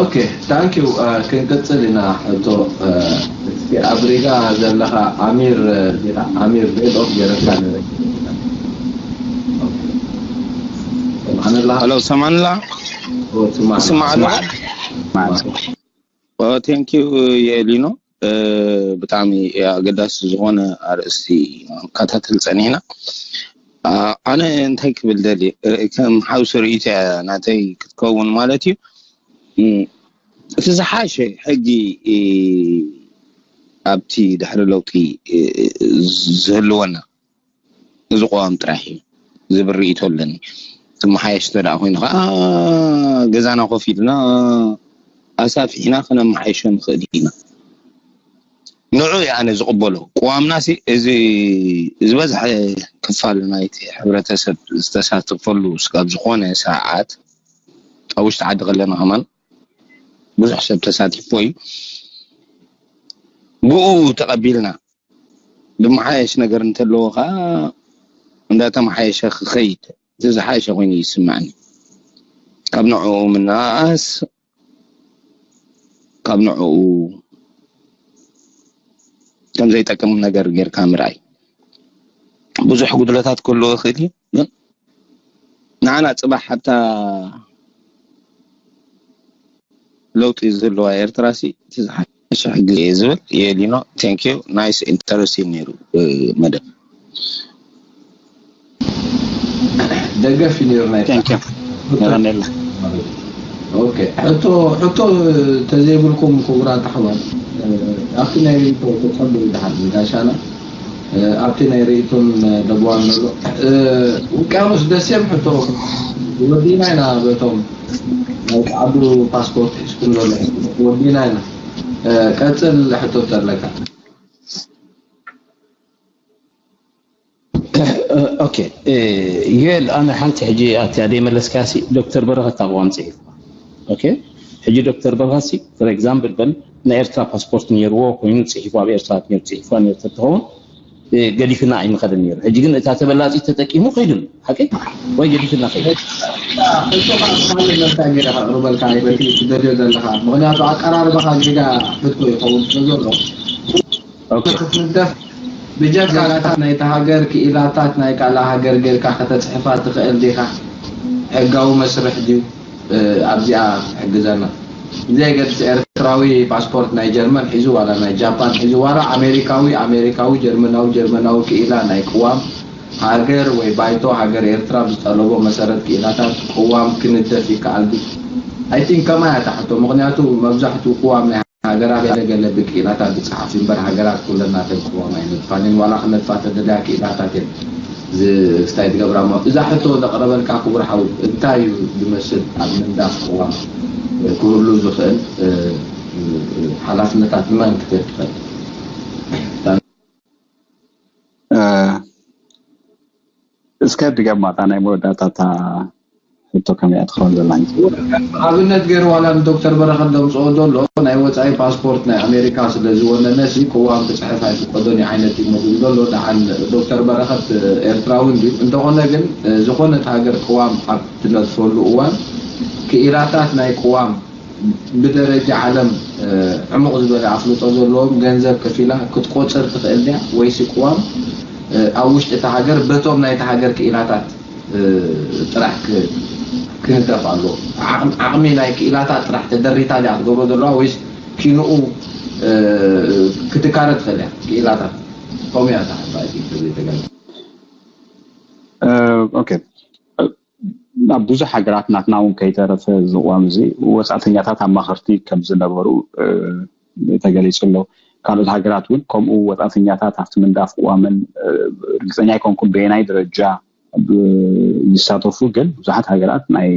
ኦኬ፣ ታንክ ዩ። ክንቅጽል ኢና። ሕቶ እስኪ ኣብ ሪጋ ዘለኻ ኣሚር፣ ኣሚር ዴድ ኦፍ ገረካ። ሎ ሰማንላ ስማዕ። ቴንክ ዩ። የሊኖ፣ ብጣዕሚ ኣገዳሲ ዝኾነ ኣርእስቲ ከታተል ጸኒሕና። ኣነ እንታይ ክብል ደሊ፣ ከም ሓውሲ ርእይቶ ናተይ ክትከውን ማለት እዩ። እቲ ዝሓሸ ሕጊ ኣብቲ ድሕሪ ለውጢ ዝህልወና እዚ ቅዋም ጥራሕ እዩ ዝብል ርእይቶ ኣለኒ። ትመሓየሽ ተደኣ ኮይኑ ከዓ ገዛና ኮፍ ኢልና ኣሳፊሕና ክነመሓየሾ ንኽእል ኢና። ንዑ እየ ኣነ ዝቕበሎ። ቅዋምና ሲ እዚ ዝበዝሐ ክፋል ናይቲ ሕብረተሰብ ዝተሳተፈሉ ስጋብ ዝኾነ ሰዓት ኣብ ውሽጢ ዓዲ ከለና ከማን ብዙሕ ሰብ ተሳቲፎ እዩ። ብኡ ተቐቢልና ዝመሓየሽ ነገር እንተለዎ ከዓ እንዳተመሓየሸ ክኸይድ እቲ ዝሓሸ ኮይኑ ይስማዕኒ። ካብ ንዕኡ ምንኣኣስ ካብ ንዕኡ ከም ዘይጠቅም ነገር ጌርካ ምርኣይ ብዙሕ ጉድለታት ክህልዎ ይኽእል እዩ። ግን ንዓና ፅባሕ ሓታ ለውጢ ዝህልዋ ኤርትራ ሲ እቲ ዝሓሸ ሕጊ እየ ዝብል። የሊኖ፣ thank you, nice interesting ነይሩ መደብ። ደገፍ እዩ ነይሩ ናይ Thank you። የቐኔልና። ኦኬ፣ ሕቶ ሕቶ ተዘይብልኩም ክቡራት ኣሕዋት፣ ኣብቲ ናይ ሪፖርት ጸንዱ ይድሓል ጋሻና። ኣብቲ ናይ ርእይቶን ለበዋን ዘሎ ውቅያኖስ ደሴም ሕቶ ወዲና ኢና። በቶም ናይ ጻዕዱ ፓስፖርት ሒዝኩም ዘሎ ወዲና ኢና። ቀጽል ሕቶ ተለካ። ኦኬ፣ ዩኤል፣ ኣነ ሓንቲ ሕጂ ኣትያ ደይመለስካሲ ዶክተር በረኸት ኣቕዋም ጽሒፉ። ኦኬ፣ ሕጂ ዶክተር በረኸት ሲ for example በል ናይ ኤርትራ ፓስፖርት ነይርዎ ኮይኑ ጽሒፉ ኣብ ኤርትራ ነይሩ ጽሒፉ ነይሩ ተትኸውን ገዲፍና ኣይምኸደን ነይሩ። ሕጂ ግን እታ ተበላጺት ተጠቂሙ ከይዱ ሓቂ ወይ ገዲፍና ከይዱ። እሱ ካልእ መልካ ገይረ ከቕርበልካ ይበቲ ትደልዮ ዘለኻ፣ ምክንያቱ ኣቀራርባኻ ጌጋ ሕቶ ይኸውን ስለ ዘሎ ክትንደፍ ብጀካ ናታ ናይቲ ሃገር ክኢላታት ናይ ካልእ ሃገር ጌርካ ከተፅሕፋ ትኽእል ዲኻ? ሕጋዊ መስርሕ ድዩ ኣብዚኣ ክትሕግዘና? ብዘየገድስ ኤርትራዊ ፓስፖርት ናይ ጀርመን ሒዙ ዋላ ናይ ጃፓን ሒዙ ዋላ ኣሜሪካዊ ኣሜሪካዊ ጀርመናዊ ጀርመናዊ ክኢላ ናይ ቅዋም ሃገር ወይ ባይቶ ሃገር ኤርትራ ብዝጠለቦ መሰረት ክኢላታት ቅዋም ክንደፍ ይከኣል ድዩ? I think ከማይ እያ እታ ሕቶ፣ ምኽንያቱ መብዛሕትኡ ቅዋም ናይ ሃገራት ገለ ገለ ብክኢላታት ዝጸሓፍ እምበር ሃገራት ኩለን ናተን ቅዋም ኣይነድፋን እየን፣ ዋላ ክነድፋ ተደልያ ክኢላታት እየን ዝ- ስታይ ዝገብራ እሞ እዛ ሕቶ ዘቕረበልካ ክቡር ሓው እንታይ እዩ ዝመስል ኣብ ምንዳፍ ቅዋም ክህሉ ዝኽእል ሓላፍነታት ንመን ክትህብ ትኽእል? እስከ ድገማ እታ ናይ መወዳእታ እታ ሕቶ ከመይ እያ ትኸውን ዘላ? ኣብነት ገይሩ ዋላ ንዶክተር በረኸት ዘምፅኦ ዘሎ ናይ ወፃኢ ፓስፖርት ናይ ኣሜሪካ ስለ ዝወነነ ሲ ቅዋም ክፅሕፍ ኣይፍቀዶን እዩ ዓይነት እዩ መግቡ ዘሎ። ደሓን ዶክተር በረኸት ኤርትራዊ እንድዩ። እንተኾነ ግን ዝኾነት ሃገር ቅዋም ኣብ ትነድፈሉ እዋን ክኢላታት ናይ ቅዋም ብደረጃ ዓለም ዕሙቕ ዝበለ ኣፍልጦ ዘለዎም ገንዘብ ከፊላ ክትቆፅር ትኽእል ድያ ወይሲ ቅዋም ኣብ ውሽጢ እታ ሃገር በቶም ናይቲ ሃገር ክኢላታት ጥራሕ ክህደፍ ኣለዎ? ዓቕሚ ናይ ክኢላታት ጥራሕ ተደሪታ ድያ ክትገብሮ ዘለዋ ወይስ ኪንኡ ክትካረ ትኽእል እያ? ክኢላታት ከምኡ እያ እታ ሕቶ። I think ተዘይተገለ ኦኬ፣ ኣብ ብዙሕ ሃገራት ናትና እውን ከይተረፈ እዚ ቅዋም እዚ ወፃእተኛታት ኣማኸርቲ ከም ዝነበሩ ተገሊፁ ኣሎ። ካልኦት ሃገራት እውን ከምኡ ወፃእተኛታት ኣብቲ ምንዳፍ ቅዋመን ርግፀኛ ኣይኮንኩን በየናይ ደረጃ ይሳተፉ፣ ግን ብዙሓት ሃገራት ናይ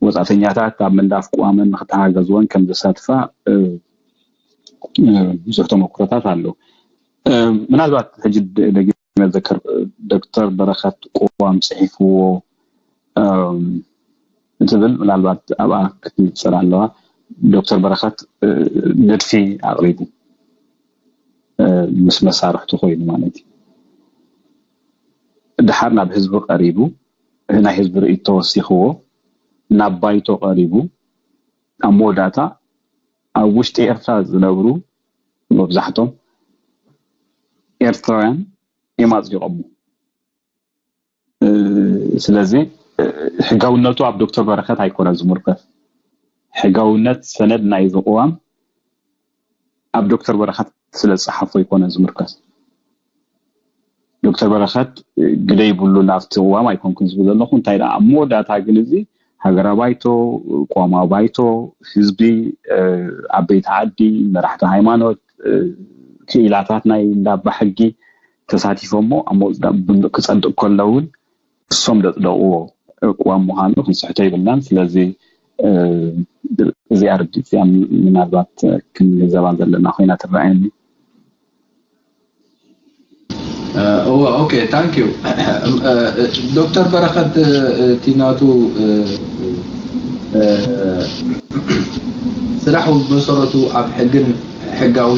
ወፃእተኛታት ኣብ ምንዳፍ ቅዋመን ንክተሓገዝወን ከም ዘሳትፋ ብዙሕ ተመክሮታት ኣሎ። ምናልባት ሕጂ ደጊመ ዘክር ዶክተር በረኸት ቅዋም ፅሒፍዎ እንትብል ምናልባት ኣብኣ ክትንፅር ኣለዋ። ዶክተር በረኸት ንድፊ ኣቕሪቡ ምስ መሳርሕቱ ኮይኑ ማለት እዩ። ድሓር ናብ ህዝቢ ቀሪቡ ናይ ህዝቢ ርእይቶ ተወሲኽዎ ናብ ባይቶ ቀሪቡ ኣብ መወዳእታ ኣብ ውሽጢ ኤርትራ ዝነብሩ መብዛሕቶም ኤርትራውያን እዮም ኣጽዲቖሞ። ስለዚ ሕጋውነቱ ኣብ ዶክተር በረኸት ኣይኮነ ዝምርኮስ። ሕጋውነት ሰነድ ናይ ዝቕዋም ኣብ ዶክተር በረኸት ስለ ዝጸሓፎ ኣይኮነ ዝምርኮስ። ዶክተር በረኸት ግደ ይብሉ ናብቲ ቅዋም ኣይኮንኩን ዝብል ዘለኹ። እንታይ ደኣ ኣብ መወዳእታ ግን እዚ ሃገራዊ ባይቶ፣ ቅዋማዊ ባይቶ፣ ህዝቢ፣ ዓበይቲ ዓዲ፣ መራሕቲ ሃይማኖት፣ ክኢላታት ናይ እንዳባ ሕጊ ተሳቲፎሞ ኣብ መወዳእታ ክጸድቕ ከሎ እውን እሶም ዘጽደቕዎ ቅዋም ምዃኑ ክንስሕቶ ይብልናን። ስለዚ እዚኣ ርድኢት እዚኣ ምናልባት ክንግንዘባ ዘለና ኮይና ትረኣየኒ። እወ ኦኬ ታንክ ዩ ዶክተር በረኸት እቲ ናቱ ስራሕ ብመሰረቱ ኣብ ሕግን ሕጋዊ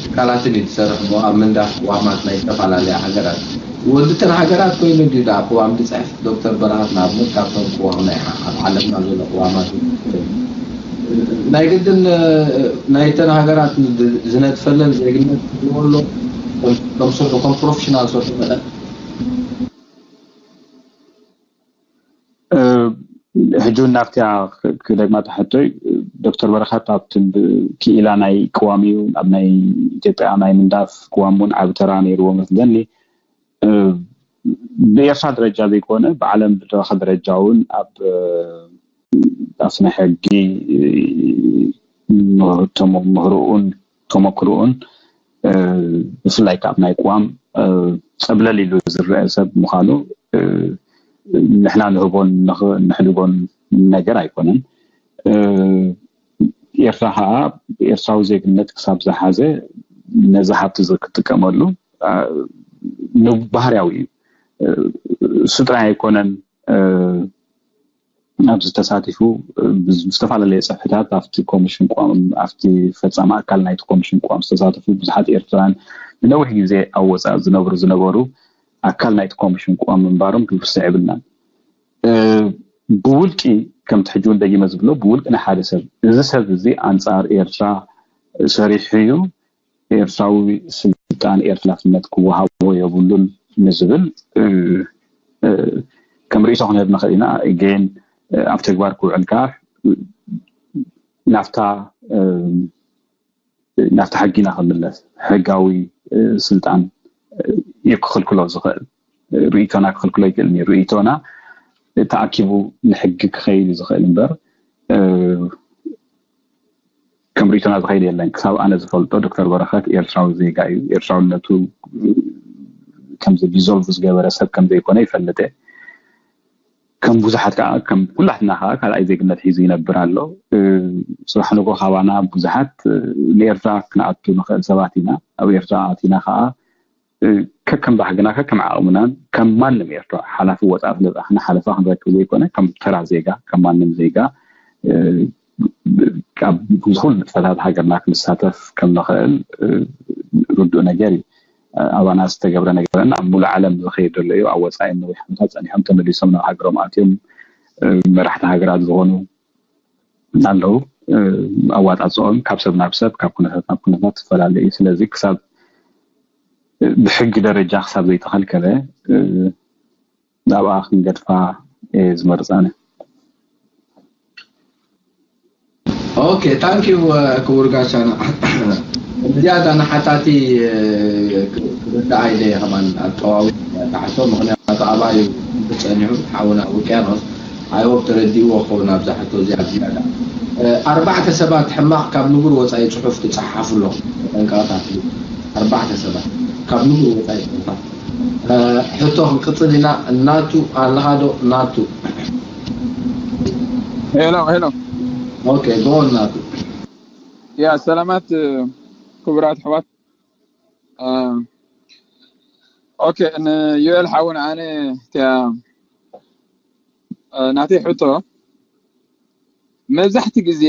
ትካላትን እዩ ዝሰርሕ እሞ ኣብ ምንዳፍ ቅዋማት ናይ ዝተፈላለያ ሃገራት ወድተን ሃገራት ኮይኑ ድዩ ደኣ ቅዋም ዝፅሕፍ ዶክተር በረኸት ንኣብነት ካብቶም ቅዋም ናይ ኣብ ዓለምና ዘሎ ቅዋማት ናይ ግድን ናይተን ሃገራት ዝነጥፈለን ዜግነት ክህልዎ ኣሎ ከም ስርሑ ከም ፕሮፌሽናል ስርሑ መጠን ሕጂ እውን ናብቲያ ክደግማ ተሕቶይ ዶክተር በረኸት ኣብቲ ክኢላ ናይ ቅዋም እዩ ኣብ ናይ ኢትዮጵያ ናይ ምንዳፍ ቅዋም እውን ዓብ ተራ ነይርዎ መስለኒ ብኤርትራ ደረጃ ዘይኮነ ብዓለም ብደረኸ ደረጃ እውን ኣብ ኣብ ስነ ሕጊ ምህርኡን ተመክርኡን ብፍላይ ካብ ናይ ቅዋም ፀብለል ኢሉ ዝረአ ሰብ ምዃኑ ንሕና ንህቦን ንሕድጎን ነገር ኣይኮነን። ኤርትራ ከዓ ኤርትራዊ ዜግነት ክሳብ ዝሓዘ ነዚ ሃብቲ እዚ ክጥቀመሉ ንባህርያዊ እዩ። እሱ ጥራይ ኣይኮነን ኣብዚ ተሳቲፉ ብዝተፈላለየ ፀፍሕታት ኣብቲ ኮሚሽን ቋም ኣብቲ ፈፃሚ ኣካል ናይቲ ኮሚሽን ቋም ዝተሳተፉ ብዙሓት ኤርትራውያን ንነዊሕ ግዜ ኣብ ወፃኢ ዝነብሩ ዝነበሩ ኣካል ናይቲ ኮሚሽን ቋም ምንባሮም ክንርስዕ የብልናን። ብውልቂ ከምቲ ሕጂ እውን ደጊመ ዝብሎ ብውልቂ ናይ ሓደ ሰብ እዚ ሰብ እዚ ኣንፃር ኤርትራ ሰሪሑ እዩ ኤርትራዊ ስልጣን ኤርትራ ሓላፍነት ክወሃቦ የብሉን ንዝብል ከም ርእይቶ ክንህብ ንኽእል ኢና። ግን ኣብ ተግባር ክውዕል ከዓ ናፍታ ናፍታ ሕጊ ኢና ክንምለስ። ሕጋዊ ስልጣን እዩ ክኽልክሎ ዝኽእል። ርእይቶና ክኽልክሎ ይክእል እዩ። ርእይቶና ተኣኪቡ ንሕጊ ክኸይድ እዩ ዝኽእል እምበር ከም ርእይቶና ዝኸይድ የለን። ክሳብ ኣነ ዝፈልጦ ዶክተር በረኸት ኤርትራዊ ዜጋ እዩ። ኤርትራውነቱ ከምዚ ዲዞልቭ ዝገበረ ሰብ ከምዘይኮነ ይፈልጥ እየ። ከም ብዙሓት ከዓ ከም ኩላትና ከዓ ካልኣይ ዜግነት ሒዙ ይነብር ኣሎ። ፅባሕ ንጎ ካባና ብዙሓት ንኤርትራ ክንኣቱ ንኽእል ሰባት ኢና። ኣብ ኤርትራ ኣቲና ከዓ ከከም ባህግና ከከም ዓቕምናን ከም ማንም ኤርትራ ሓላፊ ወፃኢ ስለዝኣኽና ሓለፋ ክንረክብ ዘይኮነ ከም ተራ ዜጋ ከም ማንም ዜጋ ኣብ ዝኹሉ ንጥፈታት ሃገርና ክንሳተፍ ከም ንኽእል ርዱእ ነገር እዩ። ኣባና ዝተገብረ ነገርን ኣብ ሙሉእ ዓለም ዝኸይድ ዘሎ እዩ። ኣብ ወፃኢ ነዊሕ ዓመታት ፀኒሖም ተመሊሶም ናብ ሃገሮም ኣትዮም መራሕቲ ሃገራት ዝኾኑ ኣለዉ። ኣዋፃፅኦም ካብ ሰብ ናብ ሰብ ካብ ኩነታት ናብ ኩነታት ዝፈላለ እዩ። ስለዚ ክሳብ ብሕጊ ደረጃ ክሳብ ዘይተኸልከለ ናብኣ ክንገድፋ እየ ዝመርፅ ኣነ። ኦኬ ታንክ ዩ ክቡር ጋሻና ዝያዳ ንሓታቲ ክርዳኣ ኢለ እየ ከማን ኣጠዋዊ ተሓቶ ምክንያቱ ኣባዩ ክፀኒሑ ሓውና ውቅያኖስ ኣይወብ ተረዲእዎ ክኸውን ኣብዛ ሕቶ እዚኣ ዝያዳ ኣርባዕተ ሰባት ሕማቕ ካብ ንቡር ወፃኢ ፅሑፍ ትፀሓሓፉ ኣለኹም ተጠንቀቕታት ኣርባዕተ ሰባት ካብ ንቡር ወፃኢ ፅሑፋት ሕቶ ክንቅፅል ኢና እናቱ ኣለኻ ዶ እናቱ ሄሎ ሄሎ ኦኬ ጎ እናቱ ያ ሰላማት ክቡራት ኣሕዋት ኦኬ ንዮኤል ሓውን ኣነ እቲያ ናተይ ሕቶ መብዛሕቲ ግዜ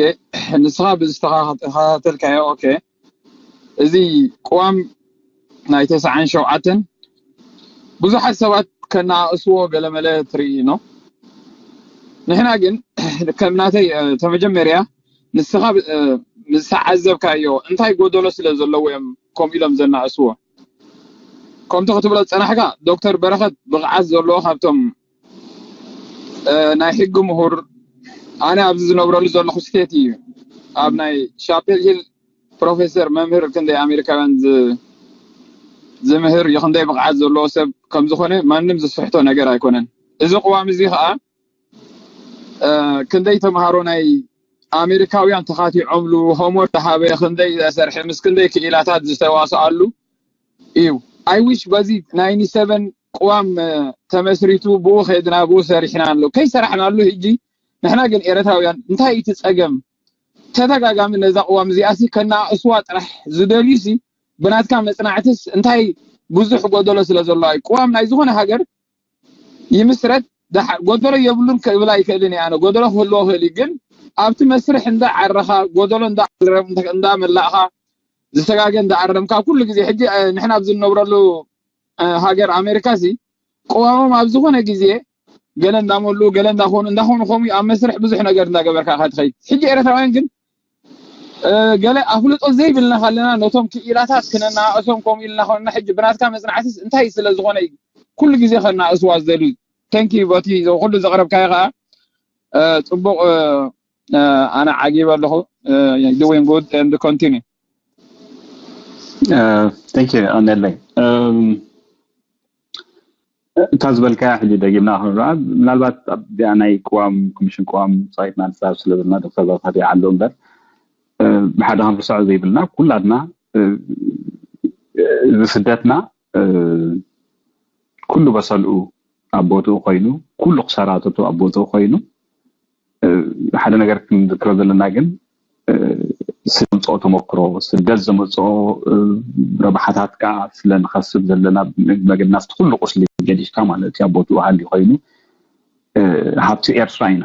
ንስኻ ብዝተኸታተልካዮ ኦኬ እዚ ቅዋም ናይ ተስዓን ሸውዓተን ብዙሓት ሰባት ከነኣእስዎ ገለመለ ትርኢ ነው። ንሕና ግን ከም ናተይ ተመጀመርያ ንስኻ ዝተዓዘብካዮ እንታይ ጎደሎ ስለ ዘለዎ እዮም ከምኡ ኢሎም ዘናእስዎ? ከምቲ ክትብሎ ዝፀናሕካ ዶክተር በረኸት ብቕዓት ዘለዎ ካብቶም ናይ ሕጊ ምሁር ኣነ ኣብዚ ዝነብረሉ ዘለኹ ስቴት እዩ። ኣብ ናይ ቻፔል ሂል ፕሮፌሰር መምህር ክንደይ ኣሜሪካውያን ዝምህር ይኽንደይ ብቕዓት ዘለዎ ሰብ ከምዝኾነ ማንም ዝስሕቶ ነገር ኣይኮነን። እዚ ቅዋም እዚ ከዓ ክንደይ ተምሃሮ ናይ ኣሜሪካውያን ተኻቲዖምሉ፣ ሆምወርክ ዝሃበ፣ ክንደይ ዘሰርሐ፣ ምስ ክንደይ ክኢላታት ዝተዋስኣሉ እዩ። I wish በዚ ናይ ኒሰበን ቅዋም ተመስሪቱ ብኡ ከድና ብኡ ሰሪሕና ኣሎ። ከይሰራሕናሉ ሕጂ ንሕና ግን ኤረትራውያን እንታይ እቲ ጸገም? ተደጋጋሚ ነዛ ቅዋም እዚኣሲ ከናእስዋ ጥራሕ ዝደልዩሲ ብናትካ መጽናዕትስ እንታይ ብዙሕ ጎደሎ ስለ ዘሎ እዩ። ቅዋም ናይ ዝኾነ ሃገር ይምስረት ጎደሎ የብሉን ክብል ኣይክእልን እየ። ኣነ ጎደሎ ክህልዎ ክእል እዩ፣ ግን ኣብቲ መስርሕ እንዳዓረኻ ጎደሎ እንዳመላእኻ ዝተጋገ እንዳኣረምካ ኩሉ ግዜ ሕጂ ንሕና ኣብዚ እንነብረሉ ሃገር ኣሜሪካ ሲ ቅዋሞም ኣብ ዝኾነ ግዜ ገለ እንዳመሉ ገለ እንዳኾኑ እንዳኾኑ ከምኡ ኣብ መስርሕ ብዙሕ ነገር እንዳገበርካ ኢኻ ትኸይድ። ሕጂ ኤረትራውያን ግን ገለ ኣፍልጦ ዘይብልና ካለና ነቶም ክኢላታት ክነናእሶም ከምኡ ኢልና ኮንና ሕጂ ብናትካ መጽናዕትስ እንታይ ስለ ዝኾነ እዩ ኩሉ ግዜ ከናእስዋ ዝደልዩ? Thank you በቲ ኩሉ ዘቕረብካዮ ከዓ ጽቡቕ። ኣነ ዓጊበ ኣለኹ። Doing good and continue. Thank you ኣነለይ እታ ዝበልካያ ሕጂ ደጊምና ክንረኣ ምናልባት ኣብዚኣ ናይ ቅዋም ኮሚሽን ቅዋም ፃይትና ንሳብ ስለብልና ዶክተር በረኸት ይዓሉ እምበር ብሓደ ክንርስዖ ዘይብልና ኩላትና እዚ ስደትና ኩሉ በሰልኡ ኣብ ቦትኡ ኮይኑ ኩሉ ክሰራተቱ ኣብ ቦትኡ ኮይኑ ሓደ ነገር ክንዝክሮ ዘለና ግን ስደት ዘምፅኦ ተመክሮ ስደት ዘምፅኦ ረብሓታት ከዓ ስለ ንኸስብ ዘለና መገድና ስቲ ኩሉ ቁስሊ ገዲፍካ ማለት እዩ ኣብ ቦትኡ ሃሊ ኮይኑ ሃብቲ ኤርትራ ኢና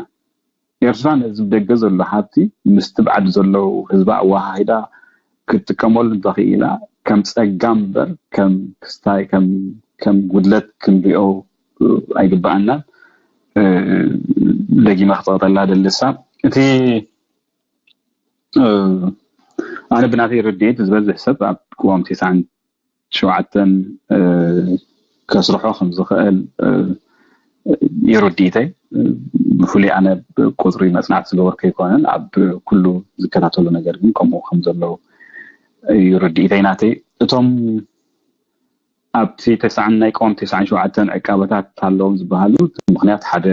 ኤርትራ ነዚ ደገ ዘሎ ሃብቲ ምስቲ ብዓዲ ዘለዉ ህዝባ ኣወሃሂዳ ክትጥቀመሉ እንተኽኢላ ከም ፀጋ እምበር ከም ክስታይ ከም ጉድለት ክንሪኦ ኣይግባኣናን። ደጊመ ክፀቕጠላ ደልሳ እቲ ኣነ ብናተይ ርድኢት ዝበዝሕ ሰብ ኣብ ቅዋም ቴስዓን ሸውዓተን ከስርሖ ከም ዝኽእል ይርድኢተይ ብፍሉይ ኣነ ቁፅሪ መፅናዕቲ ዝገበርኩ ኣይኮነን ኣብ ኩሉ ዝከታተሉ ነገር ግን ከምኡ ከም ዘለዉ ይርድኢተይ ናተይ እቶም ኣብቲ ተስዓን ናይ ቀወም ተስዓን ሸውዓተን ዕቃበታት ኣለዎም ዝበሃሉ ምክንያት ሓደ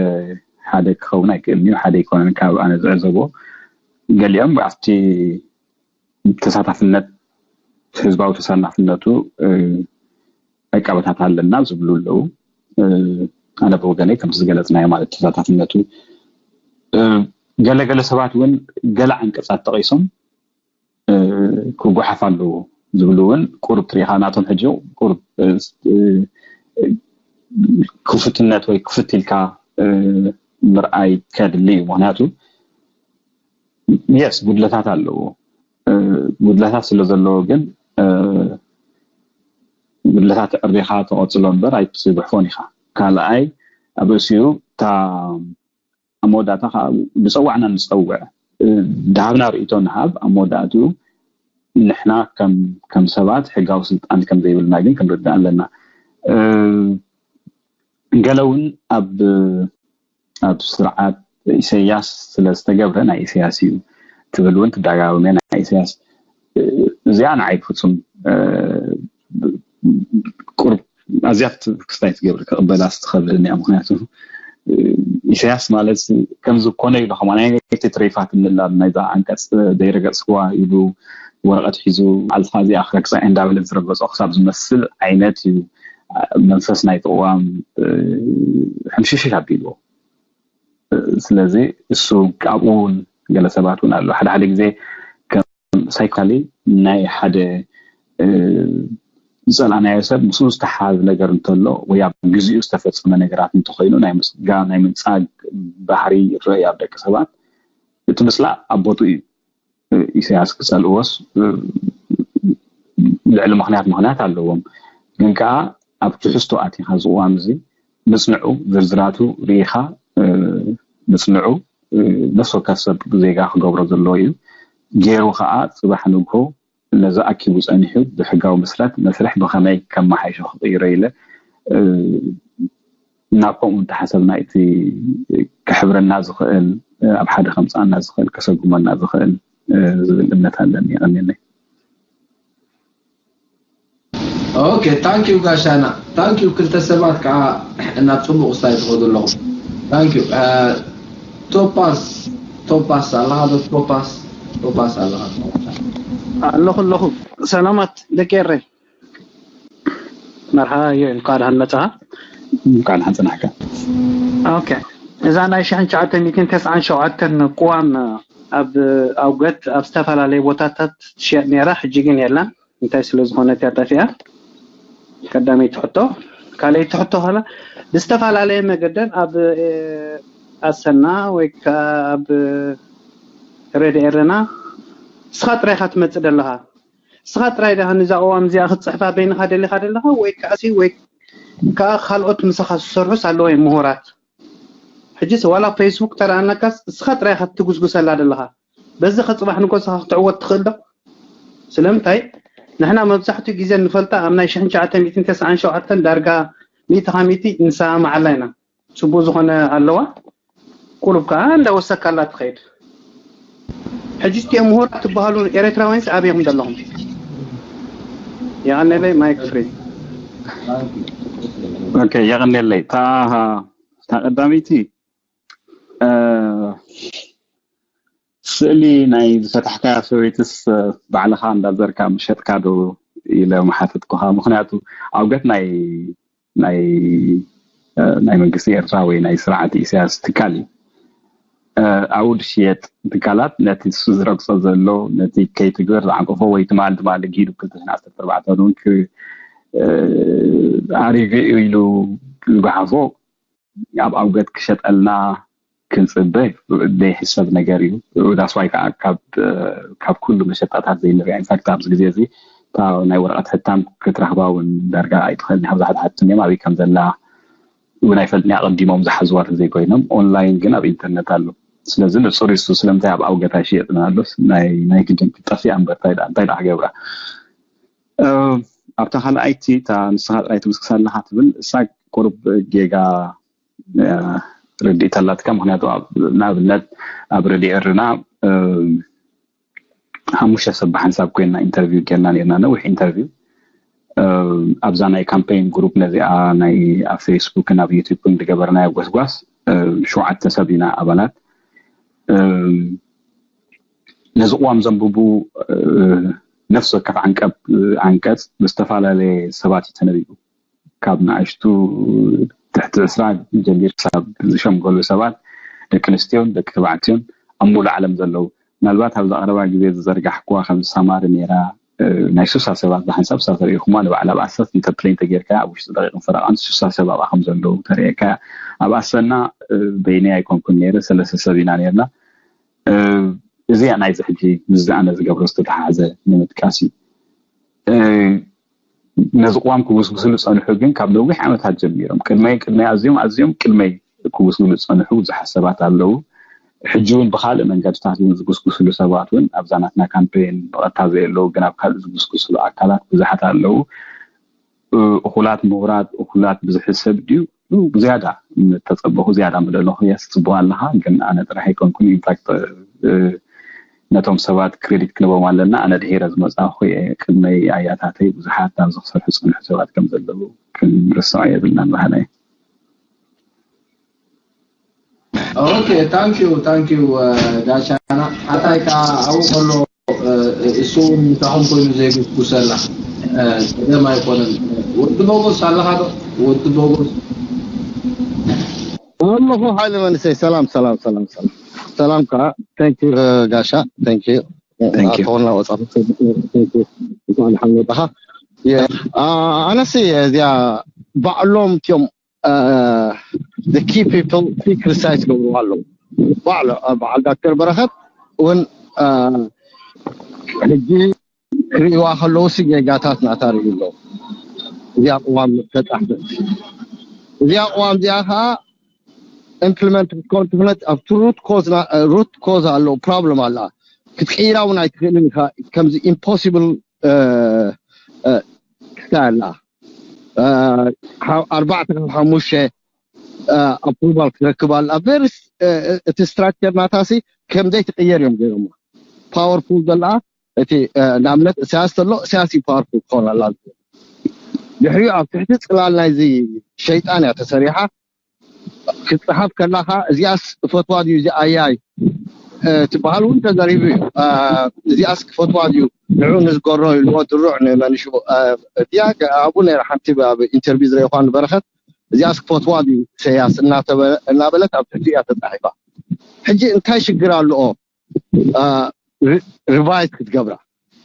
ሓደ ክኸውን ኣይክእልን እዩ ሓደ ኣይኮነን ካብ ኣነ ዝዕዘቦ ገሊኦም ኣብቲ ተሳታፍነት ህዝባዊ ተሳታፍነቱ ዕቃበታት ኣለና ዝብሉ ኣለዉ ኣነ ብወገነይ ከምቲ ዝገለፅናዮ ማለት ተሳታፍነቱ ገለገለ ሰባት እውን ገለ ዓንቀፃት ጠቂሶም ክጓሓፍ ኣለዎ ዝብሉ እውን ቁሩብ ትሪኢኻ ናቶም ሕጂ ቁሩብ ክፉትነት ወይ ክፍት ኢልካ ምርኣይ ከድሊ እዩ ምክንያቱ የስ ጉድለታት ኣለዎ ጉድለታት ስለ ዘለዎ ግን ጉድለታት ዕሪኻ ተቐፅሎ እምበር ኣይትጉሕፎን ኢኻ ካልኣይ ኣብ ርእሲኡ እታ ኣብ መወዳእታ ከዓ ብፀዋዕና ንፀውዕ ድሃብና ርእቶ ንሃብ ኣብ መወዳእትኡ ንሕና ከም ሰባት ሕጋዊ ስልጣን ከም ዘይብልና ግን ክንርዳእ ኣለና ገለ እውን ኣብ ኣብ ስርዓት ኢሰያስ ስለ ዝተገብረ ናይ ኢሰያስ እዩ ትብል እውን ትደጋግመ ናይ ኢሰያስ እዚኣ ንዓይ ፍፁም ቁርብ ኣዝያ ክስታይ ትገብር ክቕበላ ዝትኸብለኒ እያ ምክንያቱ ኢሳያስ ማለት ከምዚ ኮነ ኢሉ ከማ ናይ ትሬፋት እንላሉ ናይዛ ዓንቀፅ ዘይረገፅዋ ኢሉ ወረቐት ሒዙ ዓልትኻ እዚኣ ክረግፃ እንዳበለ ዝረገፆ ክሳብ ዝመስል ዓይነት እዩ መንፈስ ናይ ተቕዋም ሕምሽሽሽ ኣቢልዎ ስለዚ እሱ ኣብኡ እውን ገለ ሰባት እውን ኣሎ ሓደ ሓደ ግዜ ሳይካሊ ናይ ሓደ ዝፀላእናዮ ሰብ ምስኡ ዝተሓዝ ነገር እንተሎ ወይ ኣብ ግዜኡ ዝተፈፀመ ነገራት እንተኮይኑ ናይ ምስጋ ናይ ምንፃግ ባህሪ ይረአ ኣብ ደቂ ሰባት እቲ ምስላ ኣብ ቦቱ እዩ ኢሳያስ ክፀልእዎስ ልዕሊ ምክንያት ምክንያት ኣለዎም ግን ከዓ ኣብ ትሕዝቶ ኣቲኻ ዝቅዋም እዚ ምፅንዑ ዝርዝራቱ ርኢኻ ምፅንዑ ነፍሲ ወከፍ ሰብ ዜጋ ክገብሮ ዘለዎ እዩ። ገይሩ ከዓ ፅባሕ ንግሆ ነዚ ኣኪቡ ፀኒሑ ብሕጋዊ መስረት መስርሕ ብኸመይ ከመሓይሾ ክቕይሮ ኢለ ናብ ከምኡ እንተሓሰብና እቲ ክሕብረና ዝኽእል ኣብ ሓደ ከምፃና ዝኽእል ከሰጉመና ዝኽእል ዝብል እምነት ኣለኒ። የቐንየለይ። ኦኬ ታንኪዩ ጋሻና ታንኪዩ። ክልተ ሰባት ከዓ ናብ ፅቡቅ ስታይ ትኸዱ ኣለኹም። ታንኪዩ። ቶፓስ ቶፓስ ኣለኻ ዶ? ቶፓስ ቶፓስ ኣለኻ? ኣለኹ ኣለኹ። ሰላማት ደቂ ኤረይ። መርሓባ ዮኤል፣ እንኳዕ ደሓን መጻኻ። እንኳዕ ደሓን ጸናሕካ። ኦኬ፣ እዛ ናይ ሽሕን ትሽዓተ ሚእትን ተስዓን ሸውዓተን ቅዋም ኣብ ኣውገት ኣብ ዝተፈላለዩ ቦታታት ትሽየጥ ነይራ፣ ሕጂ ግን የላን። እንታይ ስለ ዝኾነት እያ ጠፊኣ? ቀዳመይቲ ሕቶ። ካልኣይቲ ሕቶ ኸላ ብዝተፈላለየ መገደን ኣብ ኣሰና ወይ ከዓ ኣብ ሬድዮ ኤረና ንስኻ ጥራይ ኢኻ ትመጽእ ዘለኻ። ንስኻ ጥራይ ዲኻ ነዛ ቅዋም እዚኣ ክትጽሕፋ በይንኻ ደሊኻ ዘለኻ ወይ ከዓሲ ወይ ከዓ ካልኦት ምሳኻ ዝሰርሑስ ኣለዉ እዮም ምሁራት። ሕጂስ ዋላ ፌስቡክ ተረኣናካስ ንስኻ ጥራይ ኢኻ ትጉስጉሰላ ዘለኻ። በዚ ከ ጽባሕ ንጎ ንስኻ ክትዕወት ትኽእል ዶ? ስለምንታይ ንሕና መብዛሕትኡ ግዜ ንፈልጣ ኣብ ናይ ሽሕን ትሽዓተ ሚእትን ተስዓን ሸውዓተን ዳርጋ ሚእቲ ካብ ሚእቲ ንሰማማዓላ ኢና። ጽቡቕ ዝኾነ ኣለዋ፣ ቁሩብ ከኣ እንዳወሰካላ ትኸይድ። ሕጂ እቲኦም ምሁራት ትበሃሉ ኤርትራውያንስ ኣበይ ኢኹም ዘለኹም? የቐንየለይ ማይክ ፍሪ። ኦኬ የቐንየለይ። እታ እታ ቀዳመይቲ እ፣ ስእሊ ናይ ዝፈታሕካያ ሰበይትስ ባዕልኻ እንዳዘርካ ምሸጥካ ዶ ኢለ ምሓተትኩኻ። ምኽንያቱ ኣውገት ናይ ናይ እ፣ ናይ መንግስቲ ኤርትራ ወይ ናይ ስርዓት ኢሳያስ ትካል እዩ። እ፣ ኣብኡ ዝሽየጥ ትካላት ነቲ ንሱ ዝረግጾ ዘሎ ነቲ ከይትግበር ዝዓንቀፎ ወይ ትማል ትማል ጊዱ ክልተ ሽሕን ዓሰርተ ኣርባዕተን እውን ክ- እ፣ ኣሪጉ እዩ ኢሉ ዝጓሓፎ ኣብ ኣውገት ክሸጠልና ክንፅበ ዘይሕሰብ ነገር እዩ። ዳስዋይ ከዓ ካብ ካብ ኩሉ መሸጣታት ዘይንሪኣ ኢንፋክት ኣብዚ ግዜ እዚ እታ ናይ ወረቐት ሕታም ክትረኽባ እውን ዳርጋ ኣይትኽእልን ኢኻ። ብዙሓት ሓትም እዮም ኣበይ ከም ዘላ እውን ኣይፈልጥን። ኣቐዲሞም ዝሓዝዋ ተዘይኮይኖም ኦንላይን ግን ኣብ ኢንተርነት ኣሎ። ስለዚ ንፁር እዩ እሱ። ስለምንታይ ኣብ ኣውገት ኣይሽየጥን ኣሎ? ናይ ናይ ግድን ክትጠፍእ እምበር እንታይ ደኣ እንታይ ደኣ ክገብራ? ኣብታ ካልኣይቲ እታ ንስኻ ጥራይ ትጉስጉስ ኣለኻ ትብል እሳ ቁሩብ ጌጋ ርድኢት ኣላትካ። ምክንያቱ ንኣብነት ኣብ ረድዮ ኤርና ሓሙሽተ ሰብ ብሓንሳብ ኮይንና ኢንተርቪው ጌርና ኔርና፣ ነዊሕ ኢንተርቪው ኣብዛ ናይ ካምፔይን ግሩፕ ነዚኣ ናይ ኣብ ፌስቡክን ኣብ ዩቱብን ዝገበርናዮ ጎስጓስ ሸውዓተ ሰብ ኢና ኣባላት። ነዚ ቅዋም ዘንብቡ ነፍሲ ወከፍ ዓንቀብ ዓንቀጽ ብዝተፈላለየ ሰባት እዩ ተነቢቡ። ካብ ንኣሽቱ ትሕቲ ዕስራ ጀሚር ክሳብ ዝሸምገሉ ሰባት፣ ደቂ ኣንስትዮን ደቂ ተባዕትዮን ኣብ ሙሉእ ዓለም ዘለዉ። ምናልባት ኣብዚ ቀረባ ግዜ ዝዘርጋሕኩዋ ከም ሳማሪ ነይራ ናይ ሱሳ ሰባት ብሓንሳብ እሳ ተሪኢኹማ ንባዕላ ኣብ ኣሰስ እንተ ፕሌን ተጌርካ ኣብ ውሽጢ ደቂቕን ፈረቓን ሱሳ ሰብ ኣብኣ ከም ዘለዉ ተሪኤካ። ኣብ ኣሰና በይነይ ኣይኮንኩን ነይረ፣ ሰለስተ ሰብ ኢና ነይርና። እዚኣ ናይዚ ሕጂ ምስዚ ኣነ ዝገብሮ ዝተተሓሓዘ ንምጥቃስ እዩ። ነዚ ቅዋም ክጉስጉስሉ ዝፀንሑ ግን ካብ ነዊሕ ዓመታት ጀሚሮም ቅድመይ ቅድመይ ኣዝዮም ኣዝዮም ቅድመይ ክጉስጉሉ ዝፀንሑ ብዙሓት ሰባት ኣለዉ። ሕጂ እውን ብካልእ መንገድታት እውን ዝጉስጉስሉ ሰባት እውን ኣብዛ ናትና ካምፔን ብቐጥታ ዘየለዉ ግን ኣብ ካልእ ዝጉስጉስሉ ኣካላት ብዙሓት ኣለዉ። እኹላት ምሁራት እኹላት ብዙሕ ሰብ ድዩ ዝያዳ ተፀበኹ ዝያዳ ምደለኹ የስ ፅቡቅ ኣለኻ ግን ኣነ ጥራሕ ኣይኮንኩን ኢንፋክት ነቶም ሰባት ክሬዲት ክንቦም ኣለና። ኣነ ድሒረ ዝመፃኹ እየ። ቅድመይ ኣያታተይ ብዙሓት ኣብዚ ክሰርሑ ዝፀንሑ ሰባት ከም ዘለዉ ክንርስዖ የብልናን በሃላይ። ኦኬ ታንኪዩ ታንኪዩ ጋሻና ሓታይ ከዓ ኣብኡ ከሎ እሱ እውን ምሳኹም ኮይኑ ዘይጉስጉሰላ ፀገም ኣይኮነን። ወዲ ቦጎስ ኣለኻ ዶ? ወዲ ቦጎስ ኣለኹ ሓይለ መንእሰይ ሰላም ሰላም ሰላም ሰላም ሰላም ከዓ thank you ጋሻ thank you ኣተኾና ወፃ እንኳን ደሓን መጣኻ። ኣነሲ እዚኣ ባዕሎም እቲኦም the key people ክሪቲሳይዝ ገብርዋ ኣለዉ። በዓል ዳክተር በረኸት እውን ሕጂ ክርእይዋ ከለዉ ሲ ጌጋታት ናታ ርእዩ ኣለዉ። እዚኣ ቅዋም ተፃሕፈት እዚኣ ቅዋም እዚኣ ከዓ implement ክትከውን ትፍለት ኣብቲ root cause ና root cause ኣሎ problem ኣላ ክትቅይራ እውን ኣይትኽእልን ኢኻ። ከምዚ impossible ክሳላ ኣርባዕተ ካብ ሓሙሽተ approval ክትረክብ ኣላ። Very እቲ structure ናታሲ ከምዘይ ትቅየር እዮም ገይሮሞ። Powerful ዘላ እቲ ንኣብነት እሳያስ ተሎ እሳያስ እዩ powerful ክኸውን ኣላ። ድሕሪኡ ኣብ ትሕቲ ፅላል ናይዚ ሸይጣን እያ ተሰሪሓ ክትፅሓፍ ከላኻ እዚኣስ እፈትዋ ድዩ እዚ ኣያይ ትበሃል እውን ተዘሪቡ እዩ። እዚኣስ ክፈትዋ ድዩ ንዑ ንዝገሮ ኢልዎ ድሩዕ ንመንሽኡ እዚኣ ኣብኡ ነይራ ሓንቲ ኣብ interview ዝረእኳ ንበረኸት እዚኣስ ክፈትዋ ድዩ ኢሰያስ እናበለት ኣብ ትሕቲ እያ ተፃሒፋ። ሕጂ እንታይ ሽግር ኣለኦ revise ክትገብራ?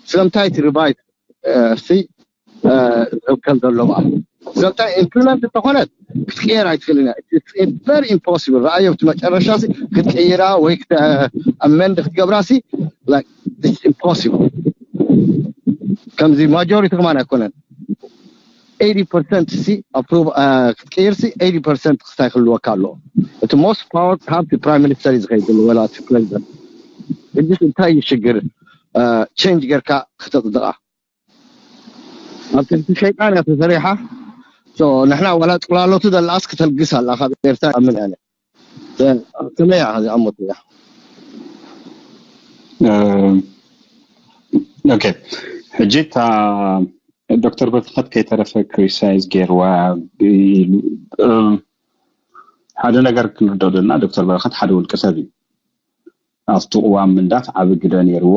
ስለምንታይ እቲ revise ሲ ዝእከል ዘሎ በኣ ስለምንታይ implement እንተኾነት ክትቅየር ኣይትኽእልን እያ። It's very impossible። ረኣዮ ኣብቲ መጨረሻ ክትቅይራ ወይ amend ክትገብራ ሲ impossible። ከምዚ majority ከማን ኣይኮነን። Eighty percent ሲ approve ክትቅይር ሲ eighty percent ክስታይ ክህልወካ ኣለዎ። እቲ most power ሃብቲ prime minister እዩ ዝኸይድ ዘሎ ወላ እቲ president። ሕጂ እንታይ እዩ ሽግር change ጌርካ ክተፅድቓ? ኣብ ትሕቲ ሸይጣን እያ ተሰሪሓ። ንሕና ዋላ ፅላሎቱ ዘለኣስ ክተልግስ ኣላ ካብ ኤርትራ ኣምን ኣነ ከመይ እያ ዝኣመት እያ። ኦኬ ሕጂ እታ ዶክተር በረኸት ከይተረፈ criticize ገይርዋ ኢሉ ሓደ ነገር ክንርደኦ ዘለና ዶክተር በረኸት ሓደ ውልቀ ሰብ እዩ። ኣብቲ ቅዋም ምንዳፍ ዓቢ ግደ ነይርዎ።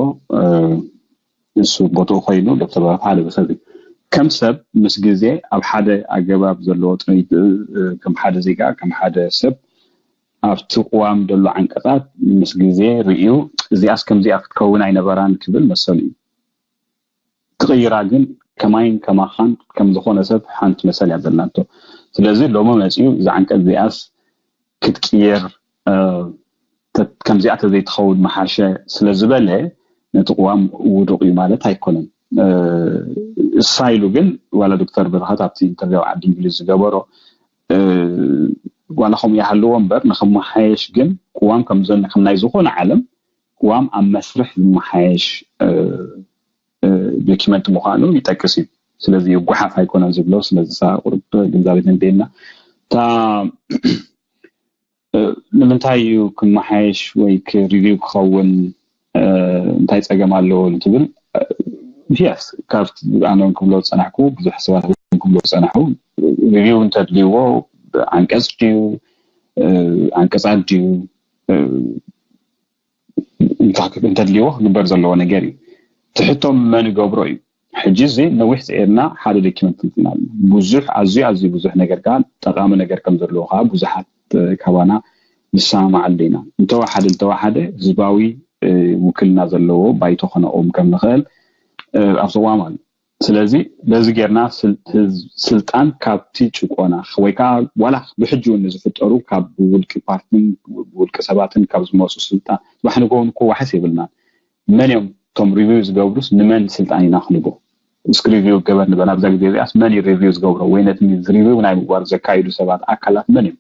ንሱ ቦትኡ ኮይኑ ዶክተር በረኸት ሓደ ሰብ እዩ። ከም ሰብ ምስ ግዜ ኣብ ሓደ ኣገባብ ዘለዎ ጥሪት ከም ሓደ ዜጋ ከም ሓደ ሰብ ኣብቲ ቅዋም ዘሎ ዓንቀጻት ምስ ግዜ ርእዩ እዚኣስ ከምዚኣ ክትከውን ኣይነበራን ክብል መሰሉ እዩ። ክቕይራ ግን ከማይን ከማኻን ከም ዝኾነ ሰብ ሓንቲ መሰል እያ ዘላቶ። ስለዚ ሎሚ መፂኡ እዛ ዓንቀፅ እዚኣስ ክትቅየር ከምዚኣ ተዘይትኸውን መሓሸ ስለዝበለ ነቲ ቅዋም ውዱቕ እዩ ማለት ኣይኮነን። እሳ ኢሉ ግን ዋላ ዶክተር በረኸት ኣብቲ ኢንተርቪው ዓዲ እንግሊዝ ዝገበሮ ዋላ ከምኡ ይሃልዎ እምበር ንክመሓየሽ ግን ቅዋም ከም ናይ ዝኾነ ዓለም ቅዋም ኣብ መስርሕ ዝመሓየሽ ዶኪመንት ምዃኑ ይጠቅስ እዩ። ስለዚ ይጓሓፍ ኣይኮነን ዝብሎ ስለዚ ቁርብ ግንዛቤ ተንዴና እታ ንምንታይ እዩ ክመሓየሽ ወይ ሪቪው ክኸውን እንታይ ፀገም ኣለዎ ትብል? Yes ካብቲ ኣነ ክብሎ ዝፀናሕኩ ብዙሕ ሰባት ክብሎ ዝፀናሑ ሪቪው እንተድልይዎ ዓንቀፅ ድዩ ዓንቀፃት ድዩ እንተድልይዎ ክግበር ዘለዎ ነገር እዩ። ትሕቶም መን ይገብሮ እዩ። ሕጂ እዚ ነዊሕ ፅዒርና ሓደ ዶኪመንት ንፅና ብዙሕ ኣዝዩ ኣዝዩ ብዙሕ ነገር ከዓ ጠቃሚ ነገር ከም ዘለዎ ከዓ ብዙሓት ካባና ንሰማማዓሉ ኢና። እንተወሓደ እንተወሓደ ህዝባዊ ውክልና ዘለዎ ባይቶ ከነቆም ከም ንኽእል ኣብ ተቋም ኣሎ። ስለዚ በዚ ጌርና ስልጣን ካብቲ ጭቆና ወይ ከዓ ዋላ ብሕጂ እውን ንዝፍጠሩ ካብ ብውልቂ ፓርትን ብውልቂ ሰባትን ካብ ዝመፁ ስልጣን ባሕንጎውን እኮ ዋሕስ የብልናን። መን እዮም እቶም ሪቪው ዝገብሩስ ንመን ስልጣን ኢና ክንቦ? እስኪ ሪቪው ገበር ንበል ኣብዛ ግዜ እዚኣስ መን እዩ ሪቪው ዝገብሮ ወይ ነቲ ሪቪው ናይ ምግባር ዘካይዱ ሰባት ኣካላት መን እዮም?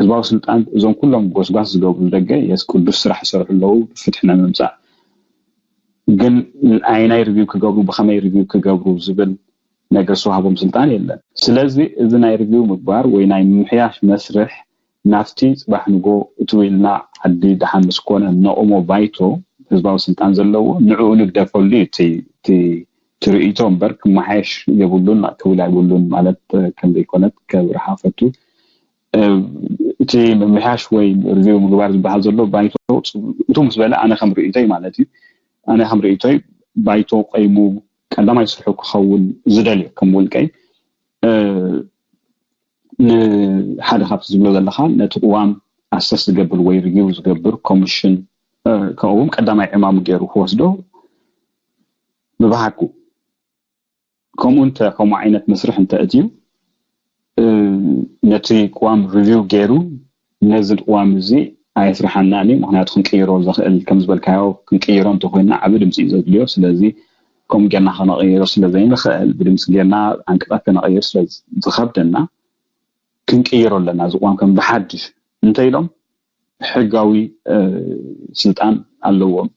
ህዝባዊ ስልጣን እዞም ኩሎም ጎስጓስ ዝገብሩ ደገ የስ ቅዱስ ስራሕ ይሰርሑ ኣለዉ ፍትሒ ናይ ምምፃእ ግን ኣይናይ ሪቪው ክገብሩ ብኸመይ ሪቪው ክገብሩ ዝብል ነገር ዝወሃቦም ስልጣን የለን። ስለዚ እዚ ናይ ሪቪው ምግባር ወይ ናይ ምምሕያሽ መስርሕ ናብቲ ፅባሕ ንጎ እትው ኢልና ዓዲ ደሓን ምስ ኮነ ነቕሞ ባይቶ ህዝባዊ ስልጣን ዘለዎ ንዕኡ ንግደፈሉ እዩ እቲ ርእይቶ እምበር ክመሓየሽ የብሉን ክብል ኣይብሉን ማለት ከምዘይኮነት ከብርሃ ፈቱ። እቲ ምምሕያሽ ወይ ሪቪው ምግባር ዝበሃል ዘሎ ባይቶ እቱ ምስ በለ ኣነ ከም ርእይቶይ ማለት እዩ ኣነ ከም ርእይቶይ ባይቶ ቆይሙ ቀዳማይ ስርሑ ክኸውን ዝደልዮ ከም ውልቀይ ንሓደ ካብቲ ዝብሎ ዘለካ ነቲ ቅዋም ኣሰስ ዝገብር ወይ ሪቪው ዝገብር ኮሚሽን ከውን ቀዳማይ ዕማሙ ገይሩ ክወስዶ ምባሃኩ ከምኡ እንተ ከምኡ ዓይነት መስርሕ እንተ እትዩ ነቲ ቅዋም ሪቪው ገይሩ ነዚ ቅዋም እዚ ኣየስርሓናን እዩ ምክንያቱ ክንቅይሮ ዘኽእል ከም ዝበልካዮ ክንቅይሮ እንተኮይንና ዓቢ ድምፂ እዩ ዘድልዮ ስለዚ ከምኡ ጌርና ከነቕይሮ ስለዘይንኽእል ብድምፂ ጌርና ዓንቀፃት ከነቕይር ስለዝኸብደና ክንቅይሮ ኣለና እዚ ቅዋም ከም ብሓድሽ እንተ ኢሎም ሕጋዊ ስልጣን ኣለዎም።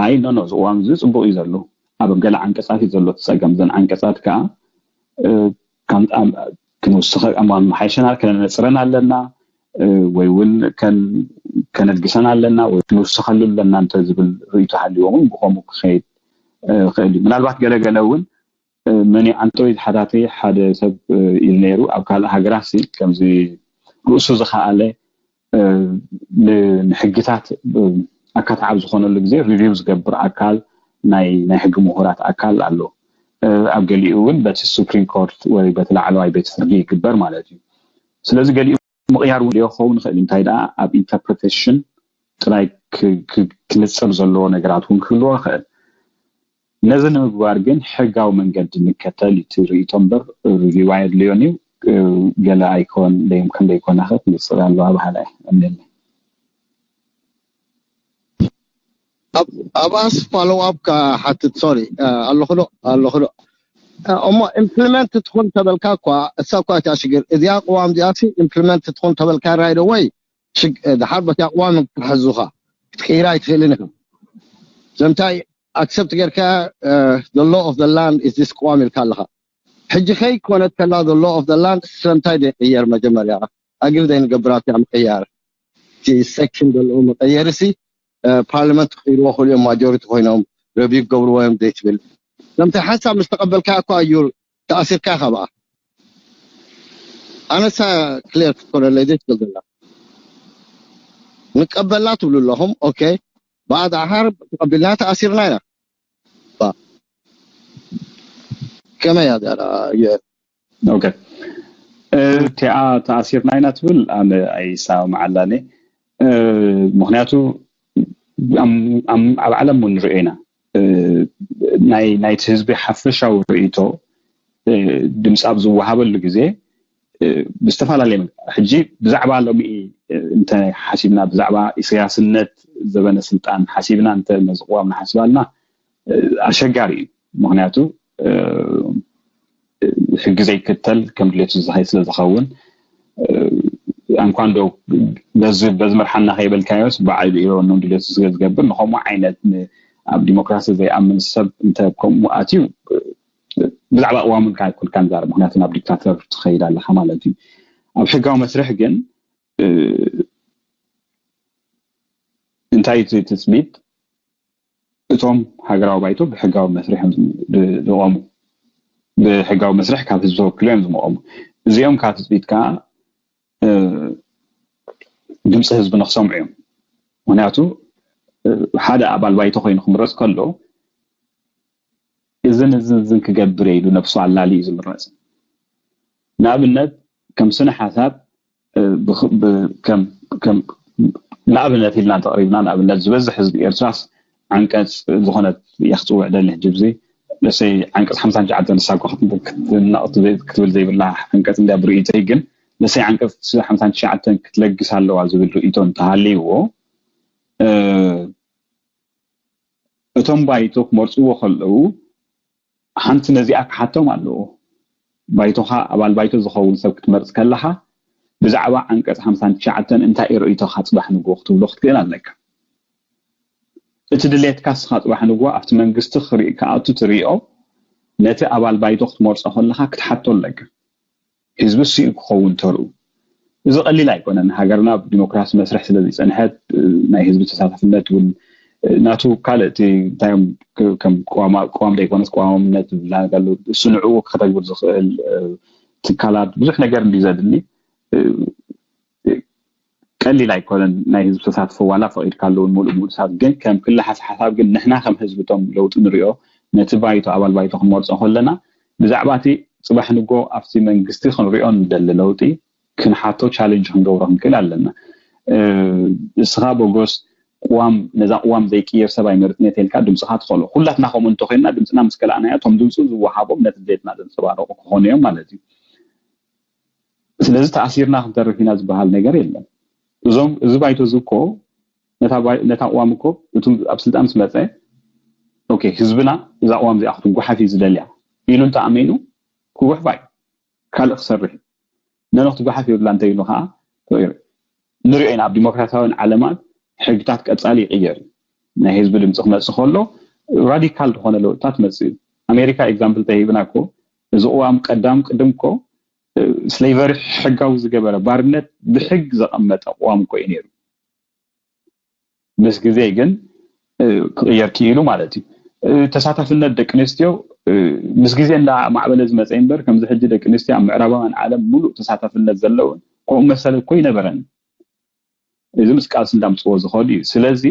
ኣይ ኖ ኖ፣ እዚ ቅዋም እዚ ፅቡቅ እዩ ዘሎ፣ ኣብ ገለ ዓንቀፃት እዩ ዘሎ እቲ ፀገም። እዘን ዓንቀፃት ከዓ ክንውስኸ፣ መሓይሸና፣ ከነነፅረን ኣለና ወይ እውን ከነድግሰን ኣለና ወይ ክንውስኸሉ ኣለና እንተ ዝብል ርእይቶ ሃልዎም እውን ብኸምኡ ክኸይድ ክእል እዩ። ምናልባት ገለገለ እውን መኒ ኣንቶይ ዝሓታተ ሓደ ሰብ ኢሉ ነይሩ። ኣብ ካልእ ሃገራት ሲ ከምዚ ርእሱ ዝኸኣለ ንሕግታት ኣካታዓብ ዝኾነሉ ግዜ ሪቪው ዝገብር ኣካል ናይ ናይ ሕጊ ምሁራት ኣካል ኣሎ። ኣብ ገሊኡ እውን በቲ ሱፕሪም ኮርት ወይ በቲ ላዕለዋይ ቤት ፍርዲ ይግበር ማለት እዩ። ስለዚ ገሊኡ ምቕያር እውን ክኸውን ይኽእል። እንታይ ደኣ ኣብ ኢንተርፕሬቴሽን ጥራይ ክንፅር ዘለዎ ነገራት እውን ክህልዎ ይኽእል። ነዚ ንምግባር ግን ሕጋዊ መንገዲ ንከተል እዩ እቲ ርእይቶ እምበር ሪቪው ኣየድልዮን እዩ። ገለ ኣይኮን ደይም ከም ደይኮነ ክንፅር ኣለዋ በሃላይ እምነኒ። ኣብኣስ ፋሎው ኣፕ ክሓትት ሶሪ ኣለኹ ዶ ኣለኹ ዶ እሞ ኢምፕሊመንት ትኹን ተበልካ እኳ እሳ እኳ እታ ሽግር እዚኣ ቅዋም እዚኣ ኢምፕሊመንት ትኹን ተበልካ ራይደ ወይ ድሓር በቲ ኣቅዋም ክትሕዙኻ ክትቀይራ ኣይትኽእልን ኢኻ። ስለምንታይ ኣክሰፕት ጌርካ the law of the land is this ቅዋም ኢልካ ኣለኻ። ሕጂ ከይኮነት ከላ the law of the land ስለምንታይ ዘይቅየር መጀመርያ ኣግር ዘይንገብራት እያ ምቅያር እቲ ሴክሽን ዘለዎ መቀየሪ ሲ ፓርላመንት ክቅይርዎ ክእሉ እዮም ማጆሪቲ ኮይኖም ረቪው ክገብርዎ እዮም ዘይትብል ስለምንታይ ሓንሳብ ምስ ተቀበልካ እኳ እዩ ተኣሲርካ ኢኻ ብኣ ኣነሳ ክሌር ክትኮነለይ ዘይትብል ዘላ ንቀበላ ትብሉ ኣለኹም ኦኬ ብኣድሓር ተቐቢልና ተኣሲርና ኢና ከመይ እያ ኦኬ እቲኣ ተኣሲርና ኢና ትብል ኣነ ኣይሰማምዓላን እየ ምክንያቱ ኣብ ዓለም እውን ንሪኦ ኢና ናይ ናይቲ ህዝቢ ሓፈሻዊ ርእይቶ ድምፂ ኣብ ዝወሃበሉ ግዜ ብዝተፈላለየ ሕጂ ብዛዕባ ሎሚ እንተ ሓሲብና ብዛዕባ ኢሳያስነት ዘበነ ስልጣን ሓሲብና እንተ ነዚ ቅዋም ንሓስባልና ኣሸጋሪ እዩ ምክንያቱ ሕጊ ዘይክተል ከም ድሌቱ ዝኸይ ስለ ዝኸውን ኣንኳን ዶ በዚ በዚ መርሓና ከይበልካዮስ ብዓይሉ ኢሮን ድሌቱ ስለ ዝገብር ንከምኡ ዓይነት ኣብ ዲሞክራሲ ዘይኣምን ሰብ እንተ ከምኡ ኣትዩ ብዛዕባ ቅዋም ካ ይኩልካ ንዛረብ ምክንያቱ ናብ ዲክታተር ትኸይድ ኣለካ ማለት እዩ ኣብ ሕጋዊ መስርሕ ግን እንታይ እቲ ትፅቢት እቶም ሃገራዊ ባይቶ ብሕጋዊ መስርሕ ዝቆሙ ብሕጋዊ መስርሕ ካብ ህዝቢ ተወክሉ እዮም ዝመቆሙ እዚኦም ካብ ትፅቢት ከዓ ድምፂ ህዝቢ ንክሰምዑ እዮም ምክንያቱ ሓደ ኣባል ባይቶ ኮይኑ ክምረፅ ከሎ እዝን እዝን እዝን ክገብር ኢሉ ነብሱ ኣላሊ እዩ ዝምረፅ ንኣብነት ከም ስነ ሓሳብ ንኣብነት ኢልና እንተቅሪብና ንኣብነት ዝበዝሕ ህዝቢ ኤርትራስ ዓንቀፅ ዝኾነት እያ ክፅውዕ ደሊ ሕጂ ብዚ ለሰይ ዓንቀፅ ሓምሳን ትሽዓተን ንሳ ክትብል ዘይብላ ዓንቀፅ እንዳ ብርእይተይ ግን ለሰይ ዓንቀፅ ሓምሳን ትሽዓተን ክትለግስ ኣለዋ ዝብል ርእይቶ እንተሃልይዎ እቶም ባይቶ ክመርፅዎ ከለዉ ሓንቲ ነዚኣ ክሓቶም ኣለዎ ባይቶኻ ኣባል ባይቶ ዝኸውን ሰብ ክትመርፅ ከለኻ ብዛዕባ ዓንቀፅ ሓምሳን ትሽዓተን እንታይ ርእይቶኻ ፅባሕ ንግሆ ክትብሎ ክትክእል ኣለካ እቲ ድሌትካ ስኻ ፅባሕ ንግሆ ኣብቲ መንግስቲ ክርኢ ክኣቱ ትሪኦ ነቲ ኣባል ባይቶ ክትመርፆ ከለኻ ክትሓቶ ኣለካ ህዝቢ ስኡ ክኸውን ተርኡ እዚ ቀሊል ኣይኮነን ሃገርና ብዲሞክራሲ መስርሕ ስለ ዝፀንሐት ናይ ህዝቢ ተሳታፍነት እውን ናቱ ካልእ እቲ እንታዮም ከም ቅዋም ዘይኮነስ ቅዋማምነት ዝብላሉ እሱ ንዕኡ ከተግብር ዝኽእል ትካላት ብዙሕ ነገር እንዲ ዘድሊ ቀሊል ኣይኮነን ናይ ህዝቢ ተሳትፎ ዋላ ፈቂድካሉ እውን ሙሉእ ሙሉእ ሰብ ግን ከም ክልሓስ ሓሳብ ግን ንሕና ከም ህዝቢ እቶም ለውጢ ንሪኦ ነቲ ባይቶ ኣባል ባይቶ ክንመርፆ ከለና ብዛዕባ እቲ ፅባሕ ንጎ ኣብቲ መንግስቲ ክንሪኦ ንደሊ ለውጢ ክንሓቶ ቻለንጅ ክንገብሮ ክንክእል ኣለና እስኻ በጎስ ቅዋም ነዛ ቅዋም ዘይቅየር ሰብ ኣይመርፅን እየ ተልካ ድምፅኻ ትኸሎ ኩላትና ከምኡ እንተኮይንና ድምፅና ምስ ከላእናዮ እቶም ድምፁ ዝወሃቦም ነቲ ድሌትና ዘንፀባረቁ ክኾኑ እዮም ማለት እዩ ስለዚ ተኣሲርና ክንተርፍ ኢና ዝበሃል ነገር የለን እዞም እዚ ባይቶ እዚ እኮ ነታ ቅዋም እኮ እቱም ኣብ ስልጣን ምስ መፀ ኦኬ ህዝብና እዛ ቅዋም እዚኣ ክትጓሓፍ እዩ ዝደልያ ኢሉ እንተኣሚኑ ክጉሕፋ እዩ ካልእ ክሰርሕ እዩ ነኖ ክትጓሓፍ የብላ እንተ ኢሉ ከዓ ተወይሩ ንሪኦ ኢና ኣብ ዲሞክራሲያውን ዓለማት ሕግታት ቀጻሊ ይቕየር እዩ። ናይ ህዝቢ ድምፂ ክመፅእ ከሎ ራዲካል ዝኾነ ለውጥታት መፅእ እዩ። ኣሜሪካ ኤግዛምፕል ተሂብና እኮ እዚ ቅዋም ቀዳም ቅድም እኮ ስሌቨሪ ሕጋዊ ዝገበረ ባርነት ብሕግ ዘቐመጠ ቅዋም እኮ እዩ ነይሩ። ምስ ግዜ ግን ክቕየር ክኢሉ ማለት እዩ። ተሳታፍነት ደቂ ኣንስትዮ ምስ ግዜ እንዳ ማዕበለ ዝመፀ እምበር ከምዚ ሕጂ ደቂ ኣንስትዮ ኣብ ምዕራባውያን ዓለም ሙሉእ ተሳታፍነት ዘለውን ከምኡ መሰል እኮ ይነበረን። እዚ ምስ ቃልሲ እንዳምፅዎ ዝኸዱ እዩ። ስለዚ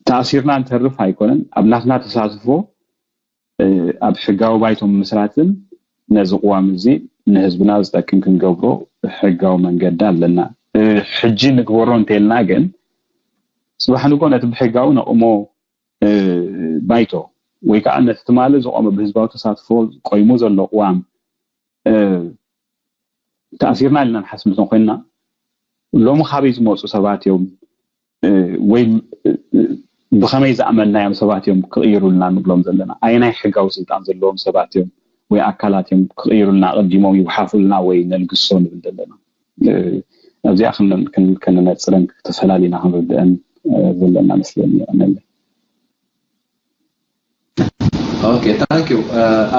ተኣሲርና ንተርፍ ኣይኮነን፣ ኣብ ናትና ተሳትፎ ኣብ ሕጋዊ ባይቶ ምስራትን ነዚ ቅዋም እዚ ንህዝብና ዝጠቅም ክንገብሮ ሕጋዊ መንገዲ ኣለና። ሕጂ ንግበሮ እንተልና ግን ፅባሕ ንጎ ነቲ ብሕጋዊ ነቕሞ ባይቶ ወይ ከዓ ነቲ ትማሊ ዝቆመ ብህዝባዊ ተሳትፎ ቆይሙ ዘሎ ቅዋም ተኣሲርና ኢልና ንሓስብ እንተን ኮይንና ሎሚ ካበይ ዝመፁ ሰባት እዮም ወይ ብኸመይ ዝኣመንናዮም ሰባት እዮም ክቕይሩልና ንብሎም ዘለና? ኣየናይ ሕጋዊ ስልጣን ዘለዎም ሰባት እዮም ወይ ኣካላት እዮም ክቕይሩልና ኣቐዲሞም ይውሓፉልና ወይ ነልግሶ ንብል ዘለና? ኣብዚኣ ከነነፅረን ተፈላሊና ክንርድአን ዘለና መስለኒ። ይቐነለ። ኦኬ ታንክ ዩ።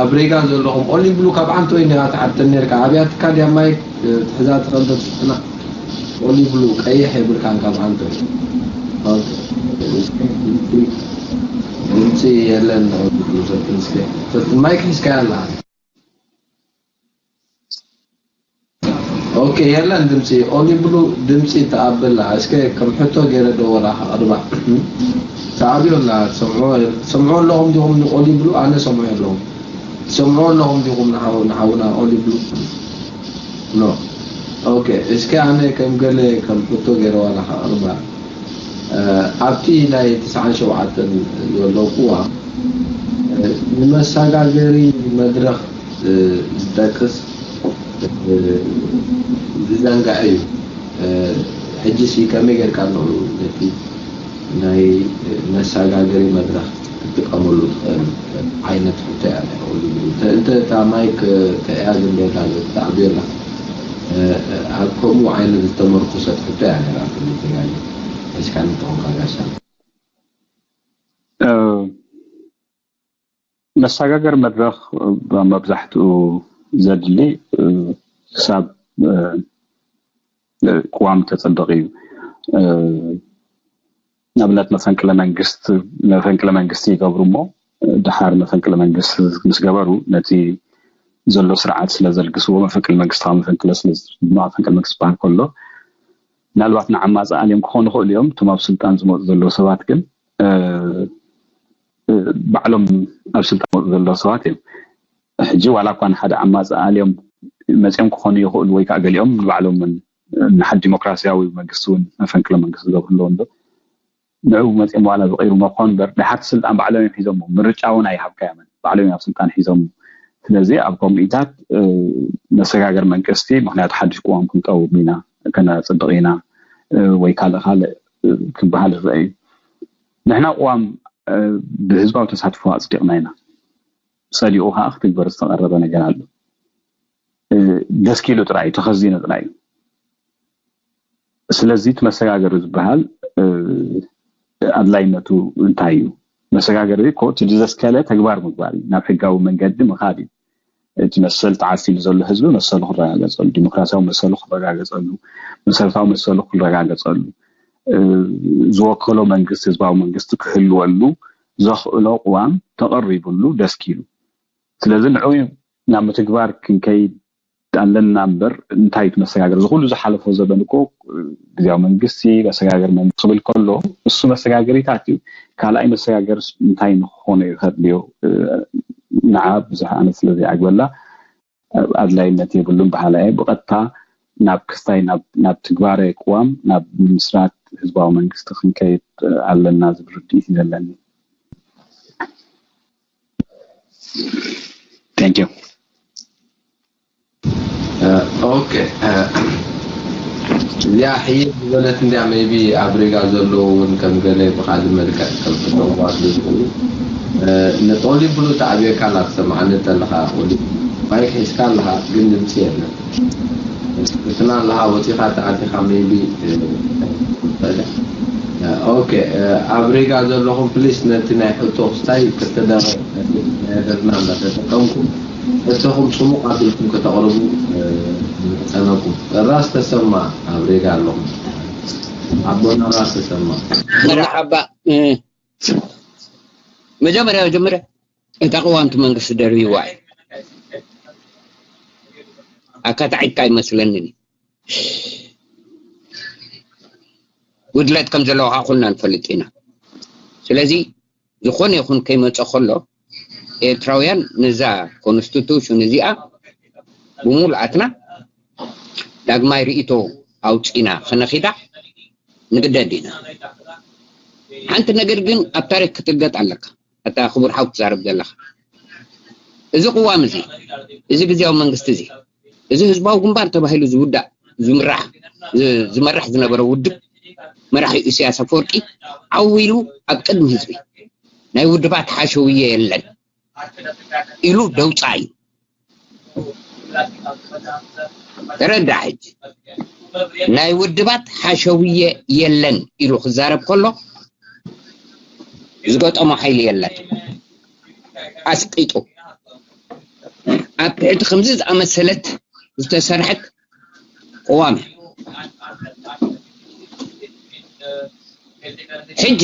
ኣብ ሪጋ ዘለኹም ኦሊ ብሉ ካብ ዓንተ ወይ ኔራ ትሓተን ኔርካ ኣብያ ትካ ድያ ማይክ ትሕዛ ትኸልዶ ትስጥና? ኦሊ ብሉ ቀይሕ የብልካን ካብ ዓንተ ወይ ድምፂ የለን። ማይክ ሒዝካያ ኣለኻ? ኦኬ የለን ድምፂ ኦሊ ብሉ ድምፂ ተኣበላ እስከ ከም ሕቶ ገይረ ዶ ወላ ኣቕርባ ተኣብዮ ኣላ ሰምዖ ኣለኹም ዲኹም ንኦሊ ብሉ ኣነ ሰምዖ ኣለኹም ሰምዖ ኣለኹም ዲኹም ንሓውና ኦሊ ብሉ ኖ ኦኬ እስከ ኣነ ከም ገለ ከም ሕቶ ገይረ ዋላ ኣቕርባ ኣብቲ ናይ ትስዓን ሸውዓተን ዘሎ ቅዋም ንመሰጋገሪ መድረኽ ዝጠቅስ ዝዘንግዐ እዩ። ሕጂ ሲ ከመይ ጌርካ ንዑ ነቲ ናይ መሰጋገሪ መድረኽ ክትጥቀመሉ ትኽእል ዓይነት ሕቶ እያ። እንተ እታ ማይክ ተያያዝ እንዶ ኣላ ተዓብዮ ኣላ ኣብ ከምኡ ዓይነት ዝተመርኮሰት ሕቶ እያ ነራ ተጋሊ እስካ ንተኾንካ ጋሻ መሰጋገር መድረኽ መብዛሕትኡ ዘድሊ ክሳብ ቅዋም ተፀድቕ እዩ። ንኣብነት መፈንቅለ መንግስት መፈንቅለ መንግስቲ ይገብሩ እሞ ድሓር መፈንቅለ መንግስቲ ምስ ገበሩ ነቲ ዘሎ ስርዓት ስለ ዘልግስዎ መፈንቅለ መንግስቲ ካብ መፈንቅለ ስለ መፈንቅለ መንግስቲ ዝበሃል ከሎ ምናልባት ንዓማፂ ኣልዮም ክኾኑ ይኽእሉ እዮም። እቶም ኣብ ስልጣን ዝመፁ ዘለዉ ሰባት ግን ባዕሎም ኣብ ስልጣን ዝመፁ ዘለዉ ሰባት እዮም። ሕጂ ዋላ እኳ ንሓደ ዓማፂ ኣልዮም መፅኦም ክኾኑ ይኽእሉ ወይ ከዓ ገሊኦም ንባዕሎም እውን ንሓደ ዲሞክራሲያዊ መንግስቲ እውን መፈንቅለ መንግስቲ ዝገብሩ ኣለዉ እንዶ ንዕኡ መፅኦም ዋላ ዝቕይሩ መኾኑ እምበር ድሓርቲ ስልጣን ባዕሎም እዮም ሒዞሞ። ምርጫ እውን ኣይሃብካዮምን ባዕሎም እዮም ኣብ ስልጣን ሒዞሞ። ስለዚ ኣብ ከምኡታት መሰጋገር መንግስቲ ምክንያቱ ሓድሽ ቅዋም ክንቀውም ኢና ከነፅድቕ ኢና ወይ ካልእ ካልእ ክበሃል ይኽእል እዩ። ንሕና ቅዋም ብህዝባዊ ተሳትፎ ኣፅዲቕና ኢና። ፀዲቑ ከዓ ክትግበር ዝተቐረበ ነገር ኣሎ። ደስኪሉ ጥራይ እዩ፣ ተኸዚኑ ጥራይ እዩ። ስለዚ እቲ መሰጋገሪ ዝበሃል ኣድላይነቱ እንታይ እዩ? መሰጋገሪ እኮ እቲ ዝዘስከለ ተግባር ምግባር እዩ፣ ናብ ሕጋዊ መንገዲ ምኻድ እዩ። እቲ መሰል ተዓሲሉ ዘሎ ህዝቢ መሰሉ ክረጋገፀሉ፣ ዲሞክራሲያዊ መሰሉ ክረጋገፀሉ፣ መሰረታዊ መሰሉ ክረጋገፀሉ፣ ዝወከሎ መንግስቲ ህዝባዊ መንግስቲ ክህልወሉ ዘኽእሎ ቅዋም ተቐሪቡሉ ደስኪሉ። ስለዚ ንዑ ናብ ምትግባር ክንከይድ ኣለና እምበር እንታይ እቲ መሰጋገሪ እዚ ኩሉ ዝሓለፎ ዘበን እኮ ግዜያዊ መንግስቲ መሰጋገሪ መንግስቲ ክብል ከሎ እሱ መሰጋገሪታት እዩ። ካልኣይ መሰጋገሪ እንታይ ንክኾነ እዩ ከድልዮ ንዓ ብዙሕ ኣነ ስለ ዘይዓግበላ ኣድላይነት የብሉን በሃላይ ብቐጥታ ናብ ክስታይ ናብ ትግባረ ቅዋም ናብ ምስራት ህዝባዊ መንግስቲ ክንከይድ ኣለና ዝብል ርድኢት እዩ ዘለኒ። Thank you. ኦኬ እዚኣ ሕይል ዝበለት እንዲያ maybe ኣብ ሪጋ ዘለዉ እውን ከም ገለ ብካልእ መልክዕ ከም ክጠቕሙዋ ስለ ዝኽእሉ ንጦሊ ብሉ ተዓብየካ ኣላ ትሰምዓኒ እንተለኻ ማይክ ሒዝካ ኣለኻ ግን ድምፂ የለን ትናን ለሃ ወፂኻ ተኣቲኻ ሜቢ። ኦኬ፣ ኣብ ሪጋ ዘለኹም ፕሊስ ነቲ ናይ ሕቶ ክስታይ ክልተ ደቂቕ ነደርና እንዳተጠቀምኩም እተኹም ፅሙቕ ኣቢልኩም ከተቕርቡ ንምሕፀነኩም። ራስ ተሰማ ኣብ ሪጋ ኣለኹም። ኣቦና ራስ ተሰማ። መርሓባ። መጀመርያ መጀመርያ እታ ቅዋምቲ መንግስቲ ደርብይዋ እዩ። ኣካታዒትካ ይመስለኒ። ጉድለት ከም ዘለዎ ከዓ ኩልና ንፈልጥ ኢና። ስለዚ ዝኾነ ይኹን ከይመፀ ከሎ ኤርትራውያን ነዛ ኮንስቲቱሽን እዚኣ ብሙሉኣትና ዳግማይ ርእይቶ ኣውፂና ክነኺዳ ንግደድ ኢና። ሓንቲ ነገር ግን ኣብ ታሪክ ክትርገጥ ኣለካ። ኣታ ክቡር ሓው ትዛረብ ዘለኻ፣ እዚ ቅዋም እዚ፣ እዚ ግዜያዊ መንግስቲ እዚ፣ እዚ ህዝባዊ ግንባር ተባሂሉ ዝውዳእ ዝምራሕ ዝመራሕ ዝነበረ ውድብ መራሒ ኢሳያስ ኣፈወርቂ ዓው ኢሉ ኣብ ቅድሚ ህዝቢ ናይ ውድባት ሓሸውየ የለን ኢሉ ደውፃ እዩ። ተረዳ ሕጂ። ናይ ውድባት ሓሸውየ የለን ኢሉ ክዛረብ ከሎ ዝገጠሞ ሓይሊ የለን። ኣስቂጡ ኣብ ትሕቲ ከምዚ ዝኣመሰለት ዝተሰርሐት ቅዋም ሕጂ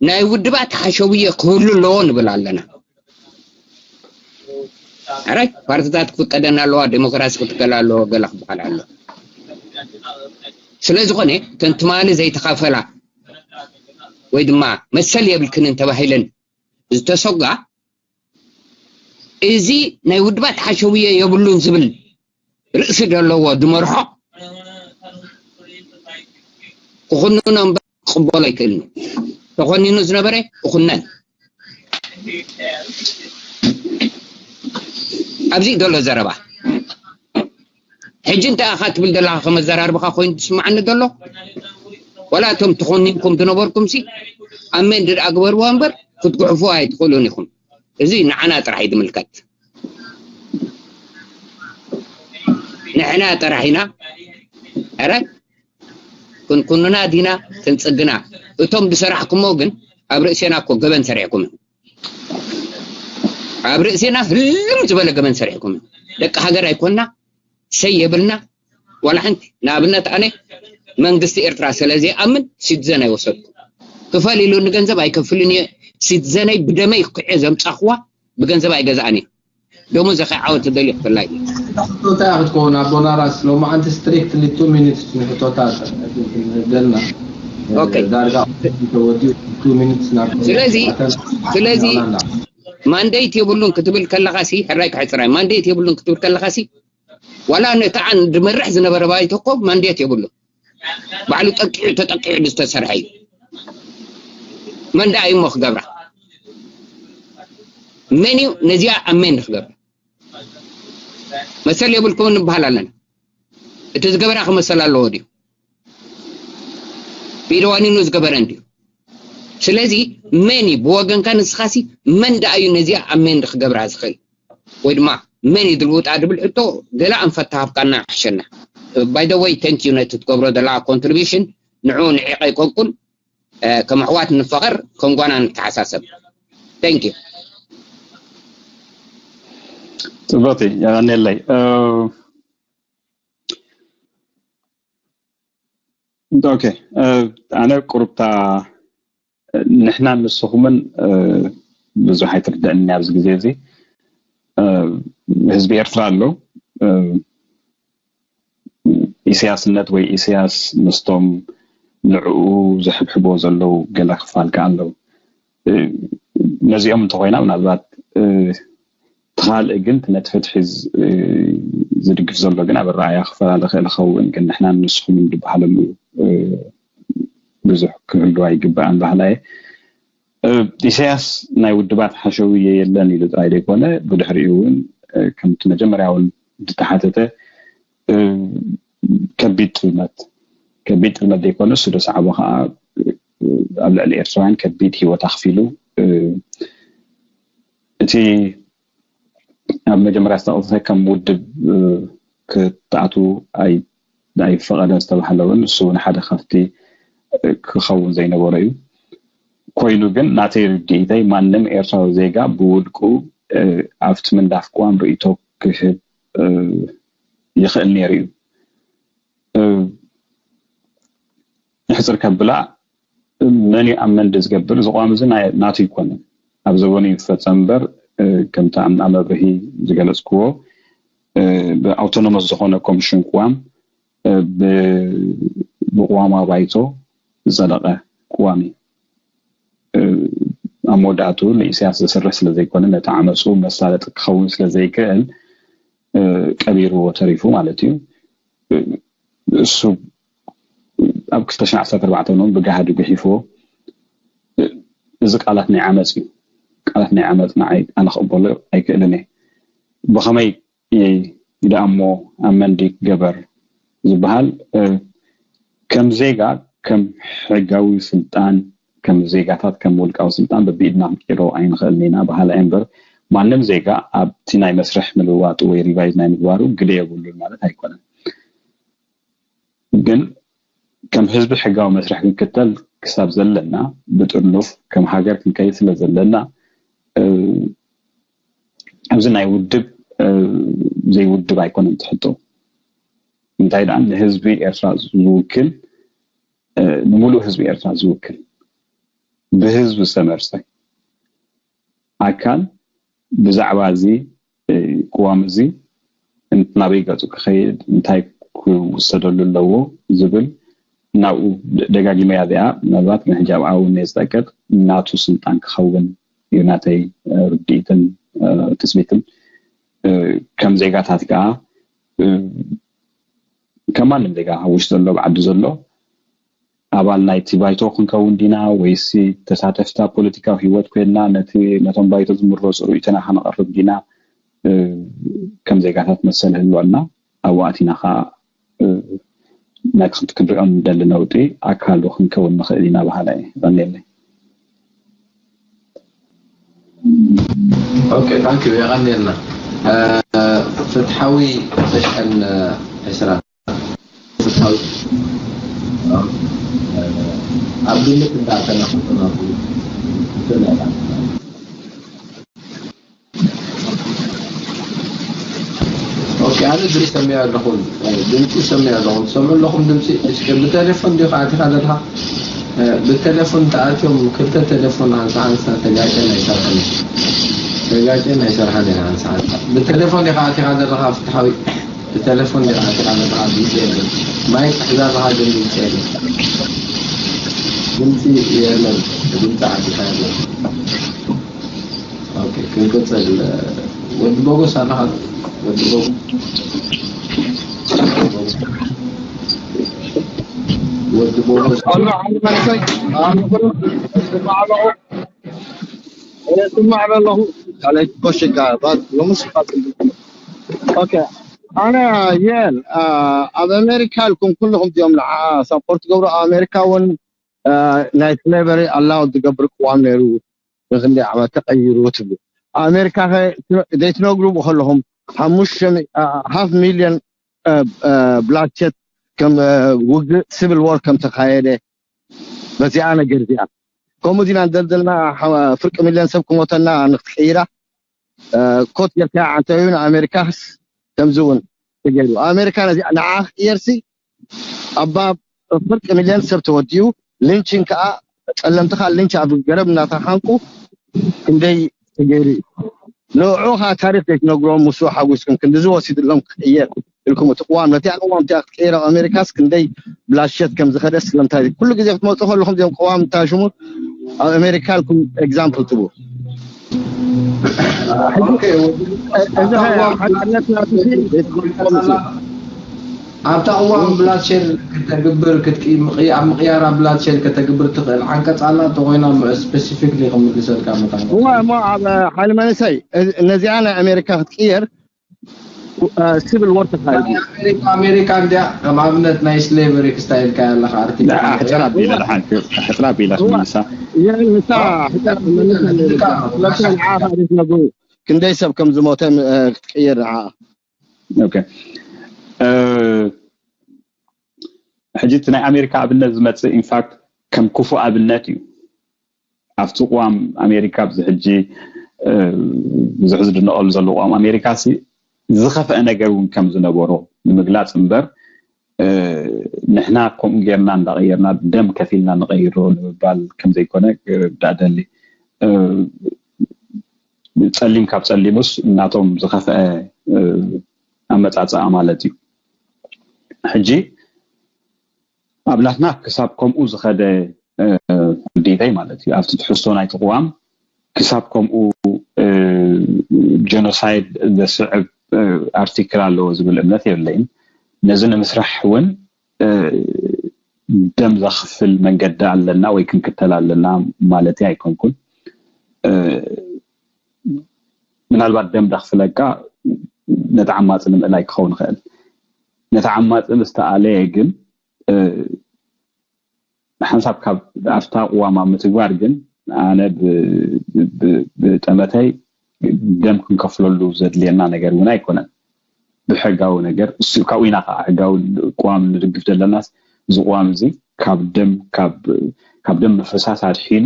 ናይ ውድባት ሓሸውየ ክህሉ ኣለዎ ንብል ኣለና። ኣራይ ፓርቲታት ክፍቀደን ኣለዋ፣ ዴሞክራሲ ክትከል ኣለዎ፣ ገለ ክበሃል ኣሎ። ስለ ዝኾነ እተን ትማሊ ዘይተኻፈላ ወይ ድማ መሰል የብልክንን ተባሂለን ዝተሰጓ እዚ ናይ ውድባት ሓሸውየ የብሉን ዝብል ርእሲ ዘለዎ ዝመርሖ ክኹንኖ እምበር ክቕበሎ ኣይክእልን እዩ። ተኾኒኑ ዝነበረ ይኹነን። ኣብዚ ዘሎ ዘረባ ሕጂ እንታይ ኢኻ ትብል ዘለኻ? ከመዘራርብኻ ኮይኑ ትስምዓኒ ዘሎ ወላ እቶም ተኾኒንኩም ዝነበርኩም ሲ ኣሜን ድኣ ግበርዎ እምበር ክትጉሕፉ ኣይትኽእሉን ኢኹም። እዚ ንዓና ጥራሕ እዩ ዝምልከት። ንሕና ጥራሕ ኢና። ኧረ ክንኩንና ዲና ክንጽግና? እቶም ዝሰራሕኩሞ ግን ኣብ ርእሴና እኮ ገበን ሰሪሕኩም ኢኹም። ኣብ ርእሴና ህልም ዝበለ ገበን ሰሪሕኩም ኢኹም። ደቂ ሃገር ኣይኮንና፣ ሰይ የብልና ዋላ ሓንቲ። ንኣብነት ኣነ መንግስቲ ኤርትራ ስለ ዘይኣምን ሲቲዘን ኣይወሰድኩ። ክፈል ኢሉኒ ገንዘብ ኣይከፍልን እየ። ሲቲዘነይ ብደመይ ክዕ ዘምጻኽዋ ብገንዘብ ኣይገዛእን እየ። ደሞዘ ከይዓወት ዝደልዮ ክፍላይ እዩ። ሕቶታ ክትከውን ኣቦና ራስ ሎማዓንቲ ስትሪክትሊ ቱ ሚኒትስ ንሕቶታ ደልና። ኦኬ። ዳርጋ ተወዲኡ ቱ ሚኒትስ ናብ ስለዚ ስለዚ ማንዴት የብሉን ክትብል ከለኻ ሲ ሕራይ ክሕፅራይ ማንዴት የብሉን ክትብል ከለኻ ሲ ዋላ ነቲ ዓን ዝመርሕ ዝነበረ ባይቶ እኮ ማንዴት የብሉ። ባዕሉ ጠቂዑ ተጠቂዑ ዝተሰርሐ እዩ። መን ደኣ እዩ እሞ ክገብራ? መን እዩ ነዚኣ ኣሜን ክገብራ? መሰል የብልኩምን ንበሃል ኣለና። እቲ ዝገበራ ክመሰል ኣለዎ ድዩ? ቢድዋኒኑ ዝገበረ እንድዩ። ስለዚ መን እዩ ብወገንካ ንስኻሲ መን ደኣ እዩ ነዚኣ ኣሜን ክገብራ ዝኽእል? ወይ ድማ መን እዩ ድልውጣ ድብል ሕቶ ገለ ኣንፈት ተሃብካና ክሕሸና። By the way, thank you ነቲ ትገብሮ ዘለኻ ኮንትሪቢሽን ንዕኡ ንዒቐ ይቆንቁን። ከም ኣሕዋት ንፋቐር፣ ከም ጓና ንተሓሳሰብ። Thank you። ጽቡቕቲ የቐንየለይ። ኦኬ፣ ኣነ ቁሩብታ ንሕናን ንስኹምን ብዙሕ ኣይትርድእኒ ኣብዚ ግዜ እዚ። ህዝቢ ኤርትራ ኣሎ። ኢሳያስነት ወይ ኢሳያስ ምስቶም ንዕኡ ዝሕብሕቦ ዘለዉ ገለ ክፋል ከኣ ኣለዉ። ነዚኦም እንተኾይና ምናልባት እቲ ካልእ ግን ነቲ ፍትሒ ዝድግፍ ዘሎ ግን ኣብ ኣረኣእያ ክፈላለ ክእል ይኸውን። ግን ንሕናን ንስኹምን ዝበሃለሉ ብዙሕ ክህሉ ኣይግባእን በሃላይ እየ። ኢሳያስ ናይ ውድባት ሓሸውየ የለን ኢሉ ጥራይ ዘይኮነ ብድሕሪኡ እውን ከምቲ መጀመርያ እውን ዝተሓተተ ከቢድ ጥልመት ከቢድ ጥልመት ዘይኮነ እሱ ደሰዓቦ ከዓ ኣብ ልዕሊ ኤርትራውያን ከቢድ ሂወት ኣኽፊሉ እቲ ኣብ መጀመርያ ዝተቐሰ ከም ውድብ ክትኣትዉ ኣይፈቐደን ዝተባህለ እውን ንሱ እውን ሓደ ካብቲ ክኸውን ዘይነበሮ እዩ። ኮይኑ ግን ናተይ ርድኢተይ ማንም ኤርትራዊ ዜጋ ብውልቁ ኣብቲ ምንዳፍ ቅዋም ርእይቶ ክህብ ይኽእል ነይሩ እዩ። ሕፅር ከብላ መን እዩ ኣመንድ ዝገብር? እዚ ቅዋም እዚ ናቱ ኣይኮነን። ኣብ ዘበኑ ይፈፀም እምበር ከምቲ ኣምና መብርሂ ዝገለፅክዎ ብኣውቶኖመስ ዝኾነ ኮሚሽን ቅዋም ብቅዋማ ባይቶ ዝፀደቐ ቅዋም እዩ። ኣብ መወዳእቱ ንኢሳያስ ዘስርሕ ስለዘይኮነ ነቲ ዓመፁ መሳለጢ ክኸውን ስለዘይክእል ቀቢርዎ ተሪፉ ማለት እዩ። እሱ ኣብ ክልተ ሽሕን ዓሰርተ ኣርባዕተ እውን ብጋህዲ ጉሒፍዎ። እዚ ቃላት ናይ ዓመፅ እዩ። ቃላት ናይ ዓመፅ ንዓይ ኣነ ክቕበሎ ኣይክእልን እየ። ብኸመይ ይደኣሞ ኣመንዲ ክገበር ዝበሃል ከም ዜጋ ከም ሕጋዊ ስልጣን ከም ዜጋታት ከም ውልቃዊ ስልጣን በብኢድና ክንቀይሮ ኣይንኽእልን ኢና በሃላይ እምበር ማንም ዜጋ ኣብቲ ናይ መስርሕ ምልዋጡ ወይ ሪቫይዝ ናይ ምግባሩ ግደ የብሉን ማለት ኣይኮነን። ግን ከም ህዝቢ ሕጋዊ መስርሕ ክንክተል ክሳብ ዘለና ብጥርኑፍ ከም ሃገር ክንከይድ ስለ ዘለና ኣብዚ ናይ ውድብ ዘይውድብ ኣይኮነን ትሕቶ። እንታይ ደኣ ንህዝቢ ኤርትራ ዝውክል ንምሉእ ህዝቢ ኤርትራ ዝውክል ብህዝቢ ዝተመርጸ ኣካል ብዛዕባ እዚ ቅዋም እዚ ናበይ ገጹ ክኸይድ እንታይ ክውሰደሉ ኣለዎ ዝብል ናብኡ ደጋጊመያ እዚኣ ምናልባት ግን ሕጂ ኣብኣ እውን እየ ዝጠቅጥ ናቱ ስልጣን ክኸውን እዩ ናተይ ርድኢትን ትፅቢትን ከም ዜጋታት ከዓ ከም ማንም ዜጋ ኣብ ውሽጢ ዘሎ ኣብ ዓዲ ዘሎ ኣባል ናይቲ ባይቶ ክንከውን ዲና ወይሲ ተሳተፍቲ ኣብ ፖለቲካዊ ህይወት ኮይንና ነቲ ነቶም ባይቶ ዝምረፁ ርእይቶና ከነቕርብ ዲና ከም ዜጋታት መሰል ህልወና ኣብኡ ኣቲና ከዓ ነቲ ክንሪኦ ንደሊ ነውጢ ኣካል ክንከውን ንኽእል ኢና በሃላይ እየ። የቐንየለይ። ኦኬ ታንክ ዩ የቐንየልና። ፍትሓዊ ተሽዐን ዕስራ ፍትሓዊ ኣብ ግምት እንዳኣተና ክንጥናቱ ኦኬ ኣነ ድምፂ ሰሚዐ ኣለኹ። ድምፂ ሰሚዐ ኣለኹ። ትሰምዑ ኣለኹም ድምፂ? እስኪ ብቴሌፎን ዲኻ ኣቲኻ ዘለኻ? ብቴሌፎን ተኣትዮም ክልተ ቴሌፎን ሃንሳ ሃንሳ ተጋጨን ኣይሰርሐን። ተጋጨን ኣይሰርሐን እየን ሃንሳ ሃንሳ። ብቴሌፎን ዲኻ ኣቲኻ ዘለኻ ፍትሓዊ? ብቴሌፎን ዲኻ ኣቲኻ ዘለኻ ድምፂ የለን። ማይክ ሒዛ ኣለኻ ግን ድምፂ የለን። ድምፂ የለን። ድምፂ ዓዲኻ የለን። ኦኬ ክንቅፅል። ወዲ ቦጎስ ኣለኻ? ወዲ ቦጎስ ወዲ ቦጎስ ስማዕ ኣለኹ። ካልኣይ ኮሽካ ሎምስ ኦኬ። ኣነ የን ኣብ ኣሜሪካ ኢልኩም ኩልኹም እዚኦም ንዓ ሳፖርት ገብሩ ኣብ ኣሜሪካ እውን ናይ ስሌቨሪ ኣላው ዝገብር ቅዋም ነይሩ ንክንደይ ዓመት ተቀይሩ ትብሉ ኣብ ኣሜሪካ ዘይትነግሩ ከለኹም ሓሙሽተ ሃፍ ሚልዮን ብላድሸት ከም ውግእ ሲቪል ዎር ከም ተካየደ በዚኣ ነገር እዚኣ ከምኡ ዚና ንደልደልና ፍርቂ ሚልዮን ሰብ ክሞተና ንክትቀይራ ኮት ጌርካ ዓንተዩ ንኣሜሪካስ ከምዚ እውን ተገይሩ ኣሜሪካ ነዚኣ ንዓ ክቅየርሲ ኣባ ፍርቂ ሚልዮን ሰብ ተወዲኡ ሊንችን ከዓ ጸለምትኻ ሊንች ኣብ ገረብ እናተሓንቁ ክንደይ ተገይሩ እዩ ንዑ ከዓ ታሪክ ዘይትነግሮም ምስ ሓጒስኩም ክንዲ ዝወሲድሎም ክቅየር ኢልኩም እቲ ቅዋም ነቲ ቅዋም እቲኣ ክትቀይር ኣብ ኣሜሪካስ ክንደይ ብላሸት ከም ዝኸደ ስለምንታይ ኩሉ ግዜ ክትመፁ ከለኹም እዚኦም ቅዋም ታሽሙ ኣብ ኣሜሪካ ኢልኩም ኤግዛምፕል ትቡ ኣብታ እዋን ብላትሸል ከተግብር ኣብ ምቅያራ ብላትሸል ከተግብር ትኽእል ዓንቀፅ ኣላ እንተኮይና ስፔሲፊክሊ ክምልሰልካ መታን እዋ እሞ ኣብ ሓይሊ መንእሰይ ነዚኣ ናይ ኣሜሪካ ክትቅየር ሲቪል ወር ተካይዱ ኣሜሪካ እንዲያ ከም ኣብነት ናይ ስሌቨሪ ክስታይልካ ኣለካ ኣርቲክል ሕፅር ኣቢለ ድሓን ሕፅር ኣቢለ ክምልሳ ንሳ ስለካ ንዓኻ ትነግሩ ክንደይ ሰብ ከም ዝሞተ ክትቅይር ንዓ ሕጂ እቲ ናይ ኣሜሪካ ኣብነት ዝመፅእ ኢንፋክት ከም ክፉእ ኣብነት እዩ። ኣብቲ ቅዋም ኣሜሪካ ኣብዚ ሕጂ ብዙሕ ዝድነቀሉ ዘሎ ቅዋም ኣሜሪካ ሲ ዝኸፍአ ነገር እውን ከም ዝነበሮ ንምግላፅ እምበር ንሕና ከምኡ ጌርና እንዳቀየርና ደም ከፊልና ንቀይሮ ንምባል ከምዘይኮነ ዳእ ደሊ። ጸሊም ካብ ጸሊሙስ እናቶም ዝኸፍአ ኣመጻጽኣ ማለት እዩ። ሕጂ ኣብ ናትና ክሳብ ከምኡ ዝኸደ ውዲተይ ማለት እዩ ኣብቲ ትሕዝቶ ናይቲ ቅዋም ክሳብ ከምኡ ጀኖሳይድ ዘስዕብ ኣርቲክል ኣለዎ ዝብል እምነት የብለይን። ነዚ ንምስራሕ እውን ደም ዘኽፍል መንገዲ ኣለና ወይ ክንክተል ኣለና ማለት ኣይኮንኩን። ምናልባት ደም ደኽፍለካ ነቲ ዓማፂ ንምእላይ ክኸውን ይኽእል። ነቲ ዓማፂ ምስ ተኣለየ ግን ሓንሳብ ካብ ኣብታ ቅዋም ኣብ ምትግባር ግን ኣነ ብጠመተይ ደም ክንከፍለሉ ዘድልየና ነገር እውን ኣይኮነን። ብሕጋዊ ነገር እሱ ካብኡ ኢና ከዓ ሕጋዊ ቅዋም ንድግፍ ዘለናስ እዚ ቅዋም እዚ ካብ ደም ካብ ደም ምፍሳስ ኣድሒኑ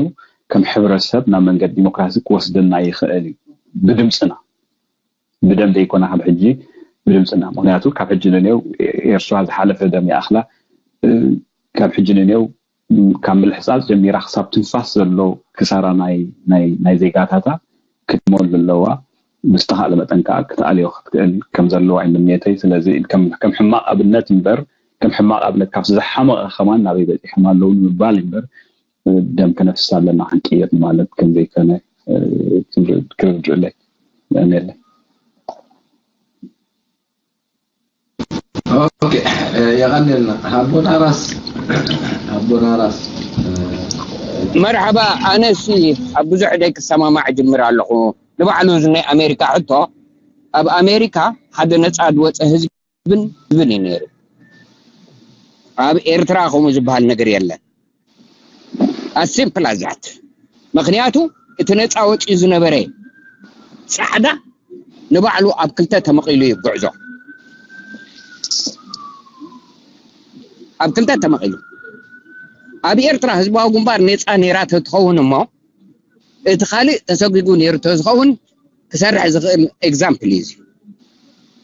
ከም ሕብረተሰብ ናብ መንገዲ ዲሞክራሲ ክወስደና ይኽእል እዩ ብድምፅና ብደም ዘይኮነ ካብ ሕጂ ብድምፅና ምክንያቱ ካብ ሕጂ ንኔው ኤርትራ ዝሓለፈ ደም ይኣኽላ ካብ ሕጂ ንኔው ካብ ምልሕፃፅ ጀሚራ ክሳብ ትንፋስ ዘሎ ክሳራ ናይ ዜጋታታ ክትመሉ ኣለዋ። ብዝተኻእለ መጠን ከዓ ክትኣልዮ ክትክእል ከም ዘለዋ እዩ ምንየተይ። ስለዚ ከም ሕማቕ ኣብነት እምበር ከም ሕማቕ ኣብነት ካብ ዝሓመቐ ከማን ናበይ በፂሖም ኣለዉ ንምባል እምበር ደም ከነፍስ ኣለና ክንቅየር ማለት ከም ዘይኮነ ክርድእለይ። የለ የቐንልና ኣቦና ራስ ኣቦና ራስ መርሓባ። ኣነሲ ኣብ ብዙሕ ደይ ክሰማማዕ ጅምር ኣለኹ። ንባዕሉ እዚ ናይ ኣሜሪካ ሕቶ ኣብ ኣሜሪካ ሓደ ነፃ ዝወፀ ህዝብን ዝብል እዩ ነይሩ። ኣብ ኤርትራ ከምኡ ዝበሃል ነገር የለን። ኣሲምፕል ኣዛት ምክንያቱ እቲ ነፃ ወፂኡ ዝነበረ ፃዕዳ ንባዕሉ ኣብ ክልተ ተመቒሉ እዩ ጉዕዞ ኣብ ክልተ ተመቒሉ ኣብ ኤርትራ ህዝባዊ ግንባር ነፃ ነይራ ተትኸውን እሞ እቲ ካልእ ተሰጒጉ ነይሩ ተዝኸውን ክሰርሕ ዝኽእል ኤግዛምፕል እዩ።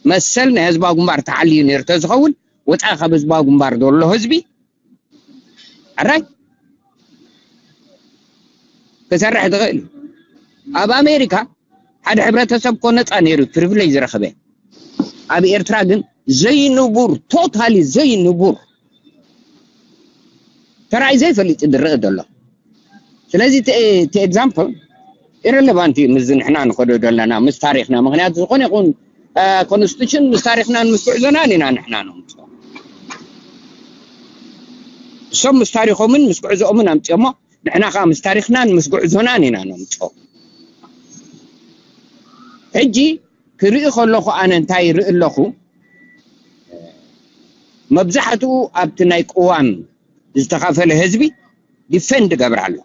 መሰል ናይ ህዝባዊ ግንባር ተሓልዩ ነይሩ ተዝኸውን ወፃኢ ካብ ህዝባዊ ግንባር ዘሎ ህዝቢ ኣራይ ክሰርሕ ትኽእል ኣብ ኣሜሪካ ሓደ ሕብረተሰብ ኮ ነፃ ነይሩ ፕሪቪሌጅ ዝረኸበ ኣብ ኤርትራ ግን ዘይንቡር ቶታሊ ዘይንቡር ተራይ ዘይፈልጥ ዝረአ ዘሎ ስለዚ እቲ ኤግዛምፕል ኢረለቫንት እዩ ምስ ንሕና ንኸዶ ዘለና ምስ ታሪክና ምክንያቱ ዝኾነ ይኹን ኮንስቲቱሽን ምስ ታሪክናን ምስ ጉዕዞናን ኢና ንሕና ነምፅኦ እሶም ምስ ታሪኮምን ምስ ጉዕዞኦምን ኣምፅኦሞ ንሕና ከዓ ምስ ታሪክናን ምስ ጉዕዞናን ኢና ነምፅኦ ሕጂ ክርኢ ከለኹ ኣነ እንታይ ይርኢ ኣለኹ መብዛሕትኡ ኣብቲ ናይ ቅዋም ዝተኸፈለ ህዝቢ ዲፌንድ ገብር ኣሎ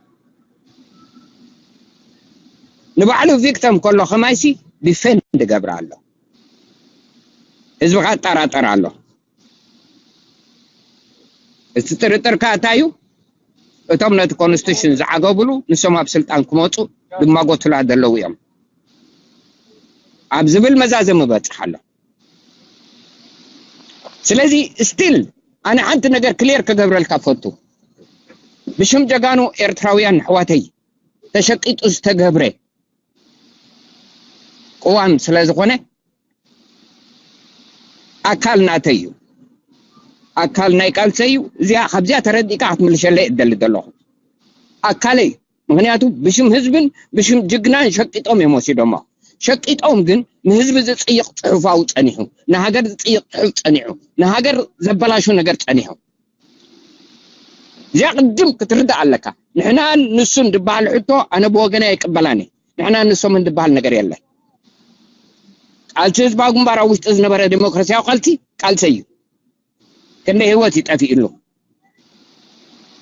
ንባዕሉ ቪክተም ከሎ ከማይሲ ዲፌንድ ገብር ኣሎ ህዝቢ ካጠራጠር ኣሎ እቲ ጥርጥር ካእታ እዩ እቶም ነቲ ኮንስቲቱሽን ዝዓገቡሉ ንሶም ኣብ ስልጣን ክመፁ ዝማጎቱላ ዘለዉ እዮም ኣብ ዝብል መዛዘሚ በፅሕ ኣሎ ስለዚ ስቲል ኣነ ሓንቲ ነገር ክሊር ክገብረልካ ፈቱ ብሽም ጀጋኑ ኤርትራውያን ኣሕዋተይ ተሸቂጡ ዝተገብረ ቅዋም ስለ ዝኾነ ኣካል ናተይ እዩ ኣካል ናይ ቃልሰይ እዩ እዚኣ ካብዚኣ ተረዲእካ ክትምልሸለይ እደሊ ዘለኹ ኣካለይ ምክንያቱ ብሽም ህዝብን ብሽም ጅግናን ሸቂጦም እዮም ወሲዶሞ ሸቂጦም ግን ንህዝቢ ዝፅይቕ ፅሑፋዊ ፀኒሑ ንሃገር ዝፅይቕ ፅሑፍ ፀኒሑ ንሃገር ዘበላሹ ነገር ፀኒሑ እዚኣ ቅድም ክትርዳእ ኣለካ ንሕናን ንሱን ዝበሃል ሕቶ ኣነ ብወገነ ኣይቅበላን ንሕናን ንሶምን ዝበሃል ነገር የለን ቃልሲ ህዝባዊ ግንባር ኣብ ውሽጢ ዝነበረ ዴሞክራሲያዊ ቃልሲ ቃልሲ እዩ ክንደይ ህይወት ይጠፊእሉ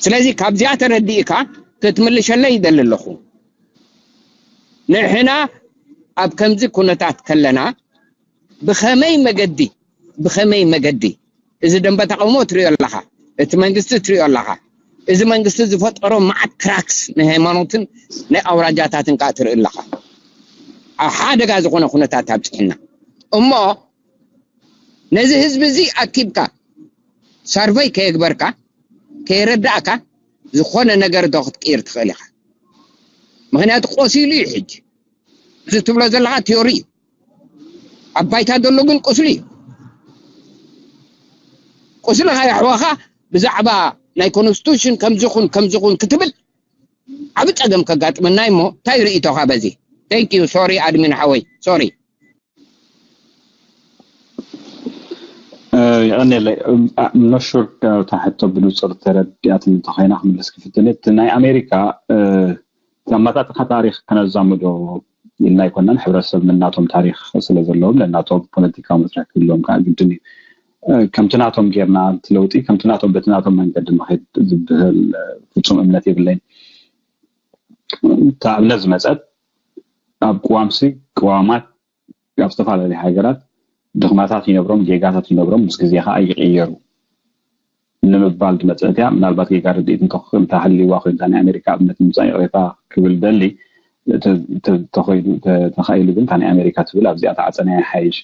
ስለዚ ካብዚኣ ተረዲእካ ክትምልሸለይ ይደሊ ኣለኹ ንሕና ኣብ ከምዚ ኩነታት ከለና ብኸመይ መገዲ ብኸመይ መገዲ? እዚ ደንበ ተቃውሞ ትሪኦ ኣለኻ፣ እቲ መንግስቲ ትሪኦ ኣለኻ። እዚ መንግስቲ ዝፈጠሮ መዓት ክራክስ ናይ ሃይማኖትን ናይ ኣውራጃታትን ከዓ ትርኢ ኣለኻ። ኣብ ሓደጋ ዝኾነ ኩነታት ኣብፅሕና እሞ ነዚ ህዝቢ እዚ ኣኪብካ ሰርቨይ ከየግበርካ ከየረዳእካ ዝኾነ ነገር ዶ ክትቅይር ትኽእል ኢኻ? ምክንያቱ ቆሲሉ እዩ ሕጂ። እዚ ትብሎ ዘለኻ ቲዮሪ እዩ። ኣብ ባይታ ዘሎ ግን ቁስሊ እዩ። ቁስልኻ የሕዋኻ ብዛዕባ ናይ ኮንስቲቱሽን ከምዝኹን ከምዝኹን ክትብል ዓብ ጸገም ከጋጥመና እሞ እንታይ ርእይቶኻ በዚ? Thank you, sorry admin ሓወይ፣ sorry። የቐንየለይ። I'm not sure እታ ሕቶ ብንጹር ተረዲኣትኒ እንተኾይና ክምልስ ክፍትን እቲ ናይ ኣሜሪካ ኣመጣጥሓ ታሪክ ከነዛምዶ ኢልና ኣይኮናን። ሕብረተሰብ ነናቶም ታሪክ ስለ ዘለዎም ነናቶም ፖለቲካዊ መስርሕ ክህልዎም ከዓ ግድን እዩ። ከምቲ ናቶም ጌርና እቲ ለውጢ ከምቲ ናቶም በቲ ናቶም መንገዲ ንኸይድ ዝብህል ፍፁም እምነት የብለይን። እታ ኣብነት ዝመፀት ኣብ ቅዋምሲ ቅዋማት ኣብ ዝተፈላለዩ ሃገራት ድኽመታት ይነብሮም፣ ጌጋታት ይነብሮም፣ ምስ ግዜ ከዓ ይቕየሩ ንምባል ዝመፀት እያ። ምናልባት ጌጋ ርድኢት እንተሃልይዋ ኮይንታ ናይ ኣሜሪካ ኣብነት ምምፃእ ይቕሬታ ክብል ደሊ ተኸይሉ ተኻኢሉ ግን እታ ናይ ኣሜሪካ ትብል ኣብዚኣ ተዓፀና ይሓይሽ።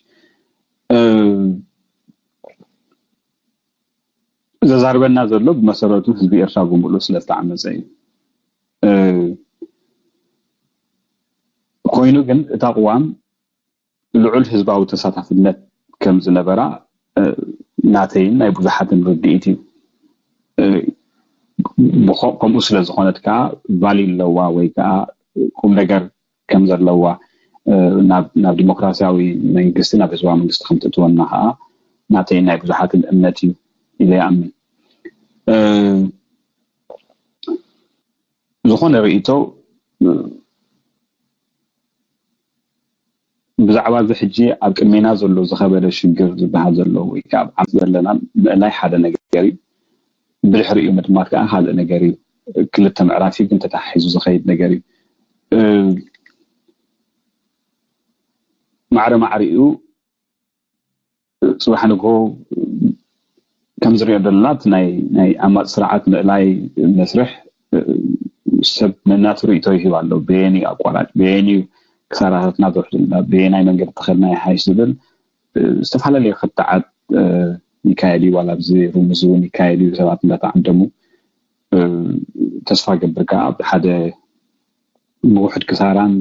ዘዛርበና ዘሎ ብመሰረቱ ህዝቢ ኤርትራ ብምሉእ ስለ ዝተዓመፀ እዩ። ኮይኑ ግን እታ ቅዋም ልዑል ህዝባዊ ተሳታፍነት ከም ዝነበራ ናተይን ናይ ብዙሓትን ርድኢት እዩ። ከምኡ ስለ ዝኾነት ከዓ ቫልዩ ኣለዋ ወይ ከዓ ቁም ነገር ከም ዘለዋ ናብ ዲሞክራሲያዊ መንግስቲ ናብ ህዝባዊ መንግስቲ ከም ትእትወና ከዓ ናተይን ናይ ብዙሓትን እምነት እዩ ኢለ ይኣምን። ዝኾነ ርእይቶ ብዛዕባ እዚ ሕጂ ኣብ ቅድሜና ዘሎ ዝኸበደ ሽግር ዝበሃል ዘሎ ወይ ከዓ ኣብ ዓመት ዘለና ምእላይ ሓደ ነገር እዩ። ብድሕሪኡ ምድማር ከዓ ካልእ ነገር እዩ። ክልተ ምዕራፍ እዩ ግን ተተሓሒዙ ዝኸይድ ነገር እዩ። ማዕረ ማዕሪኡ ፅባሕ ንግሆ ከምዝሪኦ ዘለና እቲ ናይ ዓማፅ ስርዓት ምእላይ መስርሕ ሰብ ነናቱ ርእይቶ ይህብ ኣሎ። በየን እዩ ኣቋራጭ፣ በየን እዩ ክሳራታትና ዘውሕደልና፣ በየናይ መንገዲ ተኸድና ይሓይሽ ዝብል ዝተፈላለዩ ክትዓት ይካየድ እዩ። ዋላ ኣብዚ ሩሙዝ እውን ይካየድ እዩ። ሰባት እንዳተዓደሙ ተስፋ ገብር ከዓ ሓደ ብውሕድ ክሳራን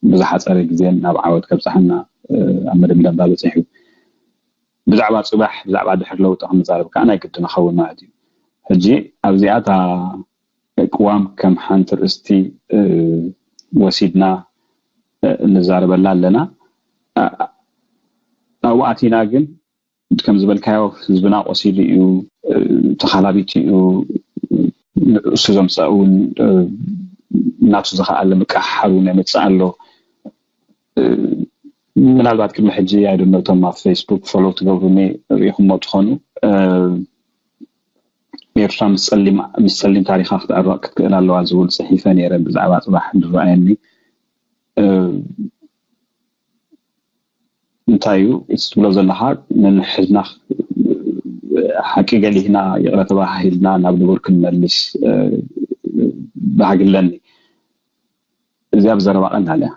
ብዝሓፀረ ግዜን ናብ ዓወት ከብፅሓና ኣብ መደምደምታ በፂሑ። ብዛዕባ ፅባሕ ብዛዕባ ድሕር ለውጢ ክንዛረብ ከዓ ናይ ግዲ ንኸውን ማለት እዩ። ሕጂ ኣብዚኣ እታ ቅዋም ከም ሓንቲ ርእስቲ ወሲድና ንዛረበላ ኣለና። ኣብኡ ኣቲና ግን ከም ዝበልካዮ ህዝብና ቆሲሉ እዩ፣ ተኻላቢት እዩ፣ ንርእሱ ዘምፀእ እውን ናቱ ዝኸኣለ ምቅሕሓር እውን የምፅእ ኣሎ። ምናልባት ቅድሚ ሕጂ ኣይደነቶም ኣብ ፌስቡክ ፎሎው ትገብሩኒ ርኢኹሞ ትኾኑ። ኤርትራ ምስ ፀሊም ታሪኻ ክትዕረቕ ክትክእል ኣለዋ ዝብል ፅሒፈ ነይረ ብዛዕባ ፅባሕ ዝረኣየኒ። እንታይ እዩ እቲ ትብሎ ዘለኻ? ነንሕድና ሓቂ ገሊህና ይቕረ ተባሃሂልና ናብ ንቡር ክንመልስ ባህጊ ኣለኒ። እዚኣ ብዘረባ ቀላል እያ።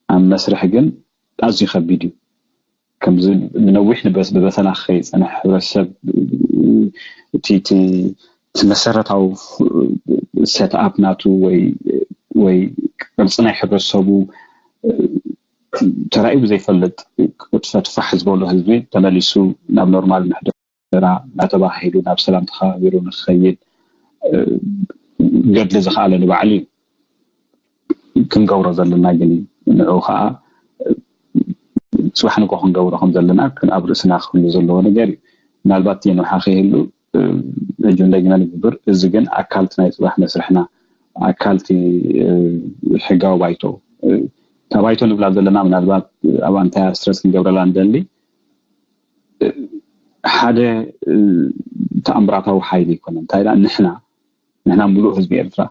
ኣብ መስርሕ ግን ኣዝዩ ከቢድ እዩ። ከምዚ ንነዊሕ ንበስ ብበሰላ ከይፀንሕ ሕብረተሰብ እቲ እቲ እቲ መሰረታዊ ሴትኣፕ ናቱ ወይ ወይ ቅርፂ ናይ ሕብረተሰቡ ተራእዩ ብዘይፈልጥ ቅጥፈት ፋሕ ዝበሎ ህዝቢ ተመሊሱ ናብ ኖርማል ምሕደራ እናተባሂሉ ናብ ሰላም ተኸባቢሩ ንክኸይድ ገድሊ ዝኸኣለ ንባዕሉ እዩ። ክንገብሮ ዘለና ግን እዩ። ንዑ ከዓ ፅባሕ ንጎ ክንገብሮ ከም ዘለና ኣብ ርእስና ክህሉ ዘለዎ ነገር እዩ። ምናልባት የንውሓ ከይህሉ ሕጂ እንደገና ንግብር። እዚ ግን ኣካልቲ ናይ ፅባሕ መስርሕና ኣካልቲ ሕጋዊ ባይቶ እታ ባይቶ ንብላ ዘለና ምናልባት ኣብ ኣንታይ ስትረስ ክንገብረላ ንደሊ ሓደ ተኣምራታዊ ሓይሊ ይኮነ እንታይ ንሕና ንሕና ምሉእ ህዝቢ ኤርትራ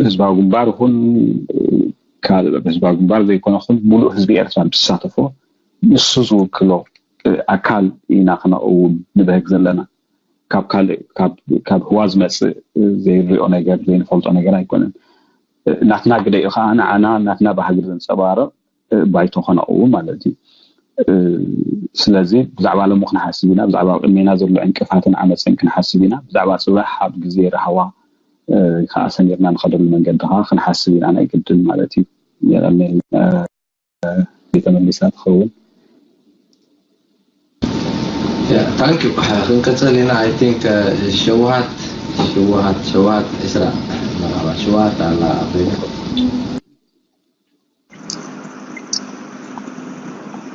ህዝባዊ ግንባር ይኹን ካልእ ኣብ ህዝባዊ ግንባር ዘይኮነ ኹን ሙሉእ ህዝቢ ኤርትራ ዝሳተፎ ንሱ ዝውክሎ ኣካል ኢና ክነቕውም ንብህግ ዘለና። ካብ ካልእ ካብ ህዋ ዝመፅእ ዘይንሪኦ ነገር ዘይንፈልጦ ነገር ኣይኮነን። ናትና ግደ እዩ ከዓ ንዓና ናትና ባህጊ ዘንፀባርቕ ባይቶ ከነቕውም ማለት እዩ። ስለዚ ብዛዕባ ሎሚ ክንሓስብ ኢና፣ ብዛዕባ ቅድሜና ዘሎ ዕንቅፋትን ዓመፅን ክንሓስብ ኢና፣ ብዛዕባ ፅባሕ ኣብ ግዜ ራህዋ ከዓ ሰሚርና ንኸደሉ መንገዲ ከዓ ክንሓስብ ኢና ናይ ግድን ማለት እዩ። የቐኔል ቤተ መሊሳ ትኸውን። ታንክ ዩ። ክንቅፅል ኢና። I think ሸውሃት ሸውሃት ሸውሃት ዕስራ መርሓባ ሸውሃት ኣላ ኣበይና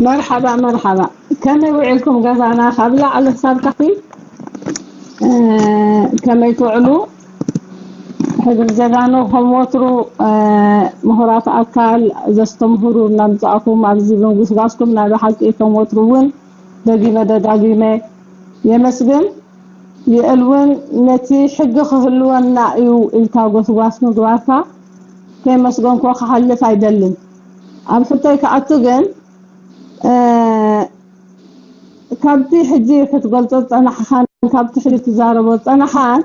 መርሓባ መርሓባ፣ ከመይ ውዒልኩም? ገዛና ካብ ላዕሊ ክሳብ ታሕቲ ከመይ ትውዕሉ? ሕድሪ ጀጋኑ ከም ወትሩ ምሁራት ኣካል ዘስተምህሩ እናምፃእኩም ኣብዚ ምጉስጓስኩም ናይ ብሓቂ ከም ወትሩ እውን ደጊመ ደጋጊመ የመስግን። ይእል እውን ነቲ ሕጊ ክህልወና እዩ ኢልካ ጎስጓስ ምግባርካ ከየመስገንኩ ክሓልፍ ኣይደልን። ኣብ ሕቶይ ክኣቱ ግን ካብቲ ሕጂ ክትገልጾ ዝጸናሕኻን ካብቲ ሕጂ ትዛረቦ ዝጸናሓን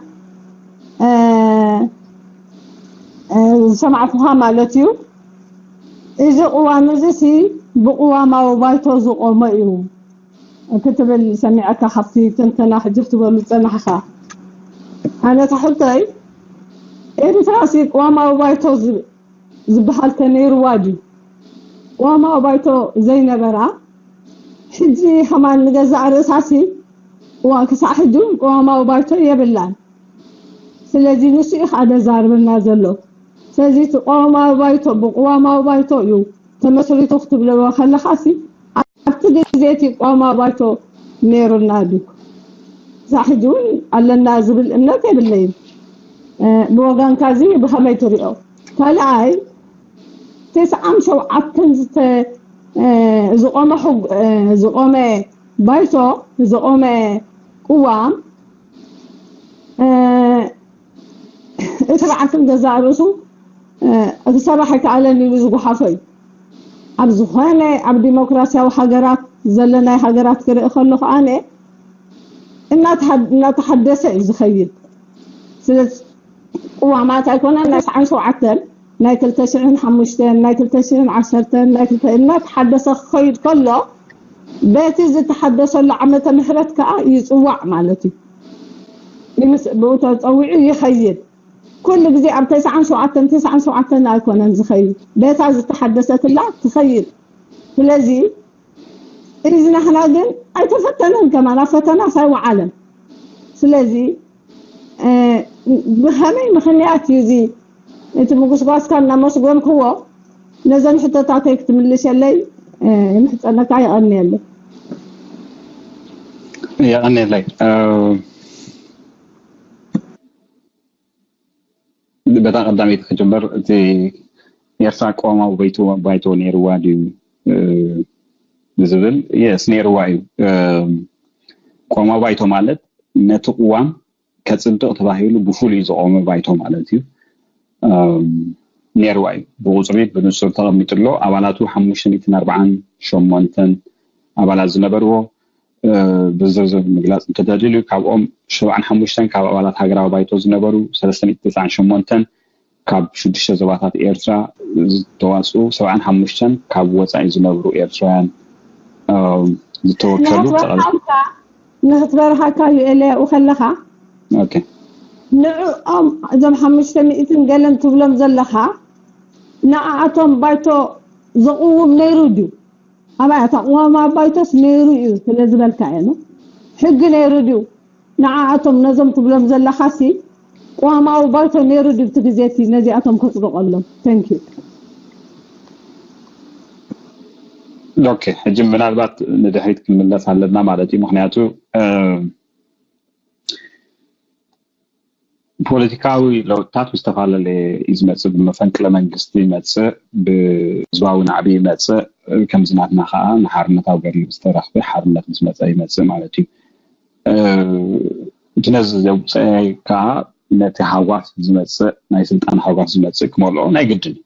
ዝሰማዕኩኻ ማለት እዩ። እዚ ቅዋም እዚ ሲ ብቅዋማዊ ባይቶ ዝቆመ እዩ ክትብል ሰሚዐካ ካብቲ ትንተና ሕጂ ክትበሉ ዝጸናሕኻ። ኣነ ታሕተይ ኤርትራ ሲ ቅዋማዊ ባይቶ ዝበሃል ከ ነይርዋ ድዩ? ቅዋማዊ ባይቶ ዘይነበራ ሕጂ ከማን ንገዛእ ርእሳሲ እዋን ክሳዕ ሕጂ እውን ቅዋማዊ ባይቶ የብላን። ስለዚ ንሱ እዩ ከዓ ዘዛርበና ዘሎ። ስለዚ እቲ ቅዋማዊ ባይቶ ብቅዋማዊ ባይቶ እዩ ተመስሪቱ ክትብለዎ ከለኻሲ ኣብቲ ግዜ እቲ ቅዋማዊ ባይቶ ነይሩና ድዩ? ክሳዕ ሕጂ እውን ኣለና ዝብል እምነት የብለይን። ብወገንካ እዚ ብኸመይ ትሪኦ? ካልኣይ ተስዓን ሸውዓተን ዝተ ዝቆመ ሕግ ዝቆመ ባይቶ ዝቆመ ቅዋም እቲ በዓልቲ ገዛእ ርእሱ ክሰርሕ ኣይከኣለን ኢሉ ዝጓሓፎ እዩ። ኣብ ዝኾነ ኣብ ዲሞክራሲያዊ ሃገራት ዘለናይ ሃገራት ክርኢ ከለኹ ኣነ እናተሓደሰ እዩ ዝኸይድ። ስለዚ ቅዋማት ኣይኮነን ናይ ሰዓን ሸውዓተን ናይ ክልተ ሽሕን ሓሙሽተን ናይ ክልተ ሽሕን ዓሰርተን ናይ ክልተ እናተሓደሰ ክኸይድ ከሎ በቲ ዝተሓደሰሉ ዓመተ ምህረት ከዓ ይፅዋዕ ማለት እዩ። ይምስ ብኡ ተፀዊዑ ይኸይድ። ኩሉ ግዜ ኣብ ተስዓን ሸውዓተን ተስዓን ሸውዓተን ኣይኮነን ዝኸይድ፣ በታ ዝተሓደሰትላ ትኸይድ። ስለዚ እዚ ናህና ግን ኣይተፈተነን፣ ከማን ኣብ ፈተናስ ኣይወዓለን። ስለዚ ብኸመይ ምኽንያት እዩ እዚ እቲ ምጉስጓስካ እናመስገንክዎ ነዘን ሕቶታተይ ክትምልሸለይ ይምሕፀነካ። የቐንየለይ። የቐንየለይ። በታ ቀዳመይቲ ክጅምር እቲ ኤርትራ ቅዋማዊ ባይቶ ባይቶ ነይርዋ ድዩ ዝብል የስ ነይርዋ እዩ። ቅዋማዊ ባይቶ ማለት ነቲ ቅዋም ከፅድቕ ተባሂሉ ብፍሉይ ዝቆመ ባይቶ ማለት እዩ። ነይርዋ እዩ ብቁፅሪ ብንፁር ተቐሚጡ ኣሎ። ኣባላቱ ሓሙሽተ ሚእትን ኣርባዓን ሸሞንተን ኣባላት ዝነበርዎ ብዝርዝር ምግላፅ እንተተደልዩ ካብኦም ሰብዓን ሓሙሽተን ካብ ኣባላት ሃገራዊ ባይቶ ዝነበሩ ሰለስተ ሚእቲ ተስዓን ሸሞንተን ካብ ሽዱሽተ ዞባታት ኤርትራ ዝተዋፅኡ ሰብዓን ሓሙሽተን ካብ ወፃኢ ዝነብሩ ኤርትራውያን ዝተወከሉ ጠቕላላ ንክትበርሃካ ዩኤልያኡ ከለኻ ንዕኦም እዞም ሓሙሽተ ሚእትን ገለን ትብሎም ዘለኻ ንኣኣቶም ባይቶ ዘቕውም ነይሩ ድዩ? ኣባይ ኣታ ቅዋማዊ ባይቶስ ነይሩ እዩ ስለ ዝበልካ እየ። ሕጊ ነይሩ ድዩ? ንዓኣቶም ነዞም ትብሎም ዘለኻሲ ቅዋማዊ ባይቶ ነይሩ ድዩ እቲ ግዜ እቲ ነዚኣቶም ከፅድቐሎም? Thank you። ኦኬ፣ ሕጂ ምናልባት ንድሕሪት ክንምለስ ኣለና ማለት እዩ። ምክንያቱ ፖለቲካዊ ለውጥታት ብዝተፈላለየ እዩ ዝመፅእ። ብመፈንቅለ መንግስቲ ይመፅእ፣ ብህዝባዊ ናዕቢ ይመፅእ። ከምዚ ናትና ከዓ ንሓርነታዊ ገድሊ ዝተረኽበ ሓርነት ምስ መፀ ይመፅእ ማለት እዩ። እቲ ነዚ ዘውፅአ ከዓ ነቲ ሃጓፍ ዝመፅእ ናይ ስልጣን ሃጓፍ ዝመፅእ ክመልኦ ናይ ግድን እዩ።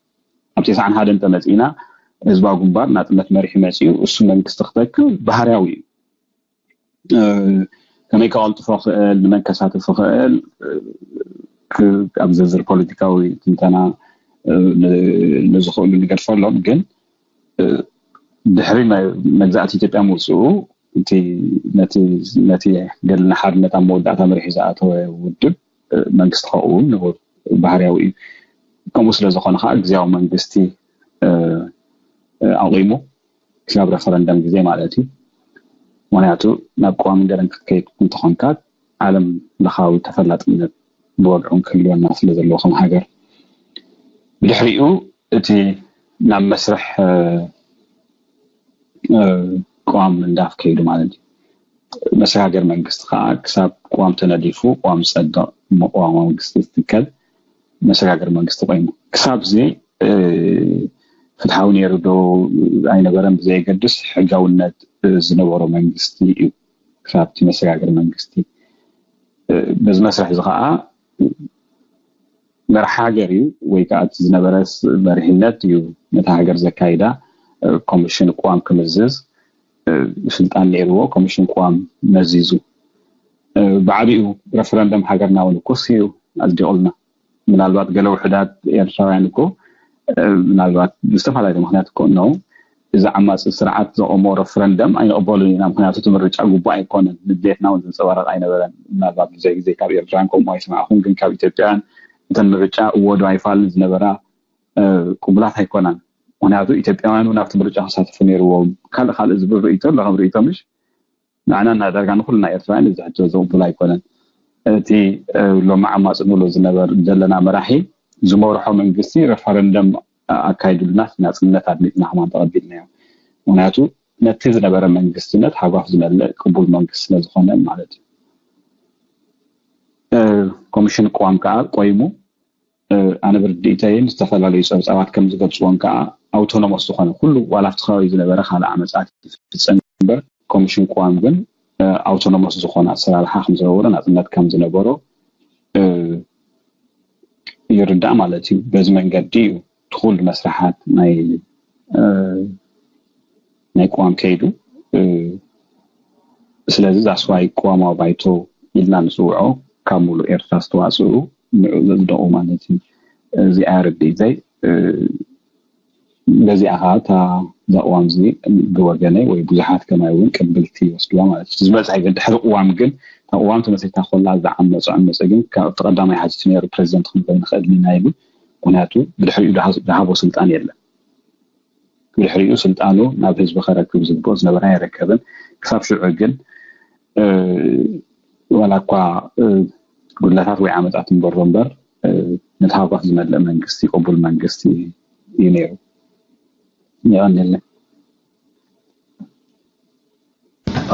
ኣብ ተስዓን ሓደን እንተመፂእና ህዝባዊ ግንባር ናፅነት መሪሑ መፂኡ እሱ መንግስቲ ክተክል ባህርያዊ እዩ። ከመይ ከቐልጥፎ ክእል፣ ንመን ከሳትፎ ክእል፣ ኣብ ዝርዝር ፖለቲካዊ ትንተና ንዝኽእሉ ንገድፈሎም። ግን ድሕሪ መግዛእቲ ኢትዮጵያ ምውፅኡ ነቲ ገድልና ሓርነት ኣብ መወዳእታ መሪሑ ዝኣተወ ውድብ መንግስቲ ክኸውን ንቡር ባህርያዊ እዩ። ከምኡ ስለ ዝኾነ ከዓ ግዝያዊ መንግስቲ ኣቑሙ ክሳብ ረፈረንደም ግዜ ማለት እዩ። ምክንያቱ ናብ ቅዋምን ገደን ክትከይድ እንተኾንካ ዓለም ለኻዊ ተፈላጥነት ብወግዑን ክህልወና ስለ ዘለዎ ከም ሃገር፣ ብድሕሪኡ እቲ ናብ መስርሕ ቅዋም ምንዳፍ ከይዱ ማለት እዩ። መሰጋገር መንግስቲ ከዓ ክሳብ ቅዋም ተነዲፉ ቅዋም ዝፀድቕ እሞ ቅዋማዊ መንግስቲ ዝትከል መሰጋገር መንግስቲ ኮይኑ ክሳብ እዚ ፍትሓዊ ነይሩ ዶ ኣይነበረን ብዘየገድስ ሕጋውነት ዝነበሮ መንግስቲ እዩ። ክሳብ እቲ መሰጋገር መንግስቲ በዚ መስርሕ እዚ ከዓ መራሕ ሃገር እዩ ወይ ከዓ እቲ ዝነበረ መሪሕነት እዩ ነታ ሃገር ዘካይዳ ኮሚሽን ቅዋም ክምዝዝ ስልጣን ነይርዎ። ኮሚሽን ቅዋም መዚዙ ብዓቢኡ ረፈረንደም ሃገርና እውን እኮ እዩ ኣፅዲቑልና። ምናልባት ገለ ውሕዳት ኤርትራውያን እኮ ምናልባት ብዝተፈላለየ ምክንያት እኮ ነው እዚ ዓማፂ ስርዓት ዘቆሞ ረፍረንደም ኣይንቕበሉን ኢና። ምክንያቱ እቲ ምርጫ ግቡእ ኣይኮነን፣ ንድሌትና እውን ዘንፀባረቕ ኣይነበረን። ምናልባት ብዙሕ ግዜ ካብ ኤርትራውያን ከምኡ ኣይሰማዕኹም፣ ግን ካብ ኢትዮጵያውያን እተን ምርጫ እዎ ዶ ኣይፋልን ዝነበራ ቅቡላት ኣይኮናን። ምክንያቱ ኢትዮጵያውያን እውን ኣብቲ ምርጫ ክሳተፉ ነይርዎም። ካልእ ካልእ ዝብል ርእይቶ ኣሎ፣ ከም ርእይቶ ምሽ ንዓና እና ዳርጋ ንኩልና ኤርትራውያን እዚ ሕቶ ዘቕብል ኣይኮነን። እቲ ሎሚ ዓማፅ ንብሎ ዝነበር ዘለና መራሒ ዝመርሖ መንግስቲ ረፈረንደም ኣካይዱልና ናፅነት ኣድሚፅና ከማን ተቐቢልናዮ። ምክንያቱ ነቲ ዝነበረ መንግስትነት ሃጓፍ ዝመልእ ቅቡል መንግስቲ ስለዝኾነ ማለት እዩ። ኮሚሽን ቅዋም ከዓ ቆይሙ ኣነ ብርድኢተይን ዝተፈላለዩ ፀብፃባት ከም ዝገልፅዎን ከዓ ኣውቶኖሞስ ዝኾነ ኩሉ ዋላ ኣብቲ ከባቢ ዝነበረ ካልእ ዓመፃት ይፍፀም እምበር ኮሚሽን ቅዋም ግን ኣውቶኖሞስ ዝኾነ ኣሰራርሓ ከም ዝነበሮ ናፅነት ከም ዝነበሮ ይርዳእ ማለት እዩ። በዚ መንገዲ እዩ እቲ ኩሉ መስርሓት ናይ ናይ ቅዋም ከይዱ። ስለዚ that's why ቅዋማዊ ባይቶ ኢልና ንፅውዖ ካብ ሙሉእ ኤርትራ ዝተዋፅኡ ንዑ ዘፅደቑ ማለት እዩ። እዚኣ ርድኢተይ በዚኣ ከዓ እታ እዛ ቅዋም እዚ ብወገነይ ወይ ብዙሓት ከማይ እውን ቅብልቲ ይወስድዋ ማለት እዩ። ዝበዝሐ ግን ድሕሪ ቅዋም ግን እታ ቅዋም ተመስሪታ ኮላ ዝዓመፁ ዕመፀ ግን ካብቲ ቀዳማይ ሓቲቱ ነይሩ ፕሬዚደንት ክንብል ንኽእል ኢና ኢሉ። ምክንያቱ ብድሕሪኡ ዝሃቦ ስልጣን የለን። ብድሕሪኡ ስልጣኑ ናብ ህዝቢ ከረክብ ዝግብኦ ዝነበረ ኣይረከብን። ክሳብ ሽዑ ግን ዋላ እኳ ጉድለታት ወይ ዓመፃት እንበሮ እምበር ነቲ ሃጓፍ ዝመልእ መንግስቲ ቅቡል መንግስቲ እዩ ነይሩ። ይቐንልን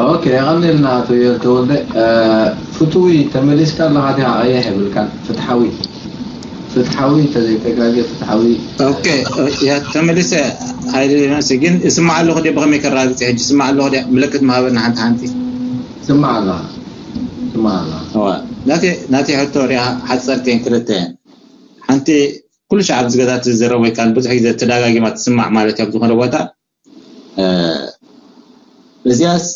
ኦኬ፣ የቐንልና ኣቶ ተወልደ። ፍትዊ ተመሊስካ ኣለኻ ዲኻ? ቀይሕ የብልካን። ፍትሓዊ ፍትሓዊ ተዘይተጋገ ፍትሓዊ። ኦኬ፣ ተመሊሰ። ሓይሊ መሲ ግን እስማዕ ኣለኹ ዲ ብኸመይ ከራግፅ ሕጂ እስማዕ ኣለኹ ዲ ምልክት ምሃበና ሓንቲ ሓንቲ ስማዕ ኣለኻ ስማዕ ኣለኻ። ናተይ ሕቶ ሪኣ ሓፀርተን ክልተን ሓንቲ ኩሉ ሻዕ ኣብዚ ገዛ ትዝረብ ወይ ከዓ ብዙሕ ግዜ ተዳጋጊማ ትስማዕ ማለት እዩ ኣብ ዝኾነ ቦታ እዚያስ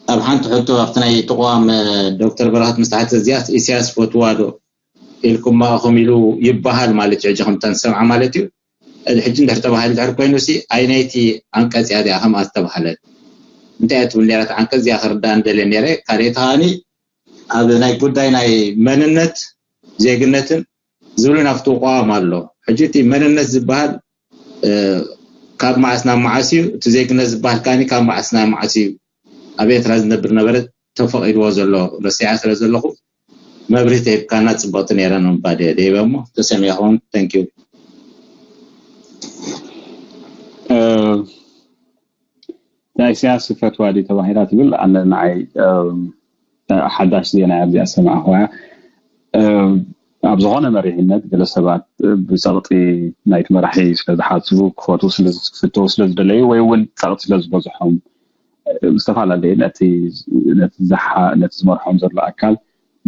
ኣብ ሓንቲ ሕቶ ኣብቲ ናይ ተቋም ዶክተር በረኸት ምስ ተሓተ እዚያስ ኢሳያስ ፈትዋ ዶ ኢልኩም ማእኹም ኢሉ ይበሃል ማለት እዩ። ሕጂ ከምታ ንሰምዓ ማለት እዩ። ሕጂ እንድሕር ተባሂሉ ድሕር ኮይኑ ሲ ኣይነይቲ ዓንቀፅ እያ እዚኣ ከምኣ ዝተባሃለት እንታይ እያ ትብል ነይራ? ዓንቀፅ እዚኣ ክርዳእ እንደልየ ነይረ። ካልኣይቲ ከዓኒ ኣብ ናይ ጉዳይ ናይ መንነት ዜግነትን ዝብሉ ናብቲ ተቋም ኣሎ። ሕጂ እቲ መንነት ዝበሃል ካብ መዓስ ናብ መዓስ እዩ? እቲ ዜግነት ዝበሃል ከዓኒ ካብ መዓስ ናብ መዓስ እዩ? ኣብ ኤርትራ ዝነብር ነበረ ተፈቒድዎ ዘሎ ረሲዓ ስለ ዘለኹ መብርሂ ተሂብካና ጽብቕቲ ነይራ ንምባል እየ ደይበ እሞ ተሰሚዕኹም። Thank you። ናይ ኢሳያስ ፈትዋ ድዩ ተባሂላ ትብል ኣነ ንዓይ ሓዳሽ ዜና እያ እዚኣ ዝሰማዕኹዋ። ኣብ ዝኾነ መሪሕነት ገለ ሰባት ብፀቕጢ ናይቲ መራሒ ስለዝሓስቡ ክፈትዉ ስለዝፍተዉ ስለዝደለዩ ወይ እውን ፀቕጢ ስለዝበዝሖም ዝተፈላለየ ነቲ ዝመርሖም ዘሎ ኣካል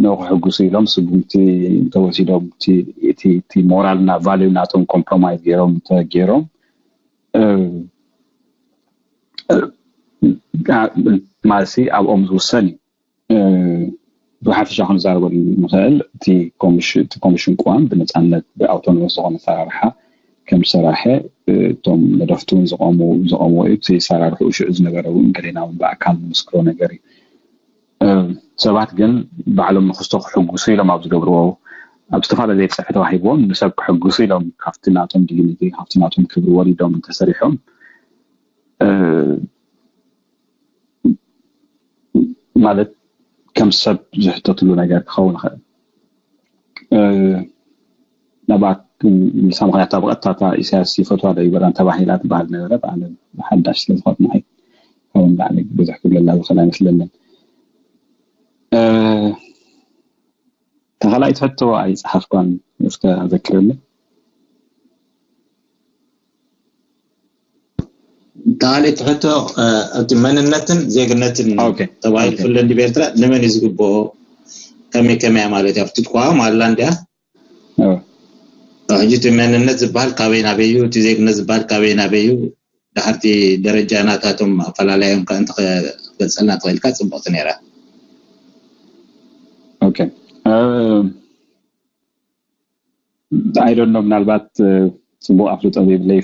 ንክሕጉሱ ኢሎም ስጉምቲ እንተወሲዶም እቲ ሞራልና ቫሊዩ ናቶም ኮምፕሮማይዝ ገይሮም እንተገይሮም ማለት ኣብኦም ዝውሰን እዩ። ብሓፈሻ ክንዛረበሉ ንኽእል እቲ ኮሚሽን ቅዋም ብነፃነት ብኣውቶኖመስ ዝኾነ ኣሰራርሓ ከም ዝሰራሐ እቶም ነደፍቲ እውን ዝቆምዎ እዩ። እቲ ኣሰራርሕኡ ሽዑ ዝነበረ እውን ገሌና እውን ብኣካል ንምስክሮ ነገር እዩ። ሰባት ግን ባዕሎም ንክስቶ ክሕጉሱ ኢሎም ኣብ ዝገብርዎ ኣብ ዝተፈላለየ ፅፍሒ ተዋሂብዎም ንሰብ ክሕጉሱ ኢሎም ካብቲ ናቶም ዲግኒቲ ካብቲ ናቶም ክብሪ ወሪዶም እንተሰሪሖም ማለት ከም ሰብ ዝሕተትሉ ነገር ክኸውን ይኽእል። ናብኣ ምልሳ ምኽንያት ኣብ ቀጥታ ኢሳያስ ይፈትዋ ዶ ይበላን ተባሂላ ትበሃል ነበረት። ኣነ ሓዳሽ ስለ ዝኾነ ናይ ካብኡ ንላዕሊ ብዙሕ ክብለላ ዝኽእል ኣይመስለንን። ተኻልኣይ ትሕቶ ኣይፀሓፍኳን እስከ ኣዘክረኒ። ተኻልኣይ ትሕቶ እቲ መንነትን ዜግነትን ተባሂሉ ፍለ እንዲ ኤርትራ ንመን እዩ ዝግብኦ? ከመይ ከመያ ማለት እዩ ኣብቲ ትቋም ኣላ እንዲያ ሕጂ እቲ መንነት ዝበሃል ካበይ ናበይ እዩ? እቲ ዜግነት ዝበሃል ካበይ ናበይ እዩ? ድሓርቲ ደረጃ ናታቶም ኣፈላላዮም ከ እንተገልፀልና ተኽእልካ ፅቡቅቲ ነይራ። ኦኬ ኣይዶኖ ምናልባት ፅቡቅ ኣፍልጦ ዘይብለይ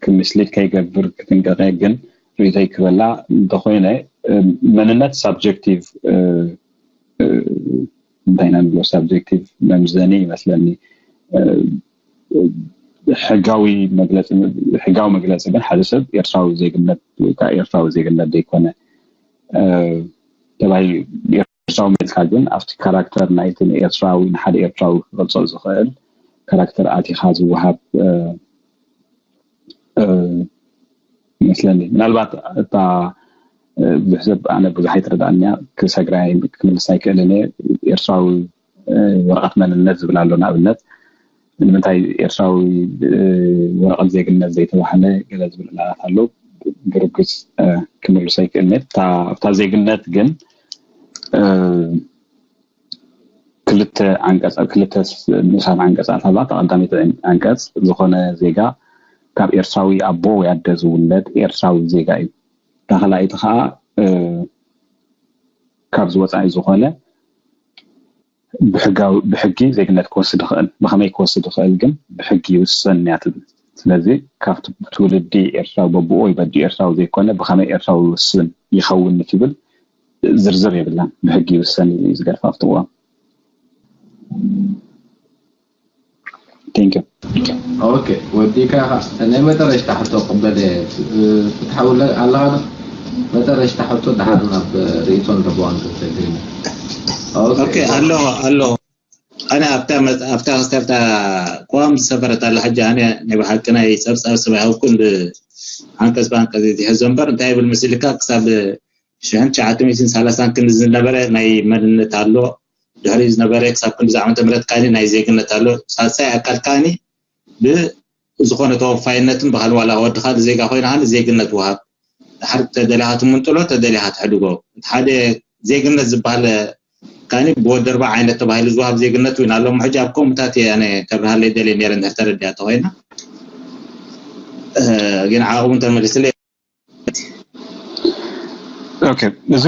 ክምስሊድ ከይገብር ክጥንቀቀ ግን ርእይቶይ ክበላ እንተኮይነ መንነት ሳብጀክቲቭ እንታይ ኢና ንብሎ ሳብጀክቲቭ መምዘኒ ይመስለኒ ሕጋዊ መግለፂ ሕጋዊ መግለፂ ግን ሓደ ሰብ ኤርትራዊ ዜግነት ወይ ከዓ ኤርትራዊ ዜግነት ዘይኮነ ተባሂሉ ኤርትራዊ መግለፂ ግን ኣብቲ ካራክተር ናይቲ ንኤርትራዊ ንሓደ ኤርትራዊ ክገልፆ ዝኽእል ካራክተር ኣቲኻ ዝወሃብ ይመስለኒ ምናልባት እታ ብዙሕ ሰብ ኣነ ብዙሕ ኣይትረዳእንያ ክሰግራ ክምልስ ኣይክእልን እየ ኤርትራዊ ወረቐት መንነት ዝብል ኣሎ ንኣብነት ንምንታይ ኤርትራዊ ወረቐት ዜግነት ዘይተባህለ ገለ ዝብል ዕላላት ኣሎ ብርግፅ ክምልሶ ኣይክእልን ኣብታ ዜግነት ግን ክልተ ዓንቀፅ ኣብ ክልተ ንኡሳት ዓንቀፃት ኣላ ተቐዳሚት ዓንቀፅ ዝኾነ ዜጋ ካብ ኤርትራዊ ኣቦ ወይ ኣደ ዝውለድ ኤርትራዊ ዜጋ እዩ። እታ ካልኣይቲ ከዓ ካብዚ ወፃኢ ዝኾነ ብሕጊ ዜግነት ክወስድ ይኽእል። ብኸመይ ክወስድ ይኽእል ግን ብሕጊ ይውሰን እያ ትብል። ስለዚ ካብቲ ብትውልዲ ኤርትራዊ በብኡ ወይ በዲኡ ኤርትራዊ ዘይኮነ ብኸመይ ኤርትራዊ ይውስን ይኸውን ንትብል ዝርዝር የብላን። ብሕጊ ይውሰን እዩ ዝገርፋ ኣብቲ እዋን። ኦኬ ወዲካ ናይ መጠረሽታ ሕቶ ቅበል ፍትሓዊ ኣለኻ ዶ መጠረሽታ ሕቶ ድሓር ናብ ርእቶ ንረብዋ ንክልተ ኦኬ ኣሎ ኣሎ ኣነ ኣብታ ኣብታ ክስተ ኣብታ ቅዋም ዝሰፈረት ኣላ ሕጂ ኣነ ናይ ብሓቂ ናይ ፀብፃብ ሰብ ኣይሃብኩን ብዓንቀፅ ብዓንቀፅ ዝሕዞ እምበር እንታይ ይብል ምስልካ ክሳብ ሽሕን ትሽዓተ ሚእትን ሰላሳን ክንዲ ዝነበረ ናይ መንነት ኣሎ ድሕሪኡ ዝነበረ ክሳብ ክንዲ ዓመተ ምህረት ካኒ ናይ ዜግነት ኣሎ ሳልሳይ ኣካል ካኒ ብዝኾነ ተወፋይነትን ባህል ዋላ ወዲ ካልእ ዜጋ ኮይና ካኒ ዜግነት ውሃብ ድሓር ተደሊኻ ትምንጥሎ ተደሊኻ ትሕድጎ እቲ ሓደ ዜግነት ዝበሃል ካኒ ብወዲ ኣርባዓ ዓይነት ተባሂሉ ዝወሃብ ዜግነት እውን ኣሎ ሕጂ ኣብ ከምኡታት እየ ኣነ ከብርሃለይ ደልየ ነረ እንድሕር ተረዲኣ ተኮይና ግን ዓቕሙ እንተመሊስለይ ኦኬ እዚ